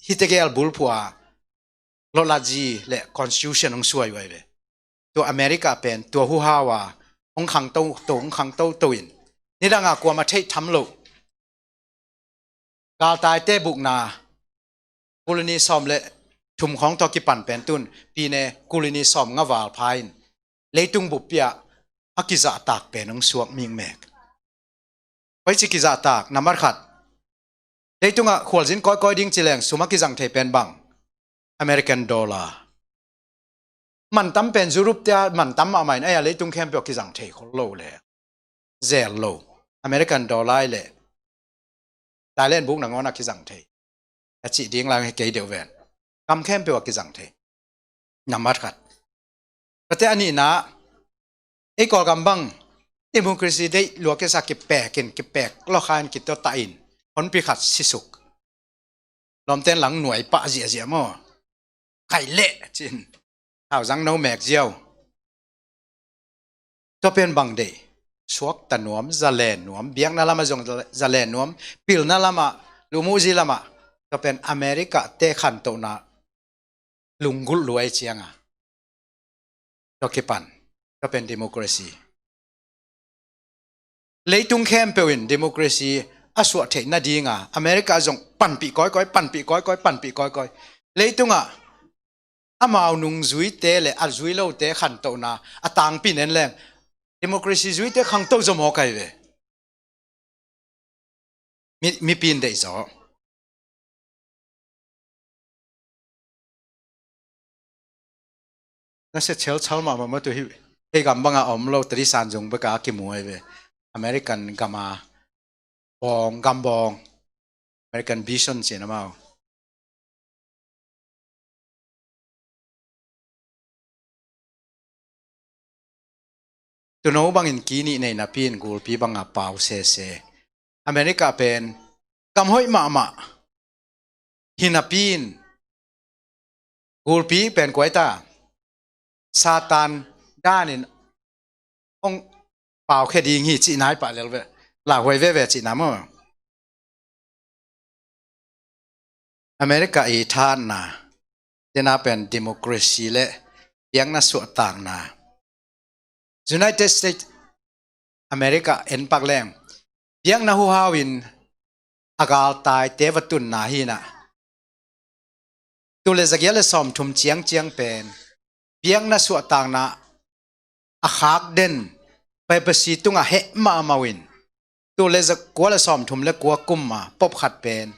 hite gel bulphua lotlaji le constitution hong suai uai ve. Tua America pen tua huhau a hong khangto to hong khangto to in nidanga kuama theih tham lo. Galtaite bukna kulini sawm le thum khawng tawh kipan pen tun pine kulini sawm nga val pha in leitung buppi-ah a kizahtak pen hong suak mikmek. Hoici kizahtak nambat khat. Leitungah khualzin kawikawi ding cileng sum a kizang thei pen bang American dollar. Mantam pen Europe tia mantam mahmah in aia leitung khempeuh a kizang thei khol lo le zel lo. American dollar le Thailand buk nangawn a kizang thei a cih ding lang hi kei deuh ven. Kam khempeuh a kizang thei. Nambat khat. Tuate a nihna ei Kawlgam bang democracy deih lua kisa kipek in kipek lawkha in kitotah in honpi khat sisuk. Lawmten lang nuai pah ziahziah maw? Kaih leh cin hauzang no mek ziau. Tua pen bang deih suakta nuam zalen nuam biakna lamah zong zalen nuam pilna lamah lumuhzi lamah tua pen America te khantohna lunggulh luai cianga tua kipan tua pen democracy. Leitung khempeuh in democracy a suah theih nadinga America zong panpih kawikawi panpih kawikawi panpih kawikawi. Leitungah amau nungzuite le a zui lote khantohna a tangpi nen leng democracy zuite khangto zaw maw kai ve. Mi, mipi in deih zaw. Na se chel chal mahmah matu hi. Hei gam banga om lo tadi san zung beka a kimuai ve. American gama bawng gam bawng American vision cin amau. Tuuno bangin ki nih nei napi in gulpi banga pau sese. America pen gam hoih mahmah hi napi in gulpi pen kuaita Satan danin hong paukhia ding hi cihna hi pah lel ve. Lauhuai veve cihna maw? America i thahatna, tena pen democracy le biakna suahtakna. United States America en pak leng biakna huhau in a galtaite va tunna hi na. Tul le zagiat le sawmthum ciangciang pen biakna suahtakna a khak den, papacy tungah heh mahmah uh in, tul le zakua le sawmthum le kua kum a pop khat pen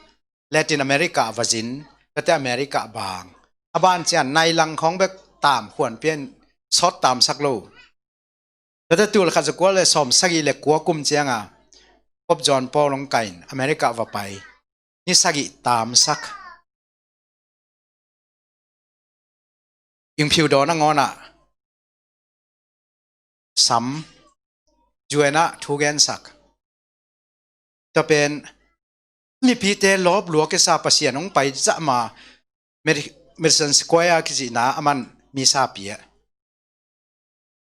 Latin America va zin, tate America bang. A ban ciang nai lang khawng bek tam khuan pian sawt tamsak lo. Tate tul khat zakua le sawmsagih le kua kum cianga Pope John Paul hong kai in America va pai. Ni sagih tamsak. Ingphiu dawn a ngawn ah sam, U N ah thu gensak. Tua pen mipite lawp lua kisa Pasian hong pai zah ma, Medi-, Madison Square kicihna a man misa pia.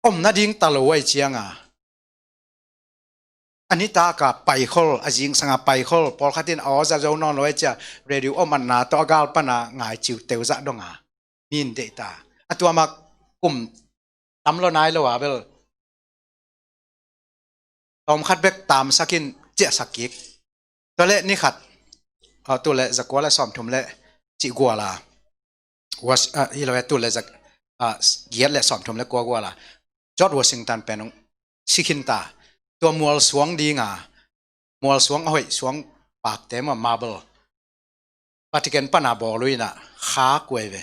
Om nading ta lo ahih cianga a nitak a paikhol, a zingsang a paikhol, pawlkhat in a aw za zo nawn lo ahih ciang radio om atna tawh a gal pana ngai ciu teu zah dong a mi in deih ta. A tua mah kum tam lo nai lo a bel tawmkhat bek tamsak in ciahsak kik. Tua le ni khat, ah, tul le zakua le sawmthum le cih gual a, Was-, ah, hi lo e, tul le zak, ah, giat le sawmthum le kua gual a George Washington pen hong si khin ta. Tua mual suang dinga, mual suang a hoih suang pakte maw, marble, Vatican pana bawl uh in a khak uh ei ve.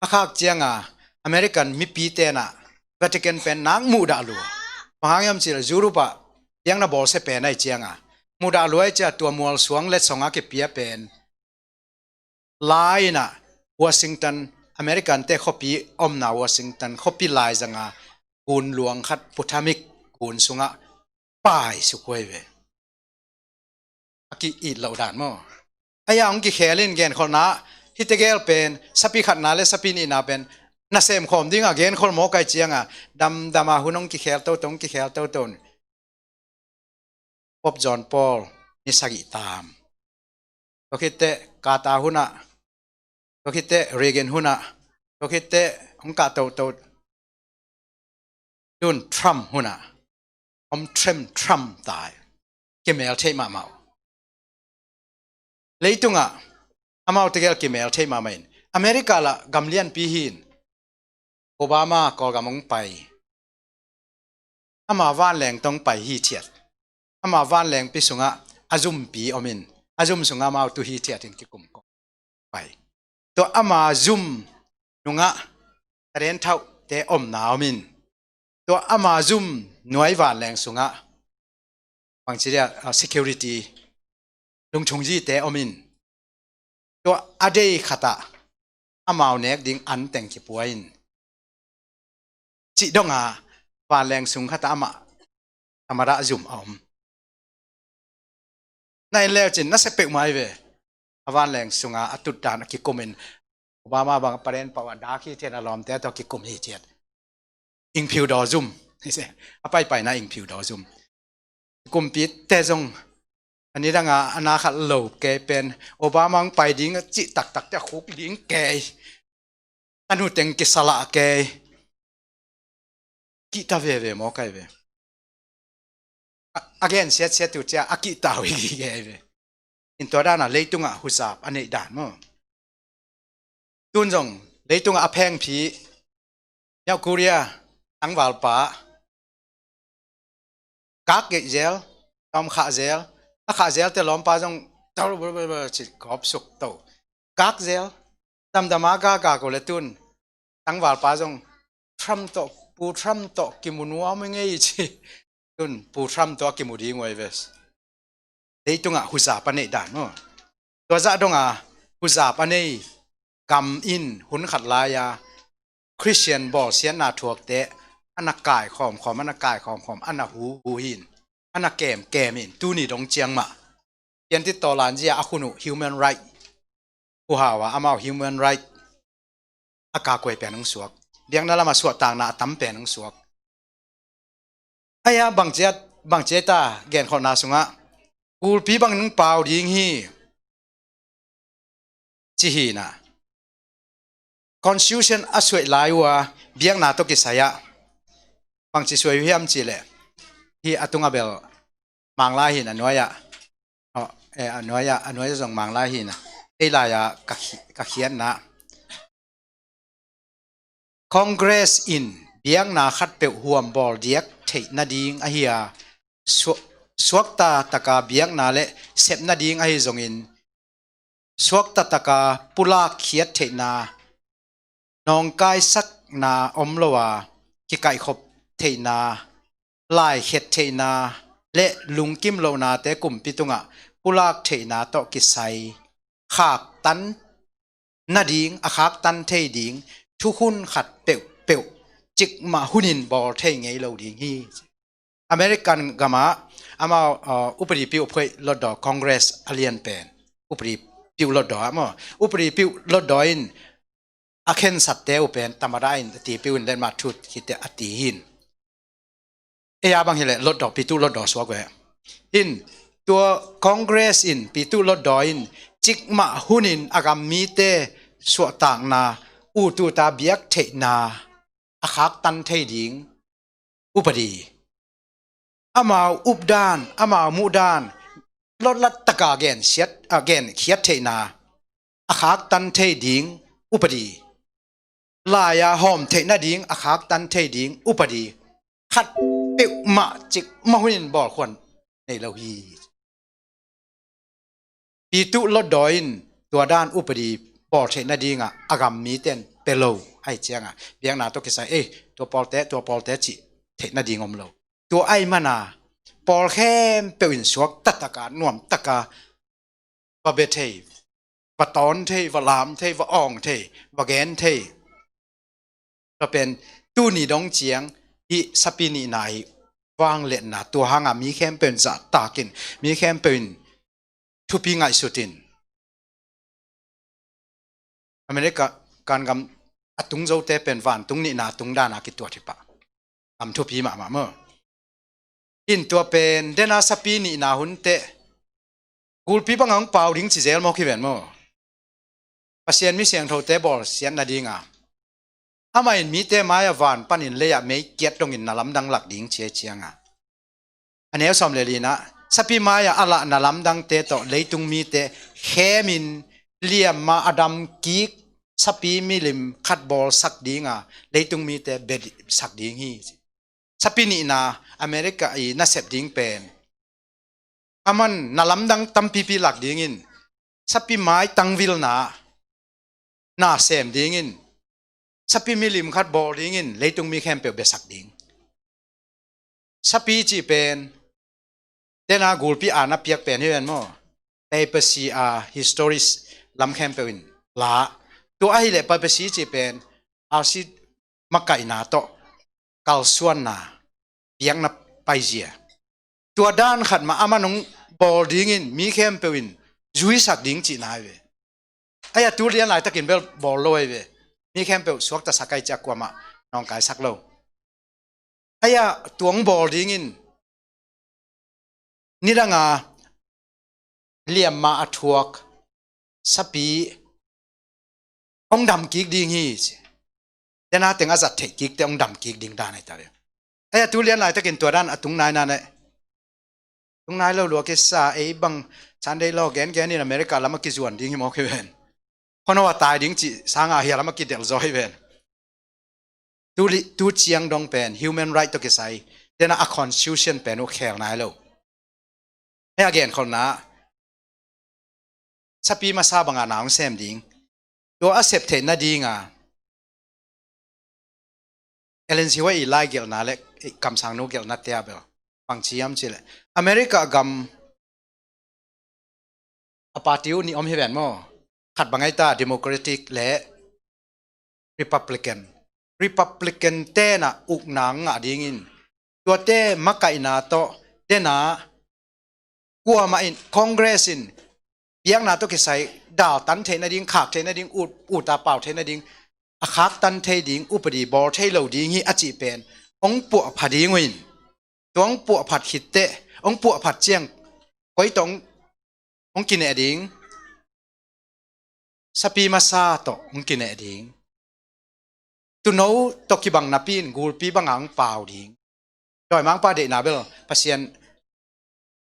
A khak cianga American mipite in a Vatican pen nak muhdah lua. Bang hang hiam cih leh Europe ah biakna bawlsia pen ahih cianga muhdah lua ahih ciang tua mual suang letsong a kipia pen lai in a Washington, American te khuapi omna Washington khuapi laizanga gun luang khat, Potomac gun sungah paisuk uh ei ve. A ki-it loh dan maw? Ahi a hong kikhel in genkholhna, hihte gel pen sapi khatna le sapi nihna pen nasem khawm dinga genkhol mawk ahih cianga damdama hun hong kikhel toto, hong kikhel toto. Pope John Paul ni sagih tam. Tua khitteh Carter hunah, tua khitteh Reagan hunah, tua khitteh hong kah toto. Tun Trump hunah om trem trem tai. Kimel theih mahmah uh. Leitungah amau tegel kimel theih mahmah in, America lah gam lianpi hi in, Obama Kawlgam hong pai. Ama vanleng tawh hong pai hithiat. Ama vanlengpi sungah a zumpi om in, a zum sungah amau tu hithiat in kikum kawm pai. Tua ama zum nungah talent thauhte omna om in, tua ama zum nuai vanleng sungah bangci dia, ah, security lungchung zite om in, tua a dei khatah amau nek ding anteng kipua in, cih donga vanleng sung khatah amah tamadah zum a om. Na en leucin na sep peuhmah hi ve. A vanleng sunga a tutdan a kikumin, Obama bang a paren pawh a dak hithiat, a lawmte tawh kikum hithiat. Ingphiu daw zum. A paipaina ingphiu daw zum. Kumpite zong a nidanga a na khat lo kei pen, Obama hong pai ding a cih taktakte a khuk ding kei. A nuteng kisalah kei. Kihta veve maw kai ve. A, a gen siatsiat uh cia a kihta uh hi gige ve. In tua dana leitungah huzap a neih dan maw? Tun zong leitungah a phengphi North Korea tangvalpa kak geih zel, tawm khah zel, a khah zel te lawmpa zong ci gawp suk to. Kak zel, damdama kaka ko le tun tangvalpa zong Trump tawh, Pu Trump tawh kimu nuam i ngei ci. Tun Pu Trump tawh a kimu ding uh ei ve. Leitungah huzap a neih dan maw? Tua zah donga huzap a nei gam in hun khat lai-a Christian bawlsiatna thuakte a na kai khawmkhawm, a na kai khawmkhawm, a na huhu hi in, a na kemkem hi in, tuni dong ciang mah. Piantit tawlanzia a khun uh human right, huhau a amau human right a kakuai pian hong suak. biakna lamah suahtakna a tam pen hong suak. Ahi a bangci a, bangci a ta genkholhna sungah gulpi bangin hong pau ding hi ci hi na. Constitution a suaih lai uh a biakna tawh kisai ah bangci suai uh hiam cih leh, hi a tung a bel Manglai hi na, a nuai ah, oh, eh, a nuai ah, a nuai ah zong Manglai hi na. Ei lai ah ka khi-, ka khiatna Congress in biakna khatpeuh huam bawl diak theih nading ahi a, suak-, suakta taka biakna le sep nading ahi zongin, suakta taka pulak khiat theihna, nawngkaisakna om lo a, kikaihkhop theihna, laikhiat theihna le lungkim lohnate kumpi tungah pulak theihna tawh kisai khaktan nading, a khaktan thei ding thukhun khat peuhpeuh cikmah hunin bawl thei ngei lo ding hi. American gamah amau, uh, upadi piuhphoih lotdaw, Congress a lian pen, upadi piuh lotdaw ah maw, upadi piuh lotdaw in a khensatte uh pen tamada in a ti piuh in letmat thut khit teh a ti hin. Ei a bang hileh lotdaw, pitu lotdaw suak ve. In tua Congress in, pitu lotdaw in cikmah hunin a gam mite suahtakna, ututa biak theihna a khaktan thei ding upadi, amau updan, amau muhdan lotlat taka gensiat, a genkhiat theihna a khaktan thei ding upadi, lai-a hawm theih nading a khaktan thei ding upadi khat peuhmah cikmah hunin bawlkhuan nei lo hi. Pitu lotdaw in tua dan upadi bawl theih nadingah a gam mite in pia lo ahi ciangah biakna tawh kisai, ei, tua pawlte, tua pawlte cih theih nading om lo. Tua ahi mana pawl khempeuh in suakta taka, nuamtaka va bia thei, va tawn thei, va lam thei, va awng thei, va gen thei. Tua pen tuni dong ciang hih sapi nihna hih vangliatna, tua hanga mi khempeuh in zahtakin, mi khempeuh in thupi ngaihsutin, America kan gam a tung zote pen vantung nihna a tung dana kituat hi pah. Gam thupi mahmah maw? In tua pen dena sapi nihna hun teh gulpi banga hong pau ding ci zel mawk hi ven maw? Pasian mi siangthote bawlsiat nadinga amah in mite mai-ah van panin lei-ah mei kiat dongin na lamdang lak ding ci ahi cianga, a neu sawm le lina, sapi mai-ah a lah na lamdangte tawh leitung mite khemin liamma a dam kik sapi milim khat bawlsak dinga leitung mite bia sak ding hi. Sapi nihna America i nasep ding pen, aman na lamdang tampipi lak dingin, sapi mai tangvilna na sem dingin, sapi milim khat bawl dingin leitung mi khempeuh biasak ding. Sapi cih pen dena gulpi a na piak pen hi ven maw? Papacy a histories lam khempeuh in la. Tua ahileh papacy cih pen arsi makaihna tawh kalsuanna, piakna paizia. Tua dan khat mah aman hong bawl dingin mi khempeuh in zuisak ding cihna ahi ve. Ahi a tu lian laitakin bel bawl lo ahi ve. Mi khempeuh suaktasak ahi ciah kuamah nawngkaisak lo. Ahi a tua hong bawl dingin nidanga liamma a thuak sapi hong dam kik ding hi ci. Dena teng a zat theih kik teh hong dam kik ding dan ahi ta ve. Ahi a tu lian laitakin tua dan a tung nai na ne. Tung nai lo lua kisa, ei bang Sunday law gengen in America lam a kizuan ding hi mawk hi ven. Khono a tai ding cih sanga hia lam a kidelh zaw hi ven. Tu li-, tu ciang dong pen human right tawh kisai dena a constitution pen uh khel nai lo. Hei a genkholhna sapi masa banga na hong sem ding, tua a sep theih nadinga Ellen G. White i lai gelhna le kamsangnu gelhna te a bel bang ci hiam cih leh, America gam a party uh nih om hi ven maw? Khat bang ahi ta, Democratic le Republican. Republican tenah ukna ngah dingin tuate makaihna tawh dena kuamah in, Congress in biakna tawh kisai daltan theih nading, khak theih nading, ut, uta pau theih nading a khaktan thei ding upadi bawl thei lo ding hi a cih pen hong puahpha ding uh in, tua hong puahphat khitteh, hong puahphat ciang koi tawh hong, hong kineh ding? Sapi masa tawh hong kineh ding. Tuuno tawh kibang napi in gulpi banga hong pau ding. Dawimangpa deihna bel Pasian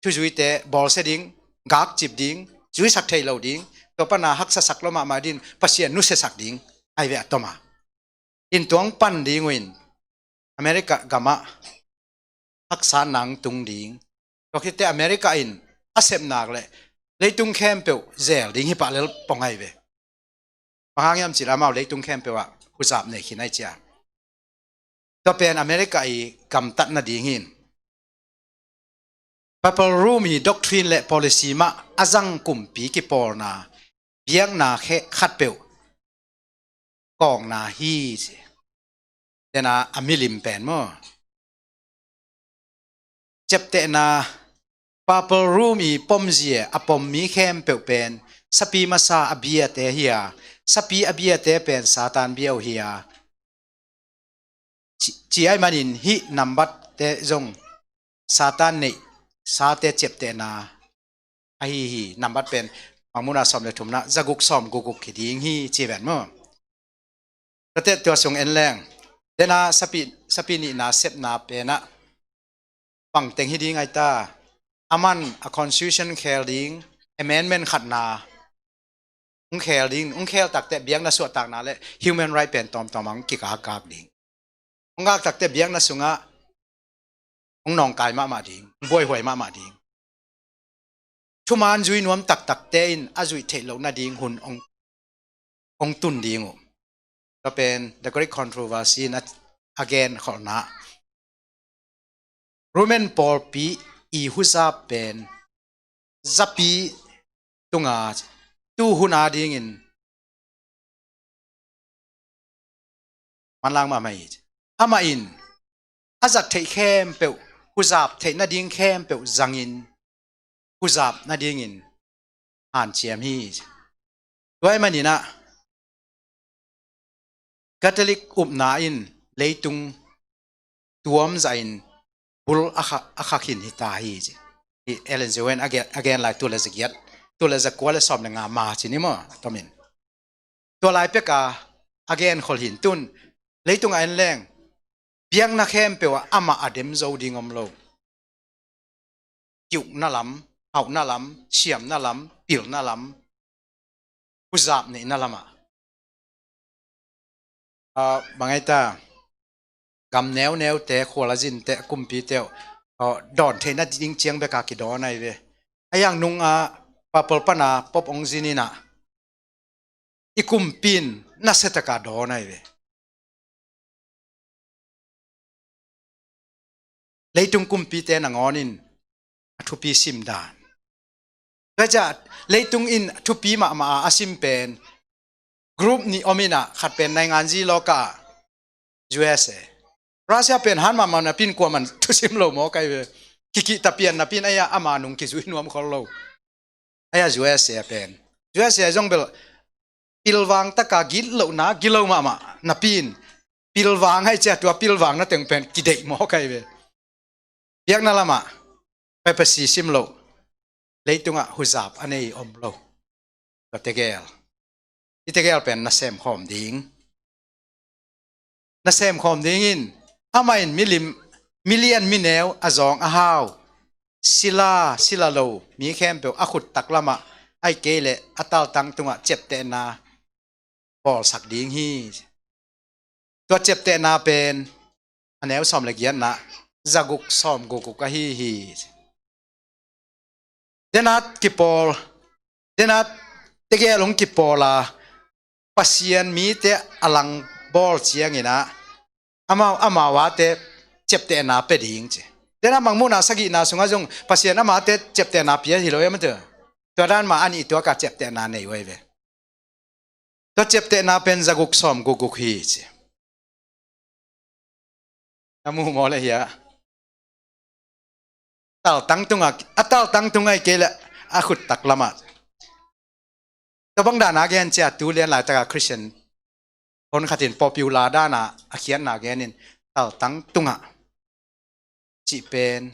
thuzuite bawlsia ding, gakcip ding, zuisak thei lo ding, tua pana haksasak lo mahmah ding, Pasian nusiasak ding ahi ve a tom a. In tua hong pan ding uh in America gamah haksa nang tung ding. Tua khitteh America in a sepnak le leitung khempeuh zel ding hi pah lel pong ahi ve. Bang hang hiam cih leh amau leitung khempeuh ah huzap nei khin ahi cia. Tua pen America i gamtat nading hi. Papal Rome i doctrine le policy mah a zang kumpi kipawlna biakna khe khatpeuh kawkna hi ci. Dena a milim pen maw, ciaptehna, Papal Rome i pomzia a pom mi khempeuh pen sapi masa a biate hi a, sapi a biate pen Satan bia uh hi a, ci, ci ahih manin hih nambatte zong Satan neih sate ciaptehna ahi hi. Nambat pen Mangmuhna sawm le thumna zaguk sawm gukguk hi ding hi ci ven maw. Tate tua sung en leng, dena sapi, sapi nihna sepna penah bangteng hi ding aita, aman a constitution khel ding, amendment khatna hong khel ding, hong khel takte biakna suahtakna le human right pen tawmtawm hong kikakak ding. Hong gak takte biakna sungah hong nawngkai mahmah ding, hong buaihuai mahmah ding. Thuman zui nuam taktakte in a zuih theih loh nading hun hong, hong tun ding uh. Tua pen The Great Controversy in a, a genkholhna. Roman pawlpi i huzap pen zapi tunga tu hun a dingin manlang mahmah hi. Amah in a zat theih khempeuh, huzap theih nading khempeuh zangin huzap nadingin hanciam hi. Tua ahih maninah Catholic upna in leitung tuamzahin bul a kha, a kha khin hita hi ci. Hi Ellen G. White in a gen, a gen lai tul le zagiat, tul le zakua le sawm le nga ma ci ni maw, a tomin. Tua lai peka a genkhol hin tun, leitungah en leng biakna khempeuh ah amah a dem zo ding om lo. Kiukna lam, hauhna lam, siamna lam, pilna lam, huzap neihna lamah. Ah, bang aita, gam neuneute, khual a zinte, kumpite uh, ah, dawn theihna ding ciang beka kidawn ahi ve. A yang nungah Papal pana Pope hong zin inah i kumpi in nasiataka dawn ahi ve. Leitung kumpite nangawn in a thupi sim dan. Tua ciah leitung in thupi mahmah a a sim pen group nih om inah khat pen naingan zi lawkah U S A. Russia pen han mahmah napi in kuaman thusim lo maw kai ve. Kikihta pian napi in aia ama nung kizui nuam khol lo. Aia U S A pen, U S A zong bel pilvang taka gitlohna gilo mahmah napi in pilvang hai cia tua pilvang na teng pen kideih maw kai ve. Biakna lamah papacy sim loh, leitungah huzap a nei om lo. Tua tegel, i tegel pen nasem khawm ding. Nasem khawm dingin amah in milim, milian mineu a zawng a hau, sila sila lo mi khempeuh a khut taklamah ahi kei leh a taltang tungah ciaptehna bawlsak ding hi. Tua ciaptehna pen a neu sawm le giatna zaguk sawm gukguk ahi hi. Denat kipawl, denat tegel hong kipawl a Pasian mite a lang bawl cianginah amau, amau ate ciaptehna pe ding ci. Denat Mangmuhna sagihna sungah zong Pasian amate ciaptehna pia hi lo e mate. Tua dan mah a nih tuaka ciaptehna nei uh ahi ve. Tua ciaptehna pen zaguk sawm gukguk hi ci. Na mu maw le hia? Taltang tunga, a taltang tunga i kei le a khut taklamah. Tua bang dana gen cia tu lian laitaka Christian Hon khatin popular dana a khiatna genin, taltang tungah cih pen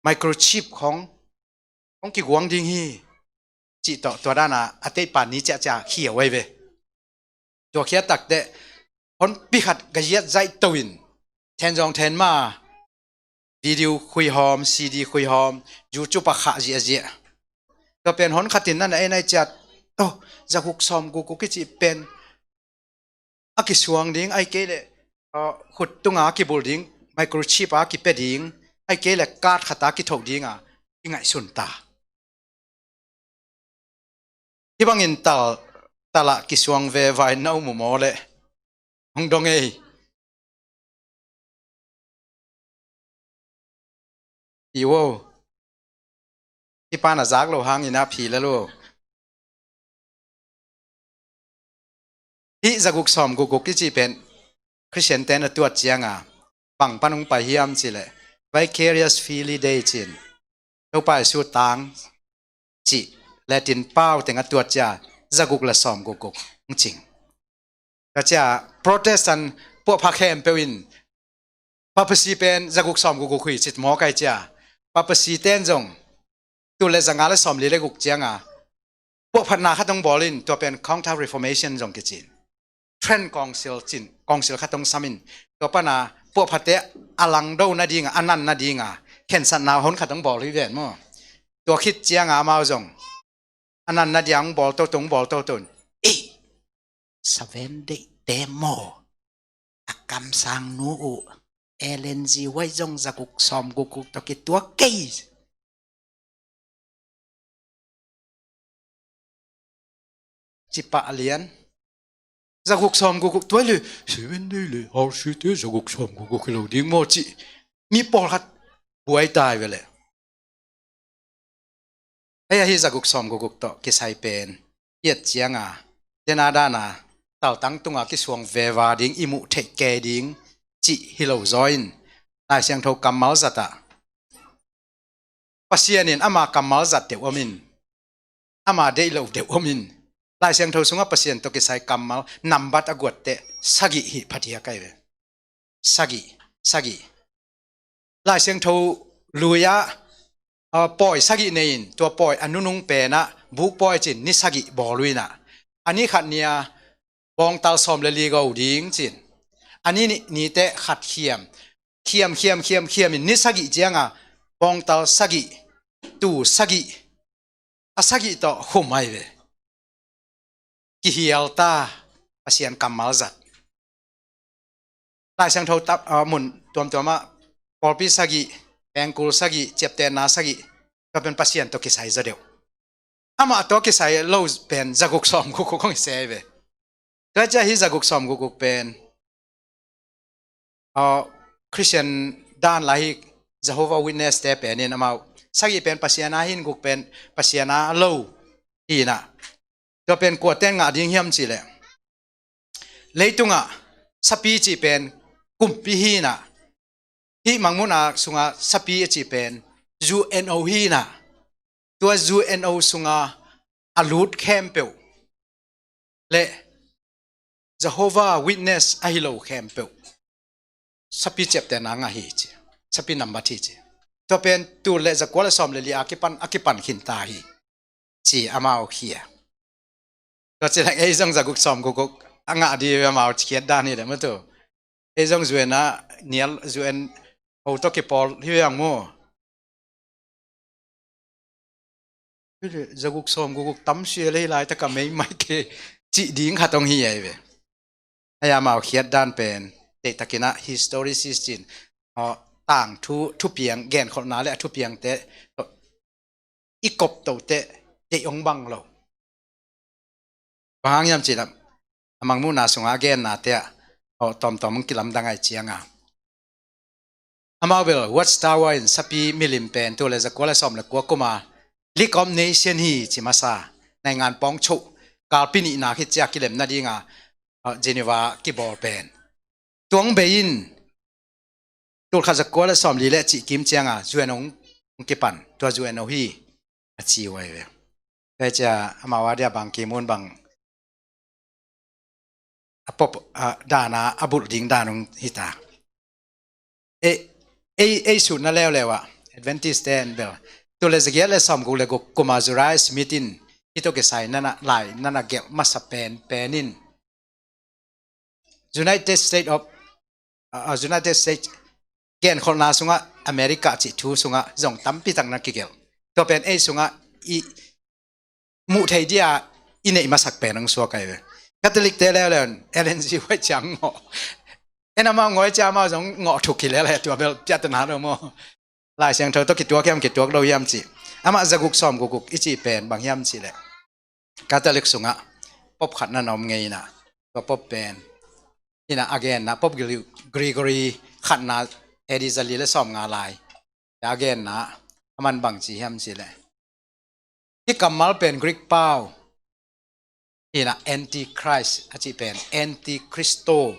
microchip khong, khong kiguang ding hi cih tawh tua dana a teihpan ni ciahciah khia uh ahi ve. Tua khiat takteh honpi khat gaziat zaih to in, thenzawng thenma video khuihawm, CD khuihawm, YouTube ah khah ziahziah. Tua pen hon khatin nana ei nai ciat, oh, zaguk sawm gukguk i cih pen a kisuang ding, ahih kei leh, uh, khut tunga a kibul ding, microchip a kipia ding, ahih kei leh card khata kithoh dinga kingaihsun ta. Hih bangin tal, talah kisuang veva in na um uh maw leh? Hong dong ei. Hi uh aw. Hih pan a zak lo hangin a phi lel uh aw. Hih zaguk sawm gukguk i cih pen Khristian ten a tuat cianga bang pan hong pai hiam cih leh, vicarious filii Dei ci-in, Topa Jesu tang cih Latin pau teng a tuat cia zaguk le sawm gukguk hong cing. Tua cia Protestant puahpha khempeuh in Papacy pen zaguk sawm gukguk hi ci mawk ai cia. Papacy ten zong tul le zanga le sawmli le guk cianga puahphatna khat hong bawl in, tua pen Counter Reformation zong kici in, Trent Council ci-in, council khat hong sam in, tua pana puahphatte a langdo nadinga, a nan nadinga khensatna hon khat hong bawl hi ven maw. Tua khit cianga amau zong a nan nading hong bawl toto, hong bawl toto in, ei, Seven Day te maw, a kamsang nu uh Ellen G White zong zaguk sawm gukguk tawh kituak kei. Ci pah lian. Zaguk sawm gukguk tuai le, Seven Day le R C te zaguk sawm gukguk hi lo ding maw cih mi pawlkhat buai tai ve leh. Ei, ahi zaguk sawm gukguk tawh kisai pen i et cianga, tena dana taltang tunga kisuang veva ding, i muh theih kei ding cih hi lo zaw in, Lai Siangtho kammal zatah Pasian in ama kammal zat deuh om in, ama deih loh deuh om in, Lai Siangtho sungah Pasian tawh kisai kammal nambat a guatte sagih hi phadiak ai ve. Sagih, sagih. Lai Siangtho lui-ah, ah, pawi sagih nei in, tua pawi a nunung penah buk pawi cin ni sagih bawl uh inah, a ni khat ni-a bawngtal sawm le li go ding cin, a ni ni, nite khat khiam, khiam, khiam, khiam, khiam in ni sagih cianga bawngtal sagih, tuu sagih, a sagih tawh khum ai ve. Kihial ta, Pasian kammal zat. Lai Siangtho tap, ah, mun tuamtuamah pawlpi sagih, pengkul sagih, ciaptehna sagih, tua pen Pasian tawh kisai zaw deuh. Amah tawh kisai lo pen zaguk sawm gukguk hong i se ai ve. Tua cia hi zaguk sawm gukguk pen, ah, Christian dan lai hi. Jehovah Witness te pen in amau sagih pen Pasian a hi in, guk pen Pasian a lo hi inah, tua pen kuaten ngah ding hiam cih leh, leitungah sapi cih pen kumpi hi inah, hih mangmuhna sungah sapi a cih pen U N O hi inah, tua U N O sungah a lut khempeuh le Jehovah Witness ahi lo khempeuh sapi ciaptehna ngah hi ci, sapi nambat hi ci. Tua pen tul le zakua le sawm le li a kipan, a kipan khin ta hi ci amau khia. Tua ci leng ei zong zaguk sawm gukguk a ngah di ve, amau khiat dan hi le matu. Ei zong U N a nial, U N O tawh kipawl hi ve ang mu. Zaguk sawm gukguk tam sia lei laitak a mei mai ke cih ding khat hong hi ai ve. Ai amau khiat dan pen, teitakinah historicist in, aw, tangthu, thupiang, genkholhna le a thupiangte, aw, i koptote, deih hong bang lo. Bang hang hiam cih leh, a mangmuhna sungah a gennate ah, aw, tawmtawm hong kilamdang ai cianga. Amau bel Watchtower in sapi milim pen tul le zakua le sawm le kua kuma League of Nation hi ci masa, naingan pawng choh, kalpi nihna khit ciah kilem nadinga, ah, Geneva kibawl pen. Tua hong bei in, tul khat zakua le sawm li le cih kim cianga U N O hong kipan, tua U N O hi a ci uh ai ve. Tua hi cia amau a dia bang kimun bang a pop a dana a bulh ding dan ung hita. Ei, ei, ei sutna leuleu ah Adventist ten bel tul le zagiat le sawmguk le guk kuma Josiah Smith in hito kisai nana lai nana gelh masa pen pen in United States of uh, United States genkholhna sungah America cih thu sungah zong tampi tak na kigelh. Tua pen ei sungah i muh thei dia i neih masak pen ang suak ai ve. Catholic te leuleu Ellen G White ciang ngawh. En amau ngawh ciang amau zong ngawh thuk hi lele tua bel piatna lo maw. Lai Siangtho tawh kituak hiam kituak lo hiam cih. Amah zaguk sawmguk guk i cih pen bang hiam cih leh Catholic sungah pop khat na om ngei inah tua pop pen inah a genna pop Gregory khatna A D zali le sawmnga lai a genna a man bang ci hiam cih leh hih kammal pen Greek pau inah antichrist a cih pen antichristo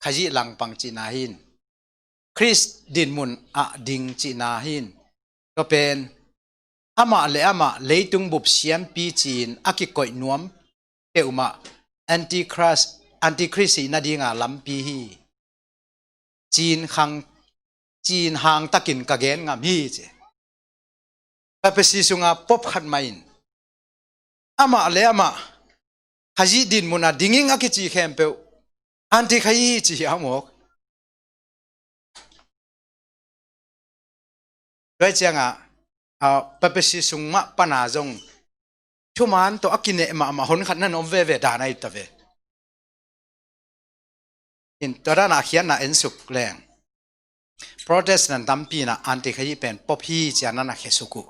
Khazih langpang cihna hin Khrist dinmun ah ding cihna hin tua pen amah le amah leitung bup siampi ci-in a kikoih nuam peuhmah antichrist antichrist hihna dinga lampi hi. Cin khang cin hang takin ka gen ngam hi ci. Papacy sunga pop khat mah in amah le amah Khazih dinmun a dinging a kici khempeuh anti Khazih hi ci hiam awk. Tua ciangah a papacy sung mah pana zong thuman tawh a kineh mahmah hon khat nan om veve dan ahi ta ve. In tua dana a khiatna ensuk leng Protestant tampi na anti Khazih pen pop hi cia nana khesuk uh.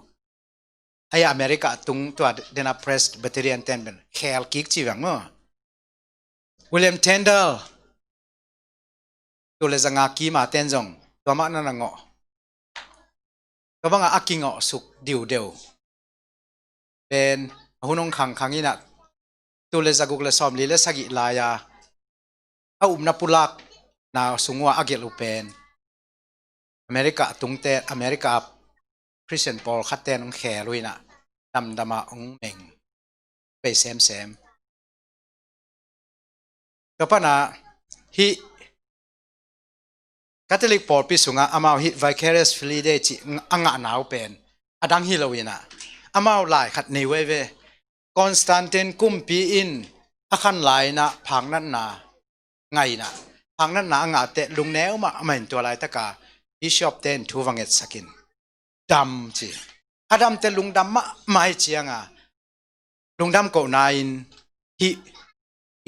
Aia America tung tua dena Presbyterian ten pen khel kik ci vang maw. William Tyndale tul le zanga kima ten zong tua mah nana ngawh. Tua banga a kingawh suk diudeu pen a hun hong khangkhang inah tul le zaguk le sawmli le sagih lai-a a upna pulakna sung uh a a gelh uh pen America a tungte America a Christian pawlkhatte hong khel uh inah damdama hong meng pei semsem. Tua pana hih Catholic pawlpi sungah amau hih Vicarius Filii Dei cih a ngahna uh pen a dang hi lo inah amau lai khat nei uh ei ve. Constantine kumpi in a khan lai inah phaknatna ngai inah phaknatna a ngah teh lungneu mah amah in tua laitaka bishop te in thu va ngetsakin dam ci. A dam teh lungdam mahmah hi cianga lungdam kohna in hih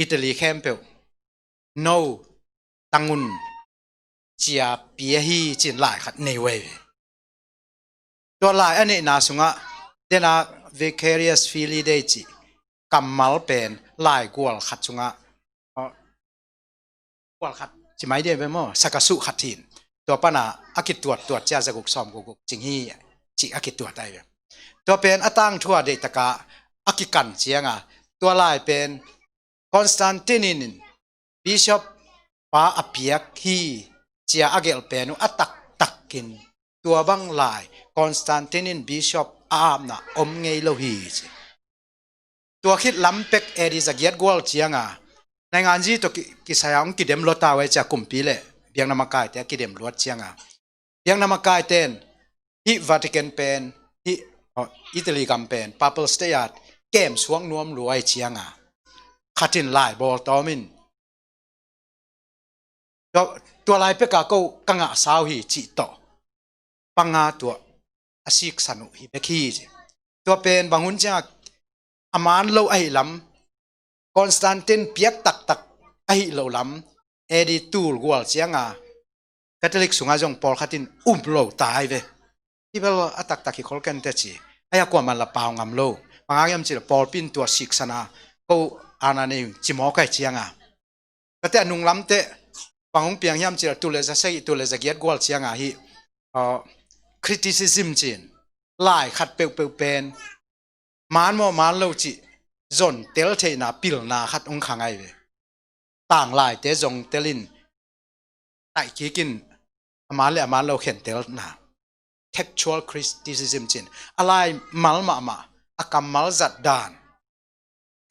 Italy khempeuh no tangun cia pia hi cin lai khat nei uh ei ve. Tua lai a neihna sungah dena Vicarius Filii Dei cih kammal pen lai gual khat sungah gual khat ci mai dia ve maw sakasuh khat hin tua pana a kituat tuat cia zaguk sawm gukguk cing hi cih a kituat ai ve. Tua pen a tangthua deihtaka a kikan cianga tua lai pen Constantine in bishop pa a piak hi cia a gelh pen uh a taktakin tua bang lai Constantine in bishop a apna om ngei lo hi ci. Tua khit lampek A D zagiat gual cianga nainganzi tawh kisai a hong kidem luat a uh ei cia kumpi le biakna makaite a kidem luat cianga biakna makaite in hih Vatican pen hih Italy gam pen Papal State a kem suak nuam luai cianga khatin lai bawl tawmin tua lai peka ko ka ngah sau hi cih tawh panga tuah a siksan uh hi bek hi ci. Tua pen bang hun cianga a man lo ahi lam Constantine piak taktak ahi lo lam A D tul gual cianga Catholic sunga zong pawlkhatin um lo ta ai ve. Hi bel a taktak hi khol kente ci. Aia kuaman la pau ngam lo. Bang hang hiam cih leh pawlpi in tua siksana ko ana nei cimawk ai cianga kate a nunglamte bang hong piang hiam cih leh tul le za sagih tul le zagiat gual cianga hi criticism cin lai khat peuhpeuh pen man maw man lo cih zon tel theihna pilna khat hong khang ai ve. Tanglaite zong telin taihkikin a man le a man lo khentelna textual criticism cin a lai mal mahmah a kammal zat dan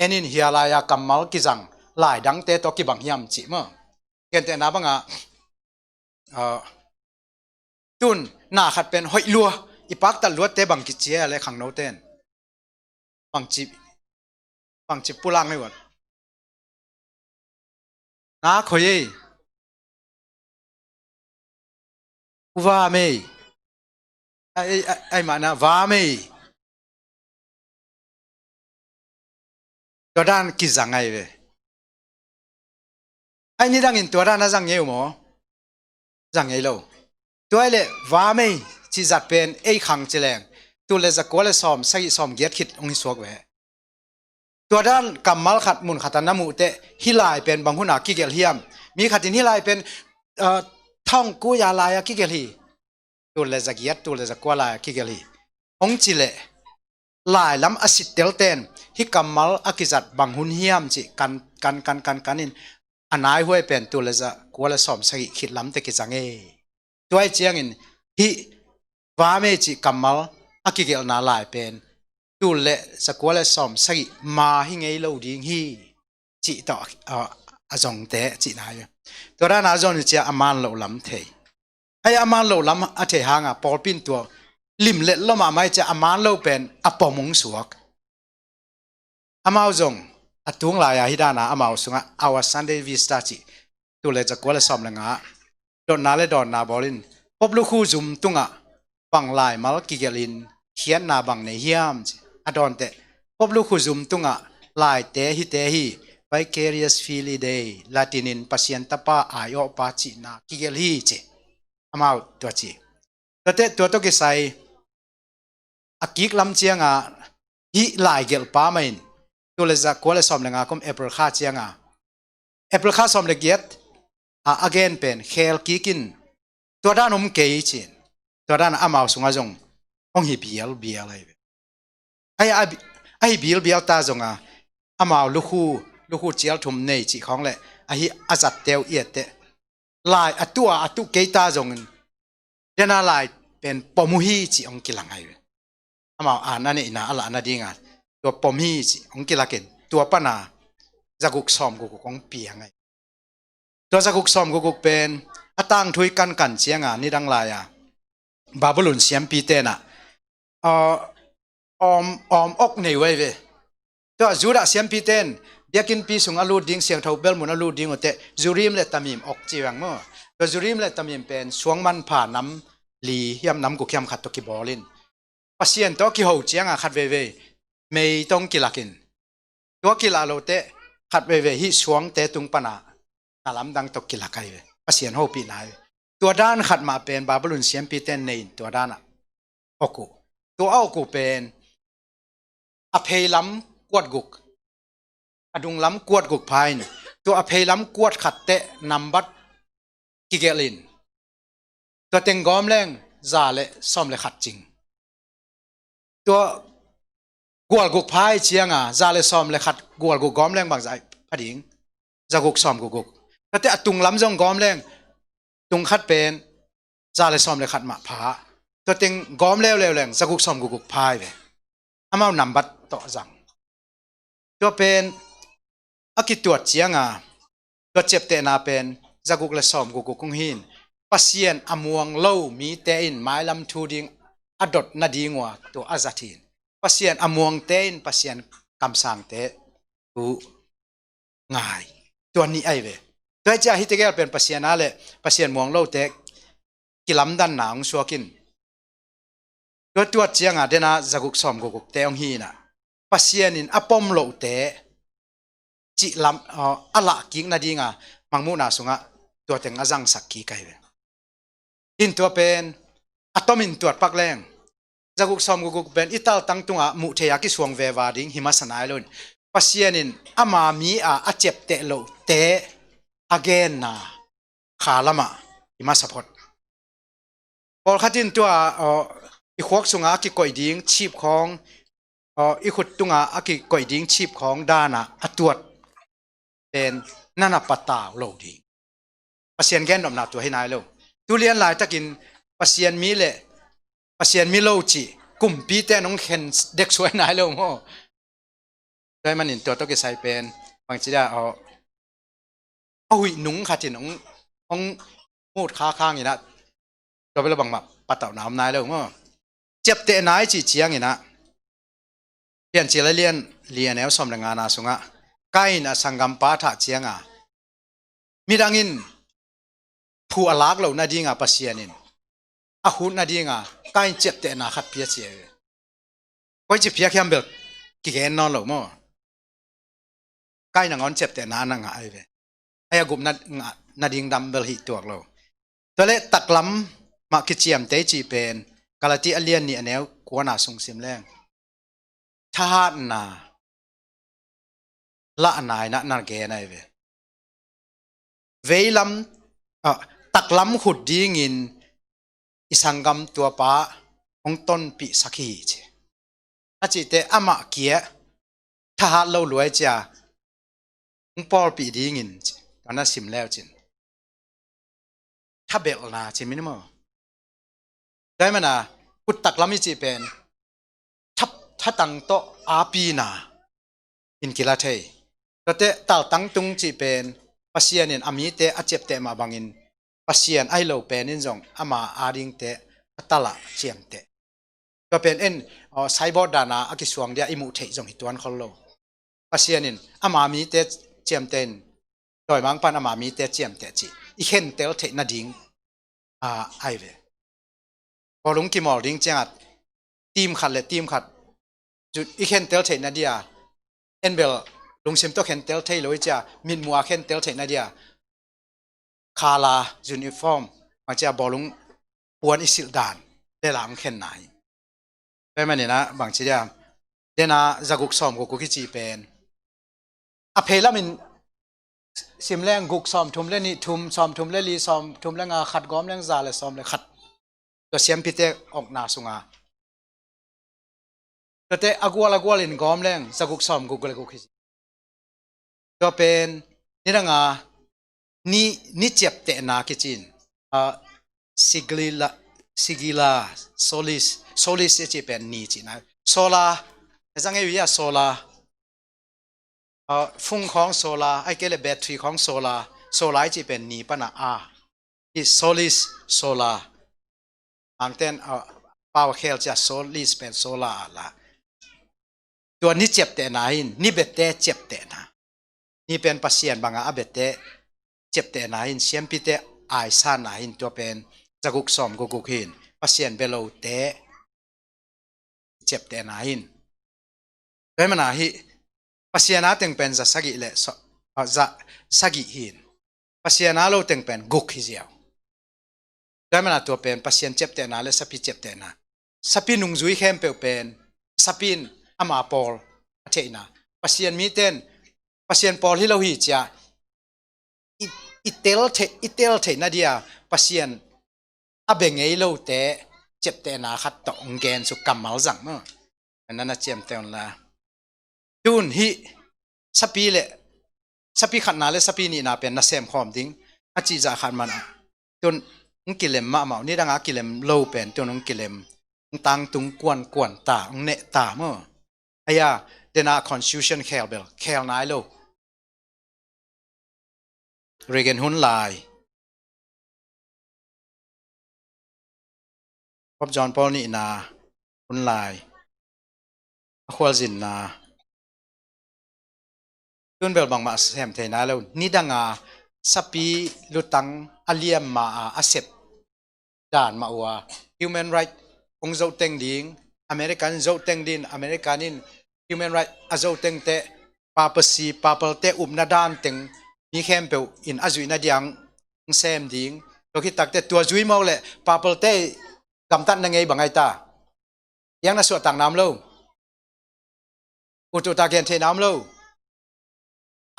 enin hia lai-a kammal kizang laidangte tawh kibang hiam cih maw. Gentehna bangah, ah, tun na khat pen hoih lua, i paktat luatte bang kici a le khangnoten. Bangci, bangci pulak ngei uat. Nak hoih ei. Uva mei. Ai, ai, ai, mana va mei. Tua dan kizang ai ve. Ai, nidangin tua dan a zang ngei uh maw? Zang ngei lo. Tua ai le va mei ci zat pen ei khang ci leng, tul le zakua le sawm sagih sawm giat khit hong hi suak ve. Tua dan kammal khat mun khat a na muh teh, hih lai pen bang hun a kigelh hiam? Mi khat in hih lai pen, ah, thong kuya lai a kigelh hi. Tul le zagiat, tul le zakua lai a kigelh hi. Hong ci leh, lai lam a sittelten, hih kammal a kizat bang hun hiam cih kan, kan, kan, kan, kan in, a naihuai pen tul le zakua le sawm sagih khit lam teh kizang ei. Tua ai ciangin hih va mei cih kammal a kigelhna lai pen tul le zakua le sawm sagih ma hi ngei lo ding hi cih tawh, ah, a zongte cihna hi. Tua dan a zong hi cia a man loh lam thei. Ai, a man loh lam a thei hanga pawlpi in tua limlet lo mahmah hi cia a man lo pen a pom hong suak. Amau zong a tung lai-a hih dana amau sungah Our Sunday Vista cih tul le zakua le sawm le nga dotna le dawnna bawlin, pop lukhu zum tungah bang laimal kigelhin khiatna bang nei hiam ci a dawnteh, pop lukhu zum tungah laite hite hi, Vicarius Filii Dei, Latin in Pasian Tapa aiawhpa cihna kigelh hi ci. Amau tua ci. Tuate, tua tawh kisai a kik lam cianga hih laigelhpa mah in tul le zakua le sawm le nga kum April kha cianga, April kha sawm le giat a, a gen pen khel kik in tua dan om kei cin, tua dan amau sungah zong hong hi bialbial ahi ve. Ahi, a, ahi bilbial ta zonga amau lukhu, lukhu cial thum nei cih khawng le ahi a zatte uh i etteh, lai a tuh a, a tuh kei ta zongin dena lai pen pom uh hi cih hong kilang ahi ve. Amau an a neihna a lahna dinga tua pom hi cih hong kilakin tua pana zaguk sawm gukguk hong piang ahi. Tua zaguk sawm gukguk pen a tangthu i kankan cianga nidang lai-a Babylon siampi tenah, ah, awm, awm ok nei uh ahi ve. Tua Judah siampi ten biakinnpi sung a lut ding, siangtho belmun a lut ding uh teh Urim le Thummim ok ci vang maw. Tua Urim le Thummim pen suang manpha nam li hiam nam guk hiam khat tawh kibawlin Pasian tawh kiho cianga khat veivei mei tawh hong kilakin, tua kilah lote khat veivei hih suangte tung pana na lamdang tawh kilak ahi ve. Pasian hopihna ahi ve. Tua dan khat mah pen Babylon siampite nei in tua danah ok uh. Tua a ok uh pen a pheilam kuat guk, a dunglam kuat guk pha in, tua a pheilam kuat khatteh nambat kigelhin, tua teng gawm leng za le sawm le khat cing. Tua gual guk pha i cianga za le sawm le khat gual guk gawm leng bangzah pha ding? Za guk sawm guk guk. Tuate a tunglam zong gawm leng tung khat pen za le sawm le khat mah pha. Tua teng gawm leuleu leng za guk sawm guk guk pha hi ve. Amau nambat tawh zang. Tua pen a kituat cianga tua ciaptehna pen za guk le sawm guk guk hong hi in, Pasian a muang lo mite in mailam thu ding a dot nading uh a tua a zat hi in, Pasian a muangte in Pasian kamsangte thu ngai. Tua nih ahi ve. Tua hi ciah hih tegel pen Pasian a le Pasian muang lote kilamdanna hong suak in, tua tuat cianga dena za guk sawm guk gukte hong hi inah, Pasian in a pom lohte cih lam, aw, a lah kik nadinga mangmuhna sungah tua teng a zangsak kik ahi ve. In tua pen a tomin tuat pak leng za guk sawm guk guk pen i taltang tungah muh thei a kisuang veva ding hi masa nai lo in, Pasian in ama mi a a ciapteh lohte a genna kha lamah i masa phot. Pawlkhat in tua, aw, i khuak sunga a kikoih ding chip khawng, aw, i khut tunga a kikoih ding chip khawng dana a tuat pen nana patau lo ding. Pasian gendopna tua hi nai lo. Tulian laitakin Pasian mi le Pasian mi lo cih kumpite nong khen dek suai nai lo maw. Tua hi manin tua tawh kisai pen bangci dah, aw, a huih nung khat in hong, hong mut kha khang in ah, tua bel bangmah patauhna om nai lo maw. Ciaptehna i cih ciangin ah, Piancil a lian li a neu sawm le ngana sungah Kain a sanggampa a thah cianga midang in phu a lak loh nadinga Pasian in a hut nadinga Kain ciaptehna khat pia ci ahi ve. Koici pia khiam bel kigen nawn lo maw. Kain nangawn ciaptehna a na ngah ahi ve. Ahi a gupna ngah nading dam bel hi tuak lo. Tua leh taklam mah kiciamteh cih pen Galati a lian nih a neu kuana sung sim leng thahatna lahna in ah na gen ahi ve. Veilam, ah, taklam khut dingin i sanggam tuapa hong tonpihsak hi ci. A cihte amah kia thahat lo luai cia hong pawlpih dingin ci. Tua na sim leu cin thabelhna ci min maw. Tua hi mana, khut taklam i cih pen tha, thatang tawh aapina in kila thei. Tuate taltang tung cih pen Pasian in a mite a ciapteh mah bangin Pasian ahi lo pen in zong ama adingte a talah ciamteh. Tua pen en, aw, cyborg dana a kisuang dia i muh theih zong hi tuan khol lo. Pasian in ama mite ciamteh in dawimang pan ama mite ciamteh cih i khentel theih nading a, ahi ve. Bawlung kimawl ding ciangah team khat le team khat i khentel theih nadia, en bel lungsim tawh khentel thei lo i cia mitmuh a khentel theih nadia khala uniform bangcia bawlung puan i silh dan lela hong khenna hi. Tua hi maninah bangci dia dena zaguk sawm gukguk i cih pen a pheilamin sim leng guk sawm thum le nih thum, sawm thum le li, sawm thum le nga, khat gawm leng za le sawm le khat. Tua siampite okna sunga tuate a gual a gual in gawm leng zaguk sawm guk le guk hi. Tua pen nidanga ni, ni ciaptehna kicin, a, sigila, sigila, solis, solis i ci pen ni cina. Sola, a zang ei ui a sola, a, fung khawng sola, ai kei le battery khawng sola, sola i ci pen ni pana a. I solis, sola. Angten, a, pau khel cia solis pen sola a la. Tua ni ciaptehna hin, ni bete ciaptehna. Ni pen Pasian banga a bete ciaptehna hin, siampite aisanna hin, tua pen zaguk sawm gukguk hin, Pasian belote ciaptehna hin. Tua hi mana hi, Pasian a teng pen za sagih le so, a, za sagih hin. Pasian a lo teng pen guk hi ziau. Tua hi mana tua pen Pasian ciaptehna le sapi ciaptehna. Sapi nungzui khempeuh pen sapi in ama pawl a theihna. Pasian miten Pasian pawl hi lo hi cia i, i tel theih, i tel theih nadia Pasian a be ngei lote ciaptehna khat tawh hong gen su kammal zang maw. Nana ciamteh unla. Tun hih sapi le, sapi khatna le sapi nihna pen na semkhawm ding a cihzah khat mana tun hong kilem mahmah uh, nidanga kilem lo pen tun hong kilem, hong tangtung kuankuan ta, hong neh ta maw. Aia, dena constitution khel bel khel nai lo. Reagan hun lai, Pope John Paul nihna hun lai, a khualzinna, tun bel bangmah sem thei nai lo. Nidanga sapi lutang a liam ma a, a sep dan mah uh a, human right hong zohteng ding, American zohteng din, American in human right a zohtengte, papacy, papalte upna danteng mi khempeuh in a zuihna diang hong sem ding. Tua khitakte tua zui mawk le papalte gamtatna ngei bang ai ta. Iang na suahtakna om lo. Ututa gen theihna om lo.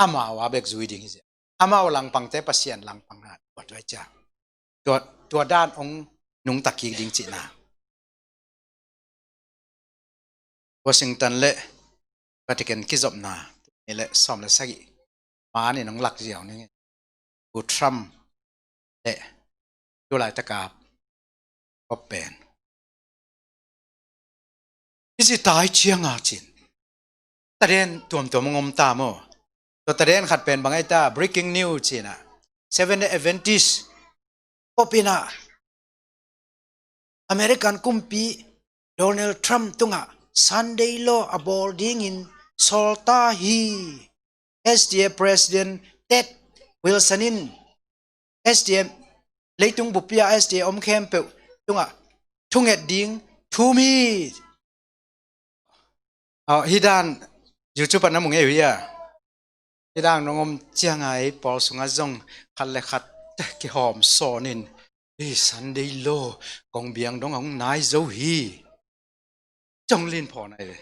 Amau a bek zui ding hi zia. Amau langpangte Pasian langpang na tua tua cia. Tua, tua dan hong nungta kik ding cihna. Washington le Vatican kizopna ni le sawm le sagih man in hong lak ziau ning. U Trump le tulaitaka Pope pen i ci tai cianga cin taden tuamtuam hong om ta maw. Tua taden khat pen bang ai ta, breaking news cina. Seventh Day Adventist pop in ah American kumpi Donald Trump tungah Sunday law a bawl dingin sawl ta hi. S D A President Ted Wilson in S D A leitung bup ah S D A om khempeuh tungah thunget ding thum hi. Aw, hih dan YouTube ah na mu ngei uh hia? Hih dan nong om ciangin ei pawl sungah zong khat le khat kihawm sawnin, "Hih Sunday law kong biang dong hong nai zo hi," zong lin phaw nai ve.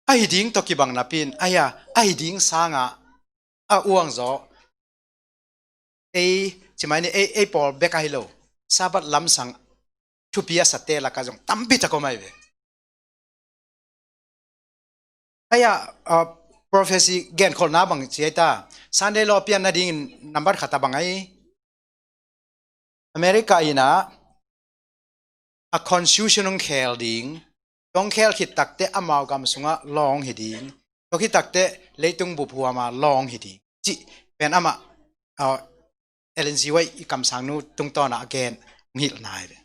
Ahi ding tawh kibang napi-in, ahi a, ahi ding sangah a uang zaw. Ei, ci mai ni, ei, ei pawl bek ahi lo, Sabbath lamsang thupi a sate lakah zong tampi tak om ahi ve. Ahi a, uh, prophecy genkholhna bang ci ahi ta, Sunday law pian nadingin nambat khat a bang ahi, America in ah a constitution hong khel ding, hong khel khit takteh amau gam sungah law hong hi ding, tua khit takteh leitung bup huam ah law hong hi ding cih pen amah, uh, Ellen G. White i kamsangnu tungtawn ah a gen hong hilh nai ve.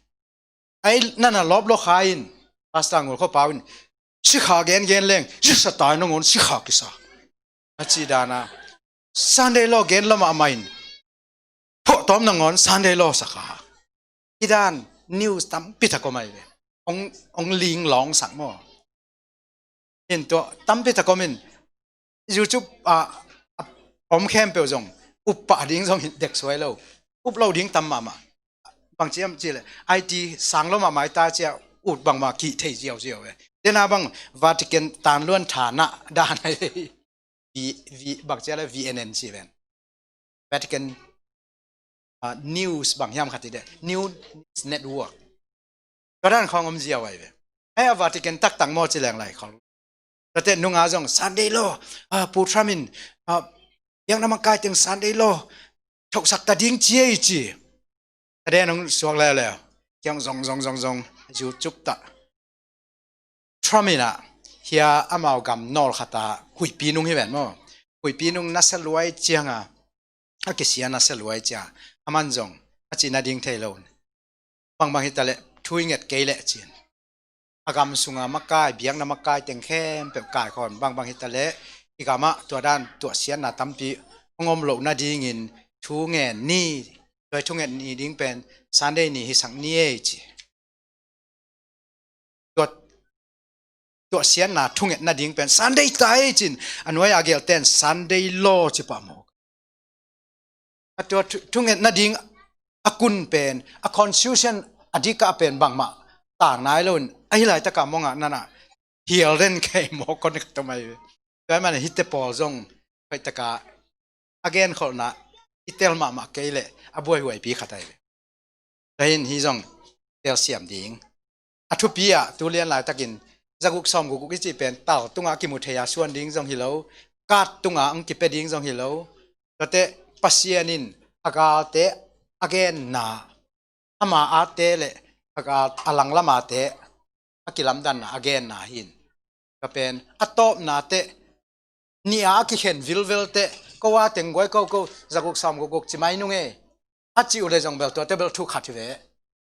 Ahi na na lawp lo kha in, Pastor Ngul Khua Pau in, "Sikha gengen leng zisa tai nangawn sikha kisa," a cih dan a, Sunday law gen lo mahmah in, phuahtawm nangawn Sunday law sa kha. Hih dan news tampi tak om ahi ve. Hong, hong ling lawng sak maw? In tua tampi tak om in, YouTube ah, ah, om khempeuh zong up pah ding zong hi dek suai lo. Up lo ding tam mahmah. Bang ci hiam cih leh, I T sang lo mahmah hi ta ci a, ut bangmah kih thei ziauziau ve. Dena bang Vatican tanluan thana dan ahi. V, V, bang ci a leh V N N ci ven. Vatican, ah, news bang hiam khat hi deh. News Network. Tua dan khawng om ziau ahi ve. Ahi a, Vatican taktak maw ci leng lai khawng. Tuate nunga zong Sunday law, ah, Pu Trump in, ah, biakna makai teng Sunday law thohsak ta ding ci ei ci. Ka den hong suak leuleu. Kiang zong, zong, zong, zong, YouTube tah. Trump in ah, hia amau gam nawl khat ah huihpi nung hi ven maw. Huihpi nung nasia luai ciang a, a kisia nasia luai ciang a, aman zong a cih nading thei lo. Bangbang hi ta leh thu i nget kei leh ci-in, a gam sunga makai, biakna makai teng khempeuh kaikhawm, bangbang hi ta leh i gamah tua dan tuahsiatna tampi hong om loh nadingin thu ngen ni, tua thu nget ni ding pen Sunday ni hisak ni ei ci. Tua, tuahsiatna thunget nading pen Sunday ta ei ci-in, a nuai a gelten Sunday law ci pah mawk. A tua thu, thunget nading a kun pen, a constitution a dikah pen bangmah tang nai lo in, ahi laitakah mawngah nana hial den kei mawk kon ka tom ahi ve. Tua ahih manin hihte pawl zong hoihtakah a genkholhna i tel mahmah kei leh a buaihuaipi khat ahi ve. Tua hi-in hih zong telsiam ding. A thupi ah tu lian laitakin zaguk sawmguk guk i cih pen tal tungah a kimu thei a suan ding zong hi lo, card tungah hong kipia ding zong hi lo. Tuate Pasian in a galte a genna, ama ate le a gal, a langlam ate a kilamdanna a genna hi-in, tua pen a tawpna teh, nih a a kikhen vilvel teh, ko a teng guai ko ko, zaguk sawmguk guk ci mai nung e, a cih uh leh zong bel tuate bel thu khat hi ve.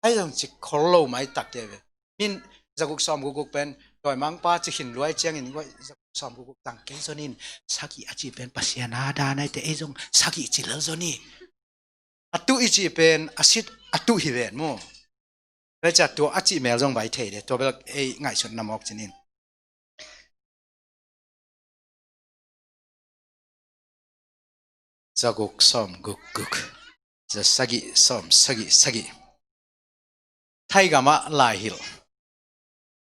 Ahi zong ci khol lo maitak te ve. Min zaguk sawmguk guk pen dawimangpa ci khin luai ciangin, guai, zaguk sawmguk guk tang kei zon in, sagih a cih pen Pasian a dan ahi teh, ei zong sagih ci lel zon hi. A tuh i cih pen a sit a tuh hi ven maw. Tua ciah tua a cih mel zong vai thei de, tua bel ei ngaihsutna mawk cin in. Zaguk sawmguk guk, zasagih sawmsagih sagih. Thaigamah laihilh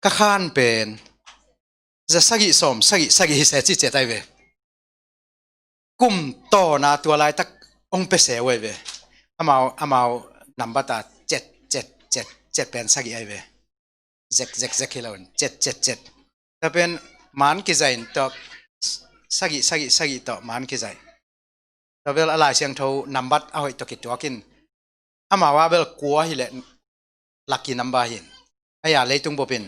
ka khan pen zasagih sawmsagih sagih hi se ci ciat ahi ve. Kum tawna tua laitak hong pia se uh ahi ve. Amau, amau nambat a cet, cet, cet, cet pen sagih ahi ve. Zek, zek, zek hi lo in, cet, cet, cet. Tua pen man kizai in tua, sagih, sagih, sagih tawh man kizai. Tua bel a Lai Siangtho nambat a hoih tawh kituak in, amau a bel kua hi leh lucky number hi in. Ahi a, leitung bup in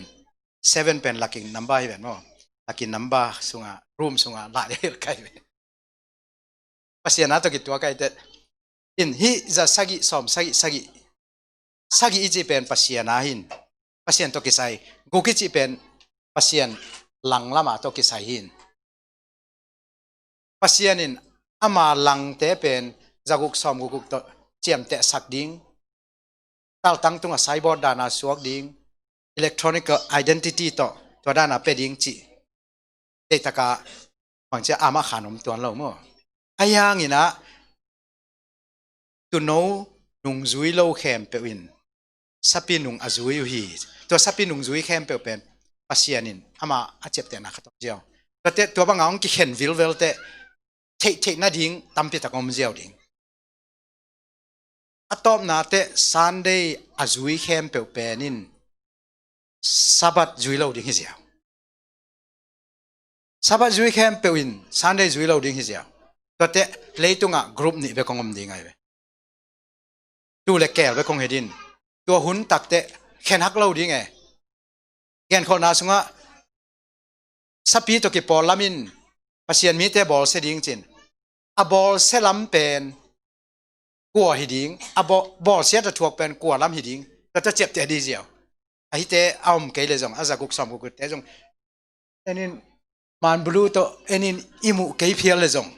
seven pen lucky number hi ven maw. Lucky number sunga, room sunga lah ding hi kai ve. Pasian a tawh kituak ai teh. In hih za sagih sawm sagih sagih, sagih i cih pen Pasian a hin, Pasian tawh kisai. Guk i cih pen Pasian langlam a tawh kisai hin. Pasian in ama langte pen za guk sawm guk guk tawh ciamtehsak ding, kaltang tungah signboard dana suak ding, electronic identity tawh tua dana pia ding cih. Deihtakah bangcia amah khan om tuan lo maw? Ahi hangin ah tuuno nungzui lo khempeuh in sapi nung a zui uh hi. Tua sapi nungzui khempeuh pen Pasian in ama a ciaptehna khat om ziau. Tuate tua banga hong kikhen vilvel teh theihtheih nading tampi tak om ziau ding. A tawpna teh Sunday a zui khempeuh pen in Sabbath zui lo ding hi ziau. Sabbath zui khempeuh in Sunday zui lo ding hi ziau. Tuate leitungah group nih bek hong om ding ai ve. Tu le keel bek hong hi din. Tua hun takteh khen hak lo ding e. Genkholhna sungah sapi tawh kipawl lamin Pasian mite bawlsia ding cin. A bawlsia lam pen kua hi ding, a baw-, bawlsiat a thuak pen kua lam hi ding, ka ta ciapteh dih ziau. A hite a om kei le zong, a za guk sawm guk te zong, en in, man bulu tawh en in i muh kei phial le zong,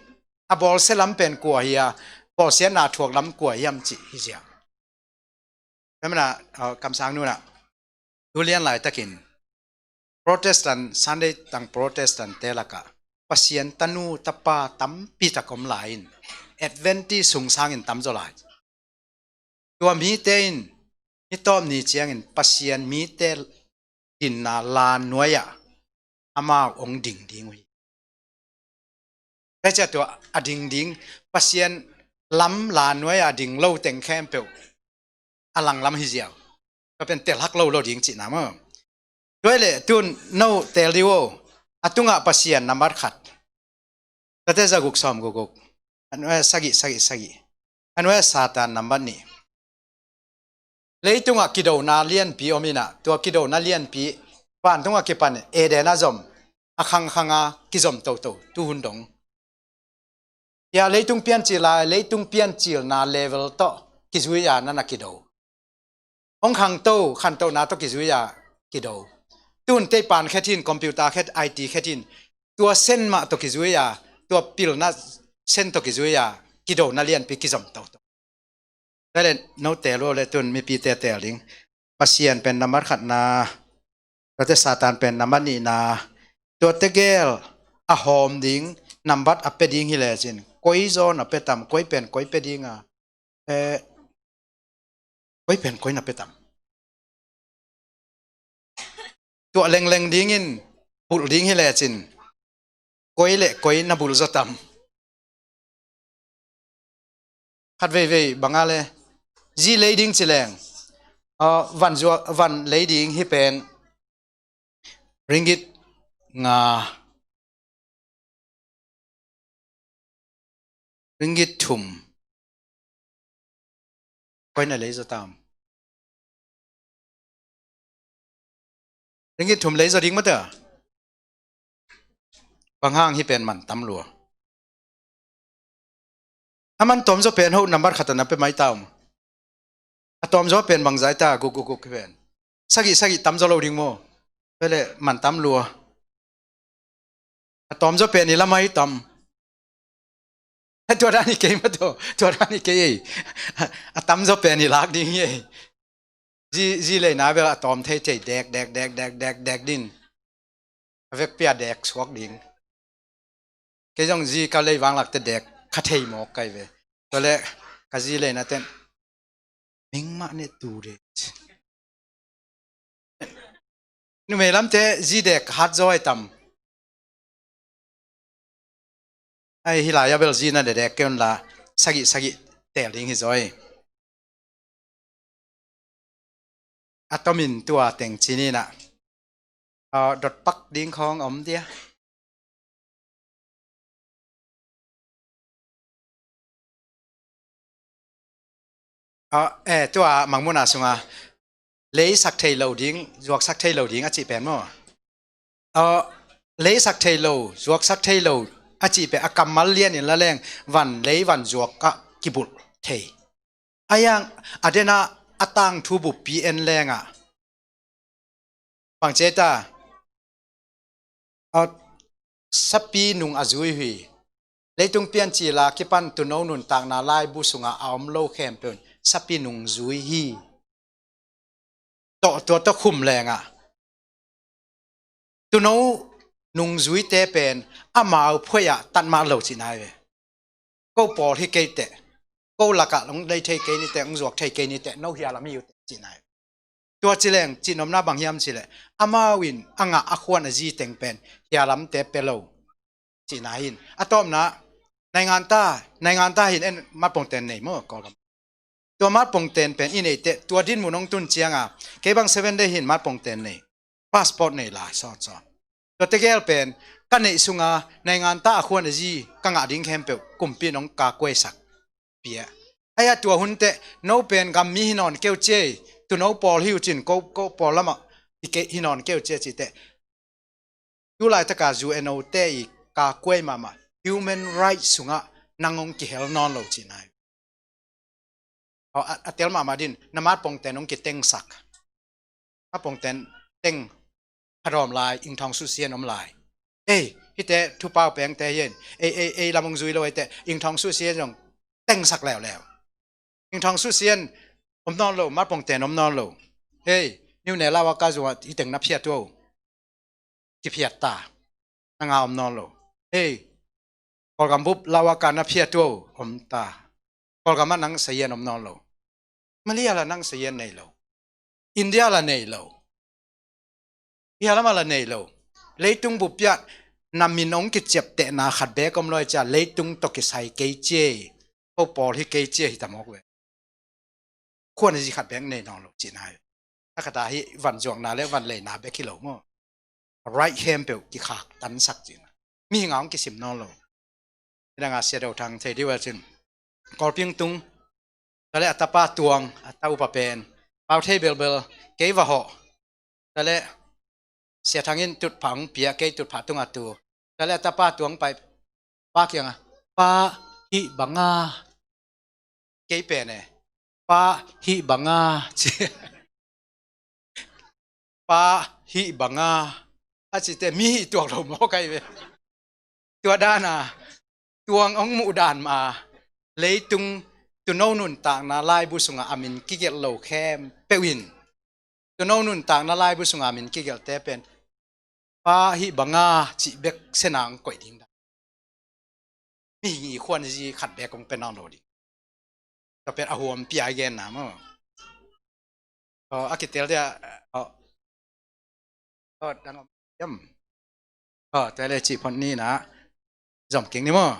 a bawlsia lam pen kua hi a, bawlsiatna a thuak lam kua hiam cih hi ziau. Tua manin ah, uh, kamsang nunah tu lian laitakin Protestant, Sunday tang Protestant te lakah Pasian tanu tapa tampi tak om lai in, Adventist sung sangin tamzaw lai. Tua mite in ni tawp ni ciangin Pasian mite dinna la nuai-ah amau hong ding ding uh hi. Tua ciah tua a ding ding, Pasian lam la nuai-ah a ding lo teng khempeuh a langlam hi ziau. Tua pen tel hak lo lo ding cihna maw? Tua hi leh tun no tel dih uh. A tungah Pasian nambat khat. Tate za guk sawm guk guk. A nuai-ah sagih, sagih, sagih. A nuai-ah Satan nambat nih. Leitungah kidona lianpi om inah, tua kidona lianpi vantungah kipan Eden a zom, a khangkhanga kizom toto tuhun dong. Tua leitung piancil a, leitung piancilna level tawh kizui a nana kido. Hong khangto, khantohna tawh kizui a kido. Tun teipan khet hin, computer khet, I T khet hin, tua sen mah tawh kizui a, tua pilna sen tawh kizui a kidona lianpi kizom toto. Tua le no tel uh le tun mipite tel ding. Pasian pen nambat khatna, tuate Satan pen nambat nihna, tuate gel a hawm ding, nambat a pia ding hi lecin, koi zaw na pia tam, koi pen koi pia ding a, eh, koi pen koi na pia tam. Tuah lengleng dingin bulh ding hi lecin, koi le koi na bulh zaw tam. Khat veivei banga le zi lei ding ci leng, ah, van zuak, van lei ding hi pen ringgit nga, ringgit thum. Koi na lei zaw tam. Ringgit thum lei zaw ding mate. Bang hang hi pen man tam lua. A man tawm zaw pen ho nambat khat a na pia mai ta um. A tawm zaw pen bang zai ta, guk guk guk hi pen. Sagih sagih tam zaw lo ding maw. Tua le man tam lua. A tawm zaw pen i la mai tam. Tua dan hi kei mate, tua dan hi kei ei. A tam zaw pen i lak ding hi ei. Zi, zi leina bel a tawm theithei dek, dek, dek, dek, dek, dek din. A vekpi a dek suak ding. Kei zong zi ka lei vanglak te dek kha thei mawk kai ve. Tua le ka zi leina ten mingmah ne tu de. Numei lamte zi dek hat zaw ai tam. Ai hi lai a bel zi na dedek kei un la sagih sagih tel ding hi zaw ai. A tomin tua teng ci ni na. Ah, dot pak ding khawng om dia. Ah, eh, tua mangmuna sunga leisak thei lo ding, zuaksak thei lo ding a cih pen maw? Ah, leisak thei lo, zuaksak thei lo a cih pen a kammal lianin la leng van lei van zuak ah kibulh thei. A yang a dena a tangthu buppi en lengah bang ci ta, a, sapi nung a zui hi. Leitung piancil a kipan tuuno nuntakna laibu sungah a om lo khempeuh in sapi nung zui hi. Tawh tua tawh khum lengah tuuno nungzuite pen amau phuai ah tat mah lo cihna hi ve. Ko pawl hi kei teh, ko lakah hong lei thei kei ni teh, hong zuak thei kei ni teh, no hia lam hi uh teh cihna hi. Tua ci leng cihnopna bang hiam cih leh amau in a ngah a khuan a zi teng pen hia lamte pe lo cihna hi. A tawpna nainganta, nainganta hin en matpongten nei maw Kawlgam. Tua matpongten pen i neih teh tua dinmun hong tun cianga kei bang seven day hin matpongten nei, passport nei lai sawtsawt. Tua tegel pen ka neih sunga nainganta a khuan a zi ka ngah ding khempeuh kumpi in hong kakuaisak pia. Aia tua hun teh no pen gam mi hi nawn keu ciei, tuuno pawl hi uh cin ko, ko pawl lamah hi kei, hi nawn keu ciei cih teh tu laitaka U N O te i kakuai mahmah human rights sungah nang hong kihel nawn lo cihna hi. Aw, a, a tel mahmah din na matpongten hong kitengsak. Matpongten teng phadawm lai, ingthawng susia in om lai. Ei, hihte thupau pengte hi in, ei, ei, ei lam hong zui lo ei teh ingthawng susia in zong tengsak leuleu. Ingthawng susia in om nawn lo, matpongten om nawn lo. Hei, niu ne lau a ka zungah hi teng na phiat uh o. Kiphiat ta. Nanga om nawn lo. Hei, Kawlgam bup lau a ka na phiat uh o, om ta. Kawlgam ah nang sayan om nawn lo. Malaysia la nang sayan nei lo. India la nei lo. Hia lamah la nei lo. Leitung bup piah na min hong kiciaptehna khat beek om lo i cia leitung tawh kisai kei ciei. Ko pawl hi kei ciei hi ta mawk ve. Khuan a zi khat beek nei nawn lo cihna hi. A khat a hi van zuakna le van leina bek hi lo maw. Right khempeuh kikhak tansak cihna. Mihing a hong kisim nawn lo. Hi danga Sia Do Thang thei dih uh a cin. Kawlping tung. Tale a tapa tuang, a ta upa pen. Pau thei belbel, kei va hawh. Tale Sia Thang in tutphah hong pia, kei tutphah tungah tu. Tale a tapa tuang pai, pa kiangah, pa hih banga. Kei pen e, pa hih banga ci. Pa hih banga a cite mi hih tuak lo mawk ahi ve. Tua dana tuang hong muh dan ma leitung tuuno nuntakna laibu sunga a min kigelh lo khempeuh in tuuno nuntakna laibu sunga a min kigelhte pen pa hih banga cih bek sena hong koih ding dan. Mihing i khuan zi khat bek kong pe nawn lo ding. Tua pen a huampi a i genna maw. Aw, a kitel dia, aw. Aw, dang om hiam. Aw, tua le cih phot ni na. Zom kik ni maw.